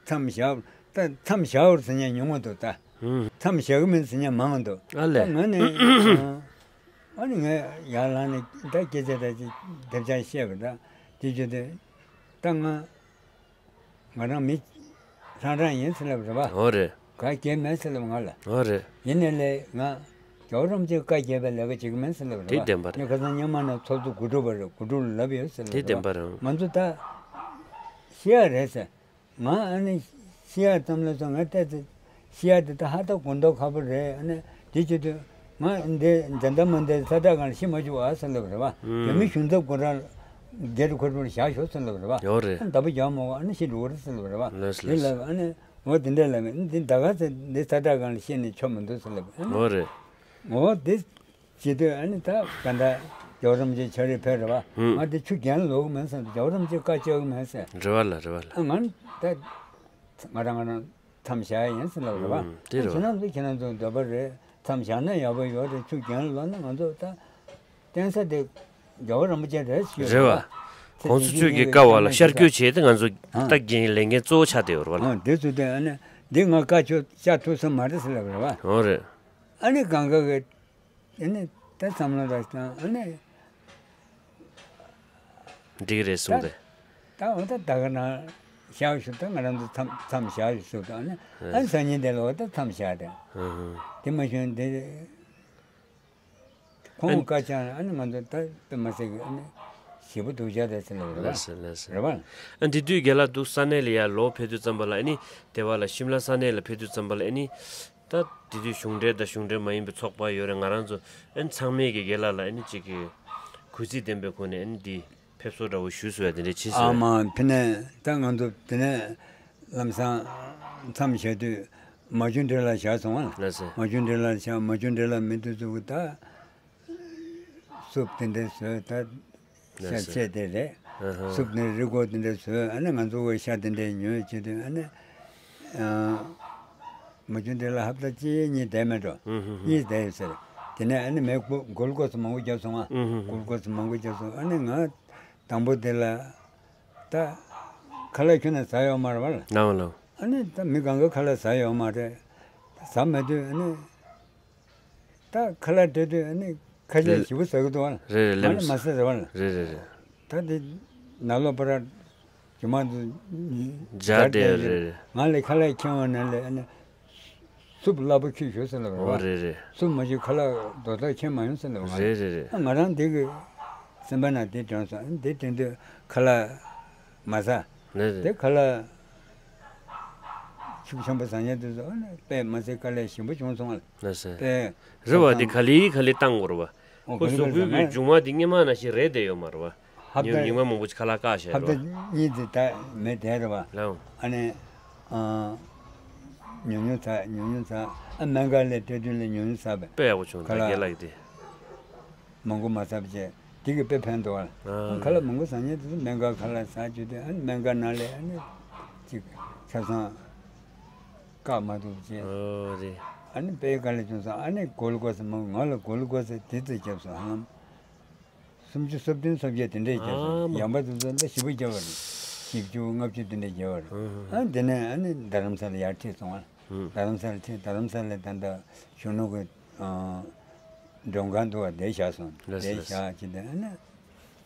མཚམས་བཞག་ད་མཚམས་བཞག་པར་ཟེར་མཁན་ཉུང་ངུ་འདུག་ད། ཧུམ། མཚམས་བཞག་གི་མིན་ཟེར་མཁན་མང་ངུ་འདུག་ཨ་ལས། ད་ང་ནི་ཨ་ནི་ངས་ཡར་ལངས་ནས་ད་སྐད་ཆ་ད་ཅིག་དེབ་ཆག་བཤད་པ་ད་དེ་བརྗོད་དུས་ད་ང་། ང་རང་མི་ཧྲང་ཧྲང་ཡིན་ཟེར་ལབ་རེད་པ། འོ་རེད། ག་གེ་མེད་ཟེར་ལབ་ང་ལ། འོ་རེད། ཡིན་ནའི་ལས་ང་རྒྱལ་བ་རིན་པོ་ཆེ་བཀའ་བརྒྱབ་པའི་ལས་ཀ་བྱེད་ཀྱི་མིན་ཟེར་ལབ་རེད་པ། དེ་བདེན་པ་རེད། ངས་ཁ་སང་སྔོན་མ་ནས་ཚོགས་གཙོ་དགུ་ཕྲུག་པ་རེད། དགུ་ཕྲུག་ལ་ལབ་ཡོད་ཟེར་ལབ་དེ་རེད་པ། བདེན་པ་རེད། ང་ཚོ་ད་ཤི་ཡ་རེད་ཟེར། ང་ཨ་ནི་ཤི་ཡ་ཙམ་ལ་སོང་ང་ལྟས་ཚེ་ཤི་ཡ་དེ་ད་ཧ་ད་གོ་མདོག་ཁ་པོ་རེད། ཨ་ནི་དེ་བྱེད་དུས་ང་འདི་འཛིན་གྲྭ་མ་འདི་ས་བཀྲ་སྒང་ལ་ཤི་མ་བཅུག་ཨ་ཟེར་ལབ་རེད་པ། ཨུམ། རྒྱ་མི་གཞུང་ཚབ་ཁོ་རང་སྒེར་ཁོ་རང་བཞག་ཤོག་ཟེར་ལབ་རེད་པ། ཡོད་རེད། ཨ་ནི་ད་པོ་རྒྱག་མ་དགོས། ཨ་ནི་ཤི་འགྲོ་གི་རེད་ཟེར་ལབ་རེད་པ། ལགས་སོ། དེ་ལགས་སོ། ལབ་ཨ་ནི་འོ་དེ་འདྲ་ལབ་ཨ་ནི་འདི་ད་ག་ཚེ་འདི་ས་བཀྲ་སྒང་ལ་ཤི་ནས་ཆོ་མི་འདུག་ཟེར་ལབ་ཨ་ནི་ཡོད་རེད། འོ་དེ། བྱེད་དུས་ཨ་ནི་ད་ག་འདྲ་རྒྱལ་བ་རིན་པོ་ཆེ་ཕྱག་བྲིས་ཕེབས་རེད་པ། ཧུམ། ང་དེ་ཆུ་རྒྱན་ལོག་གི་མིན་བསམ། རྒྱལ་བ་རིན་པོ་ཆེ་བཀའ་བཅག་གི་མིན་ཟེར། རེད་པ་ལགས། རེད་པ་ལགས། ཨ་ང་ད་ང་རང་ང་རང་མཚམས་བཞག་ཡ་ཡིན་ཟེར་ལབ་རེད་པ། ཧུམ། དེ་རེད་པ། ཁྱེད་རང་ཚོ་ཁྱེད་རང་ཚོ་འདོད་པ་རེད། མཚམས་བཞག་ན་ཡག་པོ་ཡོད་རེད། ཆུ་རྒྱན་ལོག་ན་ང་ཚོ་ད་བརྟེན་ས་དེ་རྒྱལ་བ་རིན་པོ་ཆེ་རེད་ཞུས་རེད་པ། རེད་པ། གོང་ས་མཆོག་གི་བཀའ་བ་ལ་ཤར་བསྐྱོད་བྱས་ཏེ་ང་ཚོ་ཨ་ད་འགན་ལས་འགན་གཙོ་བོ་ཆགས་བསྡད་ཡོད་རེད་པ་ལགས། ཨ་དེ་ཚོ་དེ་ཨ་ནི་འདི་ང་བཀའ་ཆོས་བཅག་ཐུབ་ས་མ་རེད་ཟེར་ལབ་རེད་པ། འོ་རེད། ཨ་ནི་གང་ག་གི་ཨ་ནི་ད་བསམ་བློ་རག་དང་ཨ་ནི། འགྲིག་རེད་གསུངས་ཏེ། ད་འོ་ད་ད་ག་ན་བཞག་ཞུ། ད་ང་རང་ཚོ་མཚམས་མཚམས་བཞག་ཞུ་ད་ཨ་ནི་ཨ་ནི་སང་ཉིན་དེ་ལ་འོ་ད་མཚམས་བཞག་དེ། ཧུམ་ཧུམ། དེ་མ་གཞི་དེ་ཁོང་བཀའ་བཅག་ཨ་ནི་ང་ཚོ་ད་དཔེ་མ་སྲིད་ཀྱི་ཨ་ནི་ཞེ་པོ་སྡུག་ཅག་རེད་ཟེར་ལབ་རེད་པ། ལགས་སོ་ལགས་སོ། རེད་པ། ཨ་འདི་དུས་རྒན་ལགས་འདུག་ས་གནས་ལ་ཡར་ལོག་ཕེབས་དུས་ཙམ་པ་ལ་ཨ་ནི་དེ་བ་ལ་ཤིམ་ལ་ས་གནས་ལ་ཕེབས་དུས་ཙམ་པ་ལ་ཨ་ནི། ད་དེ་དུས་གཞུང་འབྲེལ་དང་གཞུང་འབྲེལ་མ་ཡིན་པའི་ཚོགས་པ་ཡོད་རེད། ང་རང་ཚོ་ཨ་ནི་ཚང་མས་ཀྱི་རྒན་ལགས་ལ་ཨ་ནི་གཅིག་གི་གུས་བརྩི་ལྡན་པའི་སྒོ་ནས་ཨ་ནི་འདི་ཕེབས་བསུ་འདྲ་བོ་ཞུ་སྲོལ་ཡ་དེ་འདྲ་བྱེད་སྲོལ་ཨ་ཡ། མ་ཕི་ནས་ད་ང་ཚོ་དེ་ནས་ལམ་སང་མཚམས་བཞག་དུས་མ་བྱུང་འདྲེ་ལ་བཞག་སོང་ཨ། ལགས་སོ། མ་བྱུང་འདྲེ་ལ་བཞག་མ་བྱུང་འདྲེ་ལ་མི་དུས་ཚོད་ད་སུབ་དེ་འདྲ་བཟོས་ད། ཤ་ཆད་དེ་རེད། ཨ་ཧ། སུབ་ནས་རི་མགོ་དེ་འདྲ་བཟོས་ཨ་ནི་ང་ཚོ་བའི་ཤ་དེ་འདྲ་ཉོས་བྱེད་དུས་ཨ་ནི། མ་བྱུང་དེ་ལ་ཧབ་ཏ་གཅིག་གཉིས་བསྡད་མེད་འགྲོ། ཨུ་ཧུ་ཧུ། གཉིས་བསྡད་ཡོད་ཟེར། དེ་ནས་ཨ་ནི་མེ་གུ་གུལ་ཀོ་སི་མང་པོ་བརྒྱབ་སོང་ང་། ཨུ་ཧུ་ཧུ། གུལ་ཀོ་སི་མང་པོ་བརྒྱབ་སོང་། ཨ་ནི་ང་དང་པོ་དེ་ལ་ད་ཁ་ལག་ཁྱོན་ནས་ཟ་ཡོད་མ་རེད་བ་ལ། ལའོ་ལའོ། ཨ་ནི་ད་མི་གང་ག་ཁ་ལག་ཟ་ཡོད་མ་རེད། ཟ་མེད་དུས་ཨ་ནི། ད་ཁ་ལག་སྤྲད་དུས་ཨ་ནི་ཁ་ལག་རེད། ཞེ་པོ་ཟ་གི་འདུག་བ། རེད་རེད། ང་ལས་ལེམས་མ་ཟ་རེད་བ། རེད་རེད་རེད། ད་དེ་ནང་ལོགས་པ་ར་རྒྱུ་མ་དུ་སྦྱར་བསྡད་ཡོད་རེད། རེད་རེད། ང་ལས་ཁ་ལག་ཁྱེར་འོང་ན་ལས་ཨ་ནི་ སུབ་སླ་པོ་ཁྱོད་ཞོག་ཟེར་ལབ་རེད་བ། ཨོ་རེད་རེད། སུབ་མ་ཞིག་ཁ་ལག་རྡོག་རྡོག་ཁྱེར་མ་ཡོང་ཟེར་ལབ་རེད་རེད། ཨ་ང་རང་འདི་གི་སེམས་པ་ན་འདི་དྲན་སོང་། འདི་དྲན་དུས་ཁ་ལག་མ་ཟ། རེད་རེད། དེ་ཁ་ལག་ཆུ་ཆེན་པོ་ཟ་ཉན་དུས་སུ་ཨ་ནི་དཔེ་མ་ཟད་དཀའ་ལས་ཞིམ་པོ་བྱུང་སོང་ལ། ལགས་སེ། དཔེ་རེད་བ། འདི་ག་ལེ་ག་ལེ་བཏང་དགོས་རེད་བ། ཨོ་ཁོ་ག་ལེ་གཟུགས་པོའི་ག་ལེ་གི་མཇུག་མ་འདི་སྔོན་མ་ནང་བཞིན་རེད་བསྡད་ཡོད་མ་རེད་བ། ཧབ་ཉིན་ཏ་ཉིན་མ་མང་པོ་ཅིག་ཁ་ལག་བཀག་བཞག་ཧབ་རེད་ཏ་བ། གཉིས་ཙམ་ད་མེད་བསྡད་རེད་བ། ལའོ། ཨ་ནི་ཨ་ཉུང་ཉུང་ཚ་ཉུང་ཉུང་ཚ། ཨ་སྨན་ཁང་ལ་སྤྲད་དུས་ལ་ཉུང་ཉུང་ཚ་བས། དཔེ་ཡག་པོ་བྱུང་། ད་ཁ་ལག་རྒན་ལགས་ཀྱི་དེ། མང་པོ་མ་ཟ་བྱས་དེ་གི་དཔེ་ཕན་འདུག་བ། ཨ། ཁ་ལག་མང་པོ་ཟ་མཁན་དེ་ཚོ་སྨན་ཁང་ཁ་ལག་ཟ་རྒྱུ་དེ། ཨ་ནི་སྨན་ཁང་ནང་ལ་ཨ་ནི་ཅིག་ཆ་ཚང་བཀག་མ་ཐུབ་བྱས། ཨོ་རེད། ཨ་ནི་དཔེ་དཀའ་ལས་བྱུང་སོང་། ཨ་ནི་གུ་ལུ་ཀོ་སི་མང་ང་ལ་གུ་ལུ་ཀོ་སི་དེ་ཙམ་བརྒྱབ་སོང་ཧང་། སུམ་ཅུ་སོ་བདུན་སོ་བརྒྱད་དེ་འདྲས་བརྒྱབ་སོང་། ཨ་མ། ཡང་པ་དེ་ཚོ་ལ་བཞི་པོ་བརྒྱབ་པ་རེད། བཞི་བཅུ་ལྔ་བཅུ་དེ་འདྲས་བརྒྱབ་པ་རེད། ཨ་དེ་ནས་ཨ་ནི་རྡ་རམ་ས་ལ་ཡར་ཁྲིད་སོང་བ། རྡ་རམ་ས་ལ་ཁྲིད། རྡ་རམ་ས་ལ་ད་ལྟ་གཞོན་ནུ་གི་མགྲོན་ཁང་འདུག་བ། དེ་བཞག་སོང་། ལགས་སོ། དེ་ལགས་སོ། བཞག་ཅི་དེ་ཨ་ནི་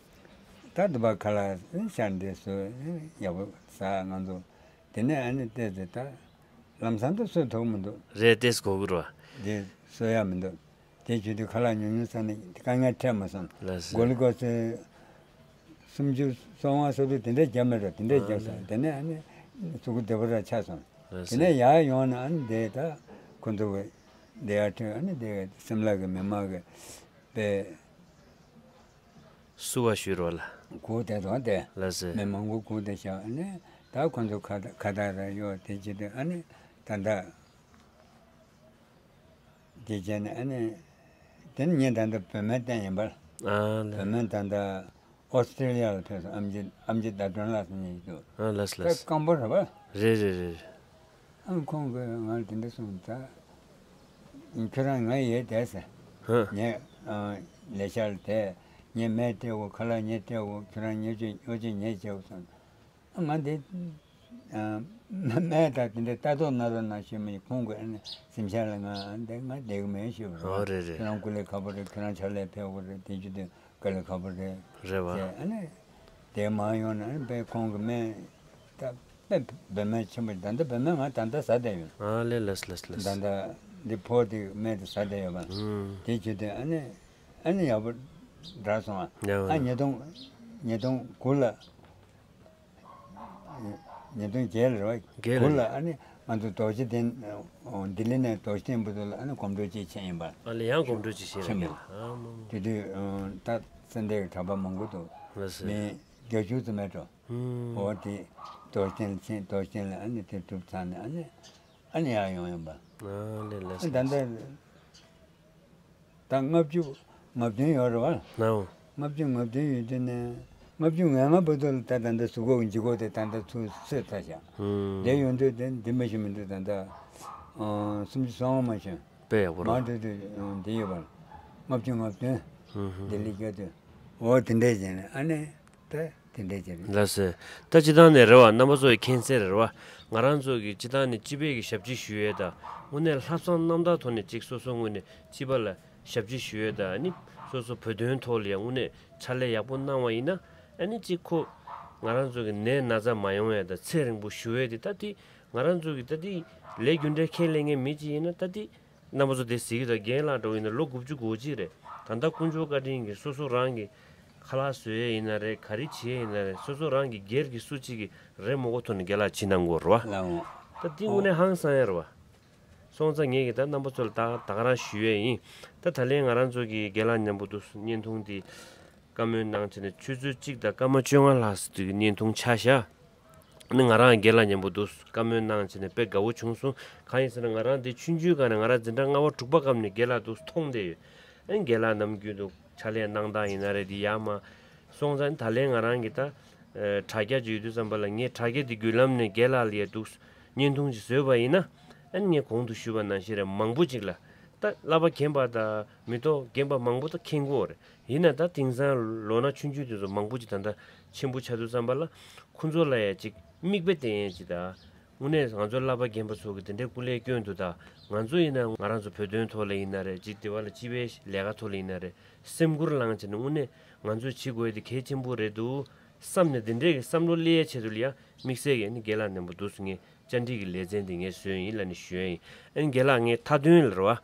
ད་དུ་བ་ཁ་ལག་ཤར་འདི་སུ་ཡག་པོ་ཟ་ང་ཚོ། དེ་ནས་ཨ་ནི་བལྟས་ཚེ་ད་ལམ་སང་དུ་གསོད་ཐུབ་མི་འདུག་རེད། ཏེས་གོ་གི་རོ། དེ་གསོད་ཡག་མི་འདུག་དེ་བྱེད་དུས་ཁ་ལག་ཉུང་ཉུང་ཟ་ནས་དཀའ་ངལ་འཕྲད་མ་སོང་། ལགས་སོ། གུ་ལུ་ཀོ་སི་སུམ་ཅུ་སོ་ལྔ་སོ་དྲུག་དེ་འདྲས་བརྒྱབ་མེད་རོ། དེ་འདྲས་བརྒྱབ་སོང་། དེ་ནས་ཨ་ནི་གཟུགས་པོ་བདེ་པོ་ར་ཆགས་སོང་། ལགས་སོ། དེ་ནས་ཡར་ཡོང་ན་ཨ་ནི་དེ་ད་ཁོ་ཚོ་གི་དེ་ཡར་ཁྲིད། ཨ་ནི་དེ་སིམ་ལ་གི་མི་མང་གི་དཔེ་བསུ་བ་ཞུ་རོགས་ལ། གུ་དེ་དང་དེ། ལགས་སོ། མི་མང་པོ་གུ་དེ་བཞག་ཨ་ནི་ད་ཁོ་ཚོ་ཁ་ཁ་བཏགས་ར་གཡོག་དེ་བྱེད་དུས་ཨ་ནི་ད་ལྟ་དེ་བྱས་ནས་ཨ་ནི་དེ་ནི་ངས་ད་ལྟ་བོད་སྨན་བསྟེན་ཡིན་པ། ཨ་ལ། བོད་སྨན་ད་ལྟ་ཨོ་སི་ཀྲི་ལི་ཡ་ལ་ཕེབས་སོང་། ཨམ་ཆི་ཨམ་ཆི་ཟླ་སྒྲོན་ལགས་ཟེར་མཁན་ཞིག་འདུག་ཨ་ལགས་ད་ལགས། སྐམ་པོ་རེད་པ། རེད་རེད་རེད། ཨ་ཁོང་གིས་ང་ལ་དེ་འདྲ་གསུངས། ད་ཁྱོད་རང་ང་ཡས་བསྡད་ཟེར། ཧ། ངས་ཨ་ལས་ཤག་ལ་བསྡད། ངས་སྨན་སྤྲད་དགོས། ཁ་ལག་ངས་སྤྲད་དགོས། ཁྱོད་རང་ཉོ་ཆས་ཉོ་ཆས་ངས་བྱེད་དགོས་གསུངས། ཨ་ང་འདི་ཨ་སྨན་དང་དེ་འདྲའི་ལྟ་རྟོག་གནང་རོགས་གནང་ཞུས་མ་ཡིན། ཁོང་གིས་ཨ་ནི་སེམས་ཤར་ལ་ང་འདི་ང་བསྡད་གི་མེད་ཞུས་པ་རེད་པ། ཨོ་རེད་རེད། ཁྱོད་རང་སྐུ་ལས་ཁག་པོ་རེད། ཁྱོད་རང་ཕྱག་ལས་ཕེབས་དགོས་རེད། དེ་བྱེད་དུས་དཀའ་ལས་ཁག་པོ་རེད། རེད་པ། ཟེར་ཨ་ནི་དེ་མ་ཡོང་ན་ཨ་ནི་དཔེ་ཁོང་གི་སྨན་ད་དཔེ་བོད་སྨན་ཆེན་པོ། ད་ལྟ་བོད་སྨན་ང་ད་ལྟ་ཟ་བསྡད་ཡོད། ཨ་ལས་ལས་ལས་ལས། ད་ལྟ་འདི་ཕོ་དེ་སྨན་དེ་ཟ་བསྡད་ཡོད་པ། ཨུམ། དེ་བྱེད་དུས་ཨ་ནི་ཨ་ནི་ཡག་པོ་འདྲ་སོང་ཨ། ཡག་པོ། ཨ་ཉིས་སྟོང་ཉིས་སྟོང་དགུ་ལ། ཉིས་སྟོང་བརྒྱད་ལ་རེད་པ། བརྒྱད་ལ། དགུ་ལ་ཨ་ནི་ང་ཚོ་རྡོ་རྗེ་གདན། ལྡི་ལི་ནས་རྡོ་རྗེ་གདན་བར་དུ་ལ་ཨ་ནི་གོམ་བགྲོད་ཅིག་ཕྱིན་ཡིན་པ། ཨ་ལས་ཡང་གོམ་བགྲོད་ཅིག་ཕྱིན་ཡིན་པ། ཨ་མ་མ། དེ་དུས་ད་ཚེ་འདས་ཀྱི་གྲྭ་པ་མང་པོ་འདུག་ལགས་སོ། མི་བརྒྱད་ཅུ་ཙམ་མེད་འགྲོ། ཨུམ། འོ་དེ་རྡོ་རྗེ་གདན་ལ་ཕྱིན། རྡོ་རྗེ་གདན་ལ་ཨ་ནི་དེ་གྲུབ་ཚར་ནས་ཨ་ནི་ཨ་ནི་ཡར་ཡོང་ཡིན་པ། ཨ་ལས་ལགས་སོ། ད་ལྟ། ད་ལྔ་བཅུ་ང་བདུན་ཡོད་རེད་པ། ལའོ། ལྔ་བཅུ་ང་བདུན་ཡོད་དུས་ནས་ལྔ་བཅུ་ང་ལྔ་བར་དུ་ལ་ད་ད་ལྟ་གཟུགས་པོ་གི་འཇིགས་སྐོམ་དེ་ད་ལྟ་ཚུར་སོས་ཚར་ཤག་ཨུམ། དེ་ཡོང་དུས་དེ་འདི་མ་ཞིག་མི་འདུག་ད་ལྟ་ཨ་སུམ་ཅུ་སོ་ལྔ་མ་ཞིག་དཔེ་ཡག་པོ་རེད། མ་འདུག་དུས་འདི་ཡོད་པ། ལྔ་བཅུ་ང་བདུན། ཨུམ། ལྡི་ལི་སྐྱོད་དུས་འོ་དེ་འདྲས་བྱས་ནས་ཨ་ནི། ད་དེ་འདྲས་ཀྱི་རེད། ལགས་སོ། ད་སྤྱི་བཏང་ནས་རེད་པ། རྣམ་པ་ཚོ་ཡི་མཁྱེན་གསལ་རེད་པ། ང་རང་ཚོ་གི་སྤྱི་བཏང་ནས་སྤྱི་པའི་གི་ཞབས་ཕྱི་ཞུ་ཡས་དང་། དངོས་གནས་ལྷག་བསམ་རྣམ་དག་ཐོག་ནས་ཅིག་སོ་སོ་དངོས་གནས་སྤྱི་པ་ལ་ཞབས་ཕྱི་ཞུ་ཡས་དང་། ཨ་ནི་སོ་སོ་བོད་དོན་ཐོག་ལ་ཡང་དངོས་གནས་ཕྱག་ལས་ཡག་པོ་གནང་བ་ཡིན་ན། ཨ་ནི་ཅིག་ཁོ་ང་རང་ཚོ་གི་ནད་ན་ཚ་མ་ཡོང་ཡས་དང་ཚེ་རིང་པོ་བཞུགས་ཡས་དེ། ད་དེ་ང་རང་ཚོ་གི་ད་དེ་ལས་རྒྱུ་འབྲས་ཁས་ལེན་མཁན་མི་ཅིག་ཡིན་ན་ད་དེ། རྣམ་པ་ཚོ་དེ་གཟིགས་ཀྱི་འདུག་རྒན་ལགས་འདྲ་བོ་ཡིན་ན་ལོ་དགུ་བཅུ་གོ་གཅིག་རེད། ད་ལྟ་དཀོན་མཆོག་བཀའ་དྲིན་གྱིས་སོ་སོ་རང་གི་ཁ་ལག་བཟོ་ཡས་ཡིན་ན་རེད། ག་རེ་བྱེད་ཡས་ཡིན་ན་རེད། སོ་སོ་རང་གི་སྒེར་གྱི་སུ་གཅིག་གི་རེ་མོ་གོ་ཐོག་ནས་རྒན་ལགས་བྱེད་གནང་གི་ཡོད་རེད་པ། ལགས་འོང་། ད་འདི་དངོས་གནས་ཧང་སང་ཡ་རེད་པ། སོང་ཙང་ངས་ཀྱི་ད་རྣམ་པ་ཚོ་ལ་ད་ད་ག་རང་ཞུ་ཡས་ཡིན། ད་ད་ལན་ང་རང་ཚོ་གི་རྒན་ལགས་མཉམ་པོ་འདུག་བརྙན་ཐུང་འདི་བཀའ་མོལ་གནང་བྱས་ནས་ཆུ་ཚོད་གཅིག་དང་སྐར་མ་བཅོ་ལྔ་ལྷག་ཙམ་དུས་ཀྱི་བརྙན་ཐུང་ཆགས་ཤག་ནི་ང་རང་རྒན་ལགས་མཉམ་པོ་འདུག་བཀའ་མོལ་གནང་བྱས་ནས་དཔེ་དགའ་བོ་བྱུང་སོང་། གང་ཡིན་ཟེར་ན་ང་རང་འདི་ཆུང་ཆུང་སྒང་ནས་ང་རང་འཛིན་གྲྭ་ལྔ་པ་དྲུག་པ་སྐབས་ནས་རྒན་ལགས་འདུག་མཐོང་བསྡད་ཡོད། ཨ་ནི་རྒན་ལགས་ནམ་རྒྱུན་དུ་ཕྱག་ལས་གནང་སྟངས་ཡིན་ན་རེད། འདི་ཡག་མ་སོང་ཙང་ད་ལན་ང་རང་གི་ད་ཨ་དྲ་རྒྱ་ཅིག་ཡོད་དུས་ཙམ་པ་ལ་ངས་དྲ་རྒྱ་འདི་བརྒྱུད་ལམ་ནས་རྒན་ལགས་ལ་ཡ་འདུག་བརྙན་ཐུང་ཅིག་བཟོས་པ་ཡིན་ན། ཨ་ནི་ངས་གོང་དུ་ཞུས་པ་ནང་བཞིན་རེད། མང་པོ་ཅིག་ལ་ད་བསླབ་པ་རྒན་པ་དང་མི་ཐོག་རྒན་པ་མང་པོ་ད་མཁྱེན་གྱི་ཡོད་རེད། ཡིན་ན་ད་དེང་སང་ལོ་ན་ཆུང་ཆུང་དེ་ཚོ་མང་པོ་ཅིག་ད་ལྟ་ཆེན་པོ་ཆགས་དུས་ཙམ་པ་ལ་ཁོ་ཚོ་ལ་ཡ་ཅིག་མིག་དཔེ་བསྟན་ཡས་ཅིག་དང་། དངོས་གནས་ང་ཚོ་བསླབ་པ་རྒན་པ་ཚོ་གི་དེ་འདྲའི་སྐུ་ལས་བསྐྱོན་དུས་ད་ང་ཚོ་ཡིན་ན་ང་རང་ཚོ་བོད་དོན་ཐོག་ལ་ཡིན་ན་རེད། ཅིག་དེ་བ་ལ་སྤྱི་པའི་ལས་ཀ་ཐོག་ལ་ཡིན་ན་རེད། སེམས་ཁུར་བླངས་བྱས་ནས་དངོས་གནས་ང་ཚོས་བྱེད་དགོས་ཡས་དེ་གལ་ཆེན་པོ་རེད་འདུག་བསམ་ནས་དེ་འདྲའི་གི་བསམ་བློ་སླེབས་ཡས་ཆེད་དུ་ལ་ཡ་དམིགས་བསལ་གྱི་ནི་རྒན་ལགས་མཉམ་པོ་འདུག་སེ་ངས་ བཅར་འདྲི་གི་ལེ་ཚན་འདི་ངས་བཟོས་ཡིན་ལབ་ནས་ཞུས་ཡིན། ཨ་ནི་རྒན་ལགས་ངའི་མཐའ་དོན་ལ་རེད་བ།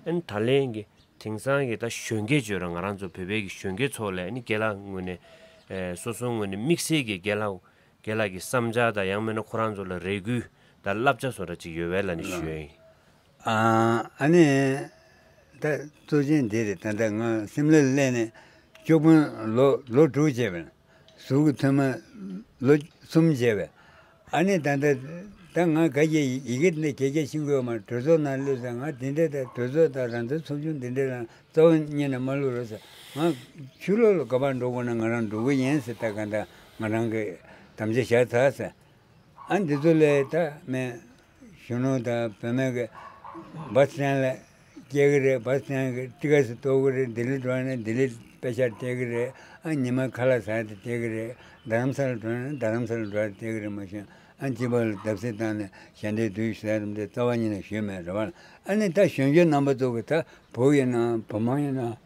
ཨ་ནི་ད་ལན་གྱི་དེང་སང་གི་ད་གཞོན་སྐྱེས་བརྗོད་ར་ང་རང་ཚོ་བོད་པའི་གི་གཞོན་སྐྱེས་ཚོ་ལ་ཨ་ནི་རྒན་ལགས་ངོས་ནས་ཨེ་སོ་སོའི་ངོས་ནས་དམིགས་བསལ་གྱི་རྒན་ལགས་རྒན་ལགས་ཀྱི་བསམ་འཆར་དང་ཡང་མིན་ན་ཁོ་རང་ཚོ་ལ་རེ་སྐུལ་དང་བསླབ་བྱ་བཟོ་འདྲ་ཅིག་ཡོད་པས་ལབ་ནས་ཞུས་ཡིན། ཨ་ཨ་ནི་ད་གཙོ་ཆེན་འདི་རེད། ད་ལྟ་ང་སིམ་ལར་སླེབས་ནས་སྐྱོ་དཔོན་ལོ་ལོ་དྲུག་བྱས་པས། ཟུར་གྱི་ཐོན་མ་ལོ་གསུམ་བྱས་པས། ཨ་ནི་ད་ལྟ་ད་ང་ག་གེ་ཡི་གེ་འདི་རྒྱལ་རྒྱལ་ཤེས་ཀྱི་ཡོད་མ་རེད། གྲོས་ཚོགས་ནང་སླེབས་ཙང་ང་འདི་འདྲ་ད་གྲོས་ཚོགས་དང་རང་བཙན་ཚོགས་ཆུང་འདི་འདྲ་ལ་རྩ་བ་ཉིད་ནས་མ་བླུག་རོགས་ཟེར། ང་ཕྱི་ལོགས་ལ་ག་པར་འགྲོ་དགོས་ན་ང་རང་འགྲོ་གི་ཡིན་ཟེར། ད་ག་ད་ང་རང་གི་དམ་བཅའ་བཞག་ཚར་ཟེར། ཨ་འདི་ཚོ་ལས་ད་མེད། གཞོན་ནུ་དང་བུད་མེད་ཀྱི་བཱས་སི་སྟེན་ལ་སྐྱེལ་གི་རེད། བཱས་སི་སྟེན་གྱི་ཊི་ཀེ་སི་གཏོར་གི་རེད། ལྡི་ལི་འགྲོ་ནས་ལྡི་ལི་པེ་ས་སྟེར་གི་རེད། ཨ་ཉི་མ་ཁ་ལག་ཟ་དེ་སྟེར་གི་རེད། རྡ་རམ་ས་ལ་འགྲོ་ནས་རྡ་རམ་ས་ལ་འགྲོ་དེ་སྟེར་གི་རེད། མ་གཞི་ཨ་སྤྱི་པ་ལ་བརྡབ་གསིག་བཏང་ནས་ཞལ་འདེབས་བསྡུས་ཟེར་རམ་དེ་རྩ་བ་ཉིད་ནས་ཞུས་མེད་རེད་བ། ཨ་ནི་ད་གཞོན་སྐྱེས་རྣམ་པ་ཚོ་གི་ད་བུ་ཡིན་ན་བུ་མོ་ཡིན་ན།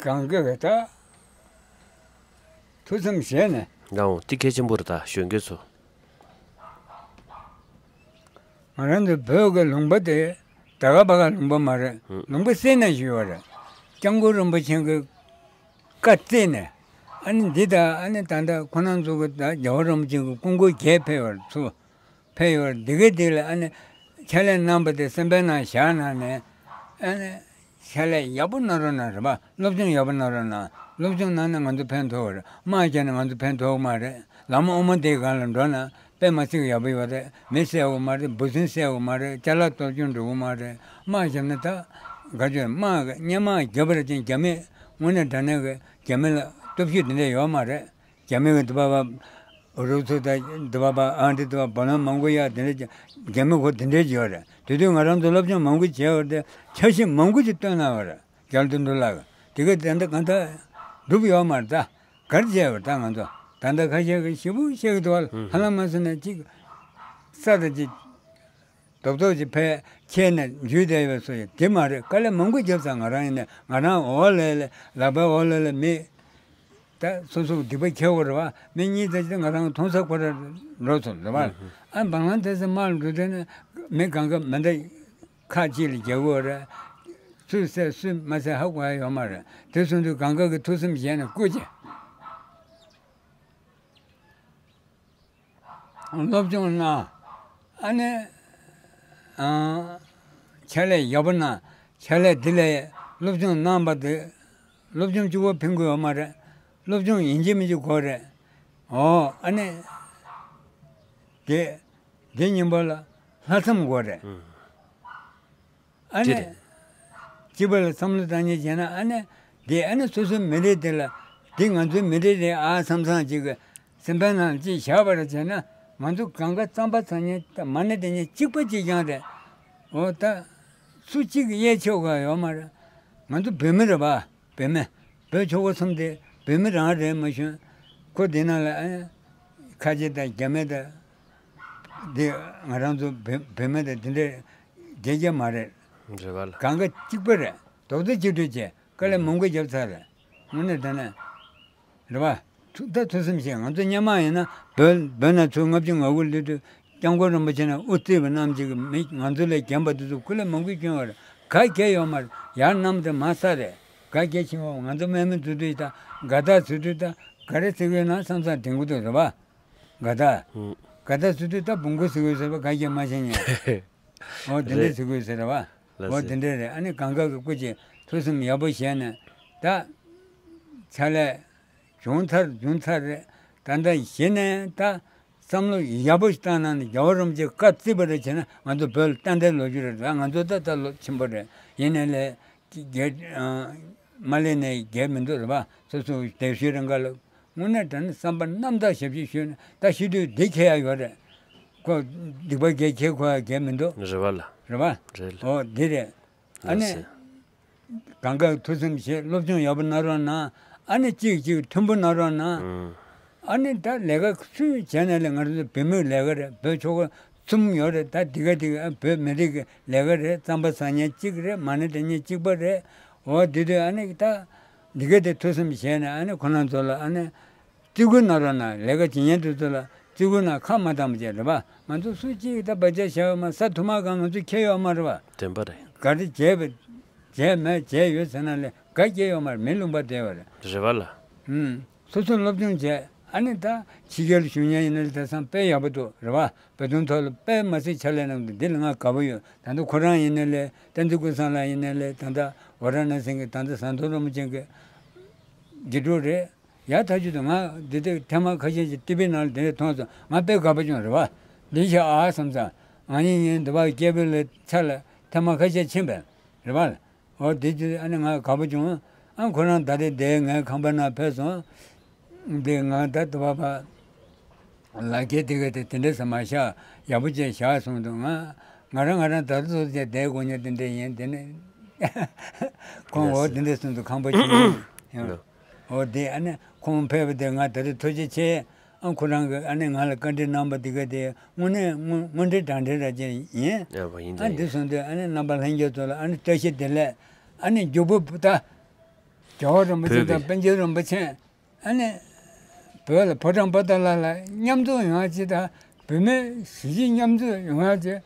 གང་ག་གི་ད་ཐུགས་བསམ་བཞེས་ནས། ལའོ་འདི་གལ་ཆེན་པོ་རེད། ད་གཞོན་སྐྱེས་ཚོ། ང་རང་ཚོ་བོད་ཀྱི་ལུང་པ་དེ་ད་ག་པ་ག་ལུང་པ་མ་རེད། ཧུམ། ལུང་པ་བསྲེས་ནས་བཞུགས་པ་རེད། སྐྱབས་མགོན་རིན་པོ་ཆེ་གི་བཀའ་བརྩིས་ནས། ཨ་ནི་འདི་ད་ཨ་ནི་ད་ལྟ་ཁོ་རང་ཚོ་གི་ད་རྒྱལ་བ་རིན་པོ་ཆེ་གི་སྐུ་འཁོར་རྒྱས་ཕེབས་པར་ཚུར་ཕེབས་ཡོད་རེད། འདི་གའི་འདི་ལ་ཨ་ནི་ཕྱག་ལས་གནང་པ་དེ་སེམས་པའི་ནང་བཞག་གནང་ནས། ཨ་ནི་ཕྱག་ལས་ཡག་པོ་གནང་རོགས་གནང་རེད་པ། སློབ་སྦྱོང་ཡག་པོ་གནང་རོགས་གནང་། སློབ་སྦྱོང་གནང་ན་ང་ཚོ་ཕན་ཐོགས་རེད། དམག་རྒྱག་ན་ང་ཚོ་ཕན་ཐོགས་མ་རེད། ལམ་དབུ་མ་འདིའི་སྒང་ལ་འགྲོ་ན་དཔེ་མི་སྲིད་ཡག་པོ་ཡོད་རེད། མི་བསད་དགོས་མ་རེད། འབུ་སྲིན་བསད་དགོས་མ་རེད། ཅ་ལག་གཏོར་སྐྱོན་འགྲོ་གི་མ་རེད། དམག་བརྒྱབ་ན་ད་ག་ཚོད་དམག་གི་སྔོན་དམག་བརྒྱབ་པ་རེད་ཅིང་རྒྱ་མི་དངོས་གནས་དྲང་གནས་ཀྱི་རྒྱ་མི་ལ་སྟོབས་ཤུགས་དེ་འདྲ་ཡོད་མ་རེད། རྒྱ་མི་གི་དུ་བ་བ་རུ་ཚུ་དང་དུ་བ་བ་ཨང་ཏི་དུ་བ་བ་ལོན་མང་པོ་ཡ་དེ་འདྲ་རྒྱ་མི་གོ་དེ་འདྲ་ཡོད་རེད། དེ་དུས་ང་རང་ཚོ་སློབ་སྦྱོང་མང་པོ་བྱས་པ་དེ་འཆར་གཞི་མང་པོ་ཞིག་བཏོན་གནང་བ་རེད། རྒྱལ་དོན་འགྲུལ་ལགས་དེ་ག་དེ་འདྲ་གང་ལྟར་འགྲུབ་ཡོད་མ་རེད། ད་གར་བྱས་པ་ད་ང་ཚོ་ད་ལྟ་ཁ་ཤས་ཀྱི་ཞེ་པོ་བཤད་གི་འདུག་བ། ཧ་ལམ་མ་སོང་ན་གཅིག་ས་དང་གཅིག་རྡོག་རྡོག་ཅིག་ཕལ་ཆེར་ནས་འཇུས་བསྡད་ཡོད་སོ་ཡི་དེ་མ་རེད། དཀའ་ལས་མང་པོ་བརྒྱབ་ཙང་ང་རང་ཡིན་ནས་ང་རང་འོག་ལས་ལས་ལག་པའི་འོག་ལས་ལས་མི་ད་སོ་སོ་སྡིག་པ་ཁྱེར་དགོས་རེད་བ། མི་གཉིས་ཙམ་ཅིག་ང་རང་མཐོང་ས་ཁོ་ར་འགྲོ་སོང་རེད་བ། ཨ་བང་ལང་དེ་ཚོ་དམག་ལ་འགྲོ་དུས་ནས་མི་གང་ག་མི་འདྲ་ཁག་ཅིག་ལ་རྒྱག་དགོས་རེད། སུས་བསད་སུས་མ་བསད་ཧ་གོ་ཡ་ཡོད་མ་རེད། དེ་སོང་དུས་གང་ག་གི་ཐུགས་སེམས་བཞེས་ནས་སྐུ་མཁྱེན། སློབ་སྦྱོང་གནང་། ཨ་ནི། ཨང་། ཕྱག་ལས་ཡག་པོ་གནང་། ཕྱག་ལས་འདི་ལས་སློབ་སྦྱོང་གནང་བ་དེ། སློབ་སྦྱོང་གཅིག་པོ་ཕན་གྱི་ཡོད་མ་རེད། སློབ་སྦྱོང་ཡིན་གཅིག་མིན་གཅིག་དགོས་རེད། ཨོ་ཨ་ནི། དེ། དེ་གཉིས་པོ་ལ་ལྷག་བསམ་དགོས་རེད། ཨ་ནི། ཅི་རེད། སྤྱི་པ་ལ་བསམ་བློ་བཏང་ཉེན་བྱས་ན་ཨ་ནི། དེ་ཨ་ནི་སོ་སོའི་མི་རིགས་དེ་ལ་དེ་ང་ཚོའི་མི་རིགས་རེད་ཨ་བསམ་བསམ་ཅིག་གི་སེམས་པའི་ནང་ཅིག་བཞག་པ་རེད་བྱས་ན་ང་ཚོ་གང་ག་རྩམ་པ་ཚ་ཉེན་དང་མ་ཎི་དེ་ཉིད་གཅིག་པ་གཅིག་རྐྱང་རེད། འོ་ད། སུ་གཅིག་གིས་གཡས་ཆོག་ག་ཡོད་མ་རེད། ང་ཚོ་བོད་མི་རེད་པ། བོད་མི། བོད་ཆོལ་ཁ་གསུམ་དེ་བོད་མི་རང་རེད་མ་གཞི། ཁོ་དེ་ནང་ལ་ཨ། ཁ་ཆེ་དང་རྒྱ་མི་དང་། འདི་ང་རང་ཚོ་བོད་བོད་མི་དང་དེ་འདྲའི་རྒྱལ་རྒྱ་མ་རེད། རེད་པ་ལ། གང་ག་གཅིག་པ་རེད། རྡོག་རྩ་གཅིག་སྒྲིལ་བྱས་དཀའ་ལས་མང་པོ་བརྒྱབ་ཚར་རེད། དངོས་གནས་དྲང་གནས། རེད་པ། ཐུ་ད་ཐུགས་བསམ་བཞེས། ང་ཚོ་སྔོན་མ་ཡིན་ན་བོད་བོད་ནང་ཚུར་ལྔ་བཅུ་ང་དགུ་སླེབས་དུས་སྐྱབས་མགོན་རིན་པོ་ཆེ་ནས་དབུ་བརྩིས་པ་རྣམས་ཀྱིས་མི་ང་ཚོ་ལས་རྒན་པ་དེ་ཚོ་སྐུ་ལས་མང་པོ་བསྐྱོན་པ་རེད། ག་གེ་ཡོད་མ་རེད། ཡར་བསྣམས་ཏེ་མར་ས་རེད། ག་གེ་ཕྱིན་པ་ང་ཚོ་དམག་མི་འཛུལ་དུས་ད་དགའ་རྟགས་འཛུལ་དུས་ད་ག་རེ་ཟེར་གི་ཡོད་ན་བསམ་བསམ་དྲན་གི་འདུག་རེད་པ། དགའ་རྟགས། ཧུམ། དགའ་རྟགས་འཛུལ་དུས་ད་བོང་གུ་ཟེར་གི་ཡོད་ཟེར་བ་ག་གེ་མ་ཤེས་ཉེ། འོ་དེ་འདྲས་རེད། ཟེར་གི་ཡོད་ཟེར་རེད་པ། ལགས་འོ་སེ། དེ་འདྲས་རེད། ཨ་ནི་གང་ག་གི་སྐུ་མཁྱེན་ཐུགས་སེམས་ཡག་པོ་བཞེས་ནས་ད་ཕྱག་ལས། བྱུང་ཚར་བྱུང་ཚར་རེད། ད་ལྟ་གཞི་ནས་ད་བསམ་བློ་ཡག་པོ་ཞིག་བཏང་གནང་ནས་རྒྱལ་བ་རིན་པོ་ཆེ་བཀའ་བརྩིས་པ་རེད་བྱས་ན་ང་ཚོ་བོད་ལ་ཏན་ཏན་ལོ་རྒྱུས་རེད། ད་ང་ཚོ་ད་ལྟ་ལོ་ཆེན་པོ་རེད། ཡིན་ནའི་ལས་རྒས་མ་སླེབས་ནའི་རྒས་མི་འདུག་རེད་པ། སོ་སོ་དེ་ཤོད་རང་ག་ལ་དངོས་གནས་དྲང་གནས་བསམ་པ་རྣམ་དག་ཞབས་ཕྱི་ཞུས་ནས་ད་ཤི་དུས་འདི་ཁྱེར་ཡ་ཡོད་རེད། ཁོ་སྡིག་པ་རྒྱས་ཁྱེར་ཁོ་ཡ་རྒས་མི་འདུག་རེད་པ་ལ། རེད་པ། རེད་ལ། ཨོ་འདི་རེད། ཨ་ནི། ལགས་སེ། གང་ག་ཐུགས་སེམས་བཞེས། སློབ་སྦྱོང་ཡག་པོ་གནང་རོགས་གནང་། ཨ་ནི་གཅིག་གཅིག་མཐུན་པོ་གནང་རོགས་གནང་། ཨ་ནི་ད་ལས་ཀ་སུས་བྱས་ན་ལས་ང་རང་ཚོ་བོད་མིའི་ལས་ཀ་རེད། བོད་ཆོལ་ཁ་གསུམ་ཡོད་རེད། ད་འདི་ག་འདི་ག་བོད་མི་རིགས་ཀྱི་ལས་ཀ་རེད། རྩམ་པ་ཟ་མཁན་གཅིག་རེད། མ་ཎི་བགྲང་མཁན་གཅིག་པ་རེད། འོ་དེ་དུས་ཨ་ནི་ད་འདི་ག་དེ་ཐུགས་སེམས་བཞེས་ནས་ཨ་ནི་ཁོ་རང་ཚོ་ལ་ཨ་ནི་ བརྩི་བཀུར་གནང་རོགས་གནང་། ལས་ཀ་བྱེད་མཁན་དེ་ཚོ་ལ་བརྩི་བཀུར་གནང་། ཁ་མ་བཏང་བ་བྱས་རེད་པ། ང་ཚོ་སུ་གཅིག་གིས་ད་བར་ཆད་བྱས་ཡོད་མ་རེད། ས་དུ་མ་གང་ང་ཚོ་ཁྱེར་ཡོད་མ་རེད་པ། བདེན་པ་རེད། ག་རེ་བྱས་པ་བྱས་མེད་བྱས་ཡོད་ཟེར་ན་ལས་ག་སྐྱེས་ཡོད་མ་རེད། མི་ལུང་པ་བསྡད་པ་རེད། རེད་པ་ལ། ཨུམ། སོ་སོ་སློབ་སྦྱོང་བྱས། ཨ་ནི་ད་ཕྱི་རྒྱལ་ལ་བཞུགས་མཁན་ཡིན་ན་ལས་དེང་སང་དཔེ་ཡག་པོ་འདུག་རེད་པ། བོད་དོན་ཐོག་ལ་དཔེ་མ་སྲིད་ཕྱག་ལས་གནང་འདུག་འདི་ལ་ང་དགའ་པོ་ཡོད། ད་ལྟ་ཁོ་རང་ཡིན་ན་ལས་བསྟན་འཛིན་ཀུན་བཟང་ལགས་ཡིན་ན་ལས། ད་ལྟ་ཝཱ་ར་ཎ་སི་གི་ད་ལྟ་ཟམ་གདོང་རིན་པོ་ཆེ་གི་དགེ་ཕྲུག་རེད། ཡ་ཐག་ཆོད་དུ་ང་འདི་ལྟར་ཐེངས་མ་ཁ་ཤས་ཤིག་ཊི་ཝི་ནང་ལ་དེ་འདྲ་མཐོང་སོང་། ང་དཔེ་དགའ་པོ་བྱུང་རེད་པ། འདི་ཤ་ཨ་བསམ་ཙང་ང་གཉིས་གཉིས་འདི་པར་སྐྱེས་བུ་ལ་ཆ་ལ་ཐེངས་མ་ཁ་ཤས་ཕྱིན་པས་རེད་པ། འོ་དེ་དུས་ཨ་ནི་ང་དགའ་པོ་བྱུང་། ཨ་ཁོ་རང་ད་རེས་དེ་ངའི་ཁང་པ་ནང་ཕེབས་སོང་། འདི་ང་ད་ལྟ་བ་བ་ལག་ཁྱེར་དེ་ག་དེ་དེ་འདྲ་ཟ་མ་བཞག་ཡག་པོ་བྱས་བཞག་གསུངས་འདུག་ང་ང་རང་ང་རང་ད་ལྟ་ཚོ་བྱས་བསྡད་དགོས་ཉེན་དེ་འདྲ་ཡིན། དེ་ནས་ཁོང་འོ་དེ་འདྲ་གསུངས་འདུག་ཁང་པ་ཆུང་ཆུང་ཡང་། འོ་དེ་ཨ་ནི་ཁོང་ཕེབས་པ་དེ་ང་ད་རེས་ཐུགས་རྗེ་ཆེ། ཨ་ཁོ་རང་གིས་ཨ་ནི་ང་ལ་བཀའ་འདྲི་གནང་བ་དེ་ག་དེ་དངོས་གནས་དངོས་དངོས་འབྲེལ་དྲང་འབྲེལ་ར་ཅན་ཡིན། ཡག་པོ་ཡིན། ཨ་དེ་འདི་གསུངས་དུས་ཨ་ནི་རྣམ་པ་ལྷན་རྒྱས་ཚོ་ལ་ཨ་ནི་བཀྲ་ཤིས་བདེ་ལེགས། ཨ་ནི་མགྱོགས་པོ་ད་རྒྱལ་བ་རིན་པོ་ཆེ་བོད་དང་ཀྱི་པཎ་ཆེན་རིན་པོ་ཆེ། ཨ་ནི་བོད་ལ་ཕོ་བྲང་པོ་ཏ་ལ་ལ་མཉམ་འཛོམས་ཡོང་བ་ཅིག་དང་། བོད་མི་གཞིས་བྱེས་མཉམ་འཛོམས་ཡོང་བ་ཅིག་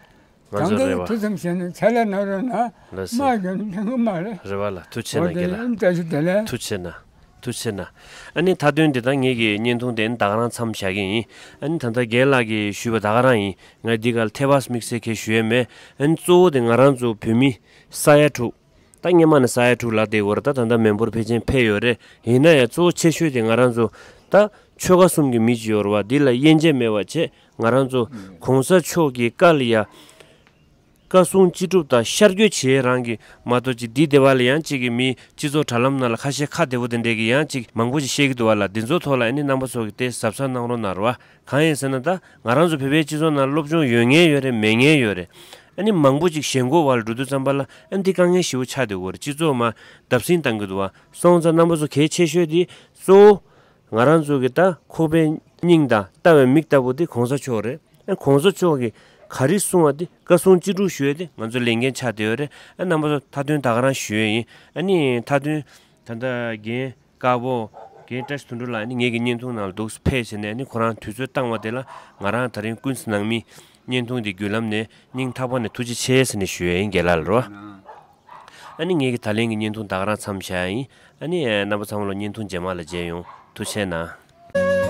ང་ཚོ་རེ་བ། གང་ག་ཐུགས་བསམ་བཞེས་ནས་ཕྱག་ལས་གནང་རོགས་གནང་། ལགས་སོ། མ་གྱོན་ལྷན་གོ་མ་རེད། རེ་བ་ལ་ཐུགས་ཆེ་གནང་། རྒན་ལགས། ཨ་ནི་བཀྲ་ཤིས་བདེ་ལེགས། ཐུགས་ཆེ་གནང་། ཐུགས་ཆེ་གནང་། ཨ་ནི་མཐའ་དོན་འདི་དང་ངེད་ཀྱི་བརྙན་ཐུང་དེ་ནི་ད་ག་རང་མཚམས་བཞག་གི་ཡིན། ཨ་ནི་ད་ལྟ་རྒན་ལགས་ཀྱིས་ཞུས་པ་ད་ག་རང་ཡིན། ང་འདི་གར་ཐེ་བ་དམིགས་བསལ་གྱི་ཞུ་ཡས་མེད། ཨ་ནི་གཙོ་བོ་དེ་ང་རང་ཚོ་བོད་མི་ས་ཡ་དྲུག་ད་སྔོན་མ་ནས་ས་ཡ་དྲུག་ལ་བསྡད་ཡོད་རེད། ད་ད་ལྟ་མི་འབོར་ཕལ་ཆེར་འཕེལ་ཡོད་རེད། ཡིན་ན་ཡང་གཙོ་བོ་ཆེ་ཤོས་དེ་ང་རང་ཚོ་ད་ཆོལ་ཁ་གསུམ་གྱི་མི་ཅིག་ཡོད་རེད་བ། འདི་ལ་དབྱེ་འབྱེད་མེད་པ་བྱས། ང་རང་ཚོ་གོང་ས་མཆོག་གི་བཀའ་ལ་ཡ་བཀའ་གསུང་ཅི་སྒྲུབ་དང་ཤར་བསྐྱོད་བྱེད་རང་གི་མ་གཏོགས་ཅིག་འདི་སྡེ་བ་ལ་ཡང་ཅིག་གི་མི་སྤྱི་ཚོགས་དྲ་ལམ་ནང་ལ་ཁ་ཤས་ཁ་བདེ་པོ་དེ་འདྲས་ཀྱི་ཡང་ཅིག་མང་པོ་ཞིག་བཤད་ཀྱི་འདུག་བ་ལ། འདི་ཚོ་ཐོག་ལ་ཨ་ནི་རྣམ་པ་ཚོ་གི་དེ་གཟབ་གཟབ་གནང་རོགས་གནང་རོགས་བ། གང་ཡིན་ཟེར་ན་ད་ང་རང་ཚོ་བོད་པའི་སྤྱི་ཚོགས་ནང་སློབ་སྦྱོང་ཡོད་མཁན་ཡོད་རེད། མེད་མཁན་ཡོད་རེད། ཨ་ནི་མང་པོ་ཅིག་ཞེན་ཁོག་བར་འགྲོ་དུས་ཙམ་པ་ལ་ཨ་ནི་འདི་དཀའ་ངལ་ཞེ་པོ་ཆགས་བསྡད་ཡོད་རེད། སྤྱི་ཚོགས་མ་བརྡབ་གསིག་བཏང་གི་འདུག་བ། སོང་ཙང་རྣམ་པ་ཚོ་གལ་ཆེ་ཤོས་དེ་གཙོ་བོ་ང་རང་ཚོ་གི་ད་ཁོག་པའི་སྙིང་དང་ལྟ་བའི་མིག་ལྟ་བུ་དེ་གོང་ས་མཆོག་རེད། ཨ་གོང་ས་མཆོག་གིས་ག་རེ་གསུང་བ་དེ་བཀའ་གསུང་ཅི་སྒྲུབ་ཞུ་ཡས་དེ་ང་ཚོ་ལས་འགན་ཆགས་བསྡད་ཡོད་རེད། ཨ་རྣམ་པ་ཚོ་མཐའ་དོན་ད་ག་རང་ཞུ་ཡས་ཡིན། ཨ་ནི་མཐའ་དོན་ད་ལྟ་རྒན་དཀར་པོ་རྒན་བཀྲ་ཤིས་དོན་གྲུབ་ལགས་ནི་ངེད་ཀྱི་བརྙན་ཐུང་ནང་ལ་འདུག་སེ་ཕེབས་བྱས་ནས་ནི་ཁོ་རང་དུས་ཚོད་བཏང་བ་དེ་ལ་ང་རང་ད་རིང་ཀུན་གཟིགས་ནང་མི་བརྙན་ཐུང་འདི་བརྒྱུད་ལམ་ནས་སྙིང་ཐག་པ་ནས་ཐུགས་རྗེ་ཆེ་ཟེར་ནས་ཞུ་ཡས་ཡིན། རྒན་ལགས་ལ་རོ། ཨ་ནི་ངེད་ཀྱི་ད་ལན་གྱི་བརྙན་ཐུང་ད་ག་རང་མཚམས་བཞག་ཡིན། ཨ་ནི་རྣམ་པ་ཚང་མ་ལ་བརྙན་ཐུང་རྗེས་མ་ལ་མཇལ་ཡོང་། ཐུགས་རྗེ་གནང་།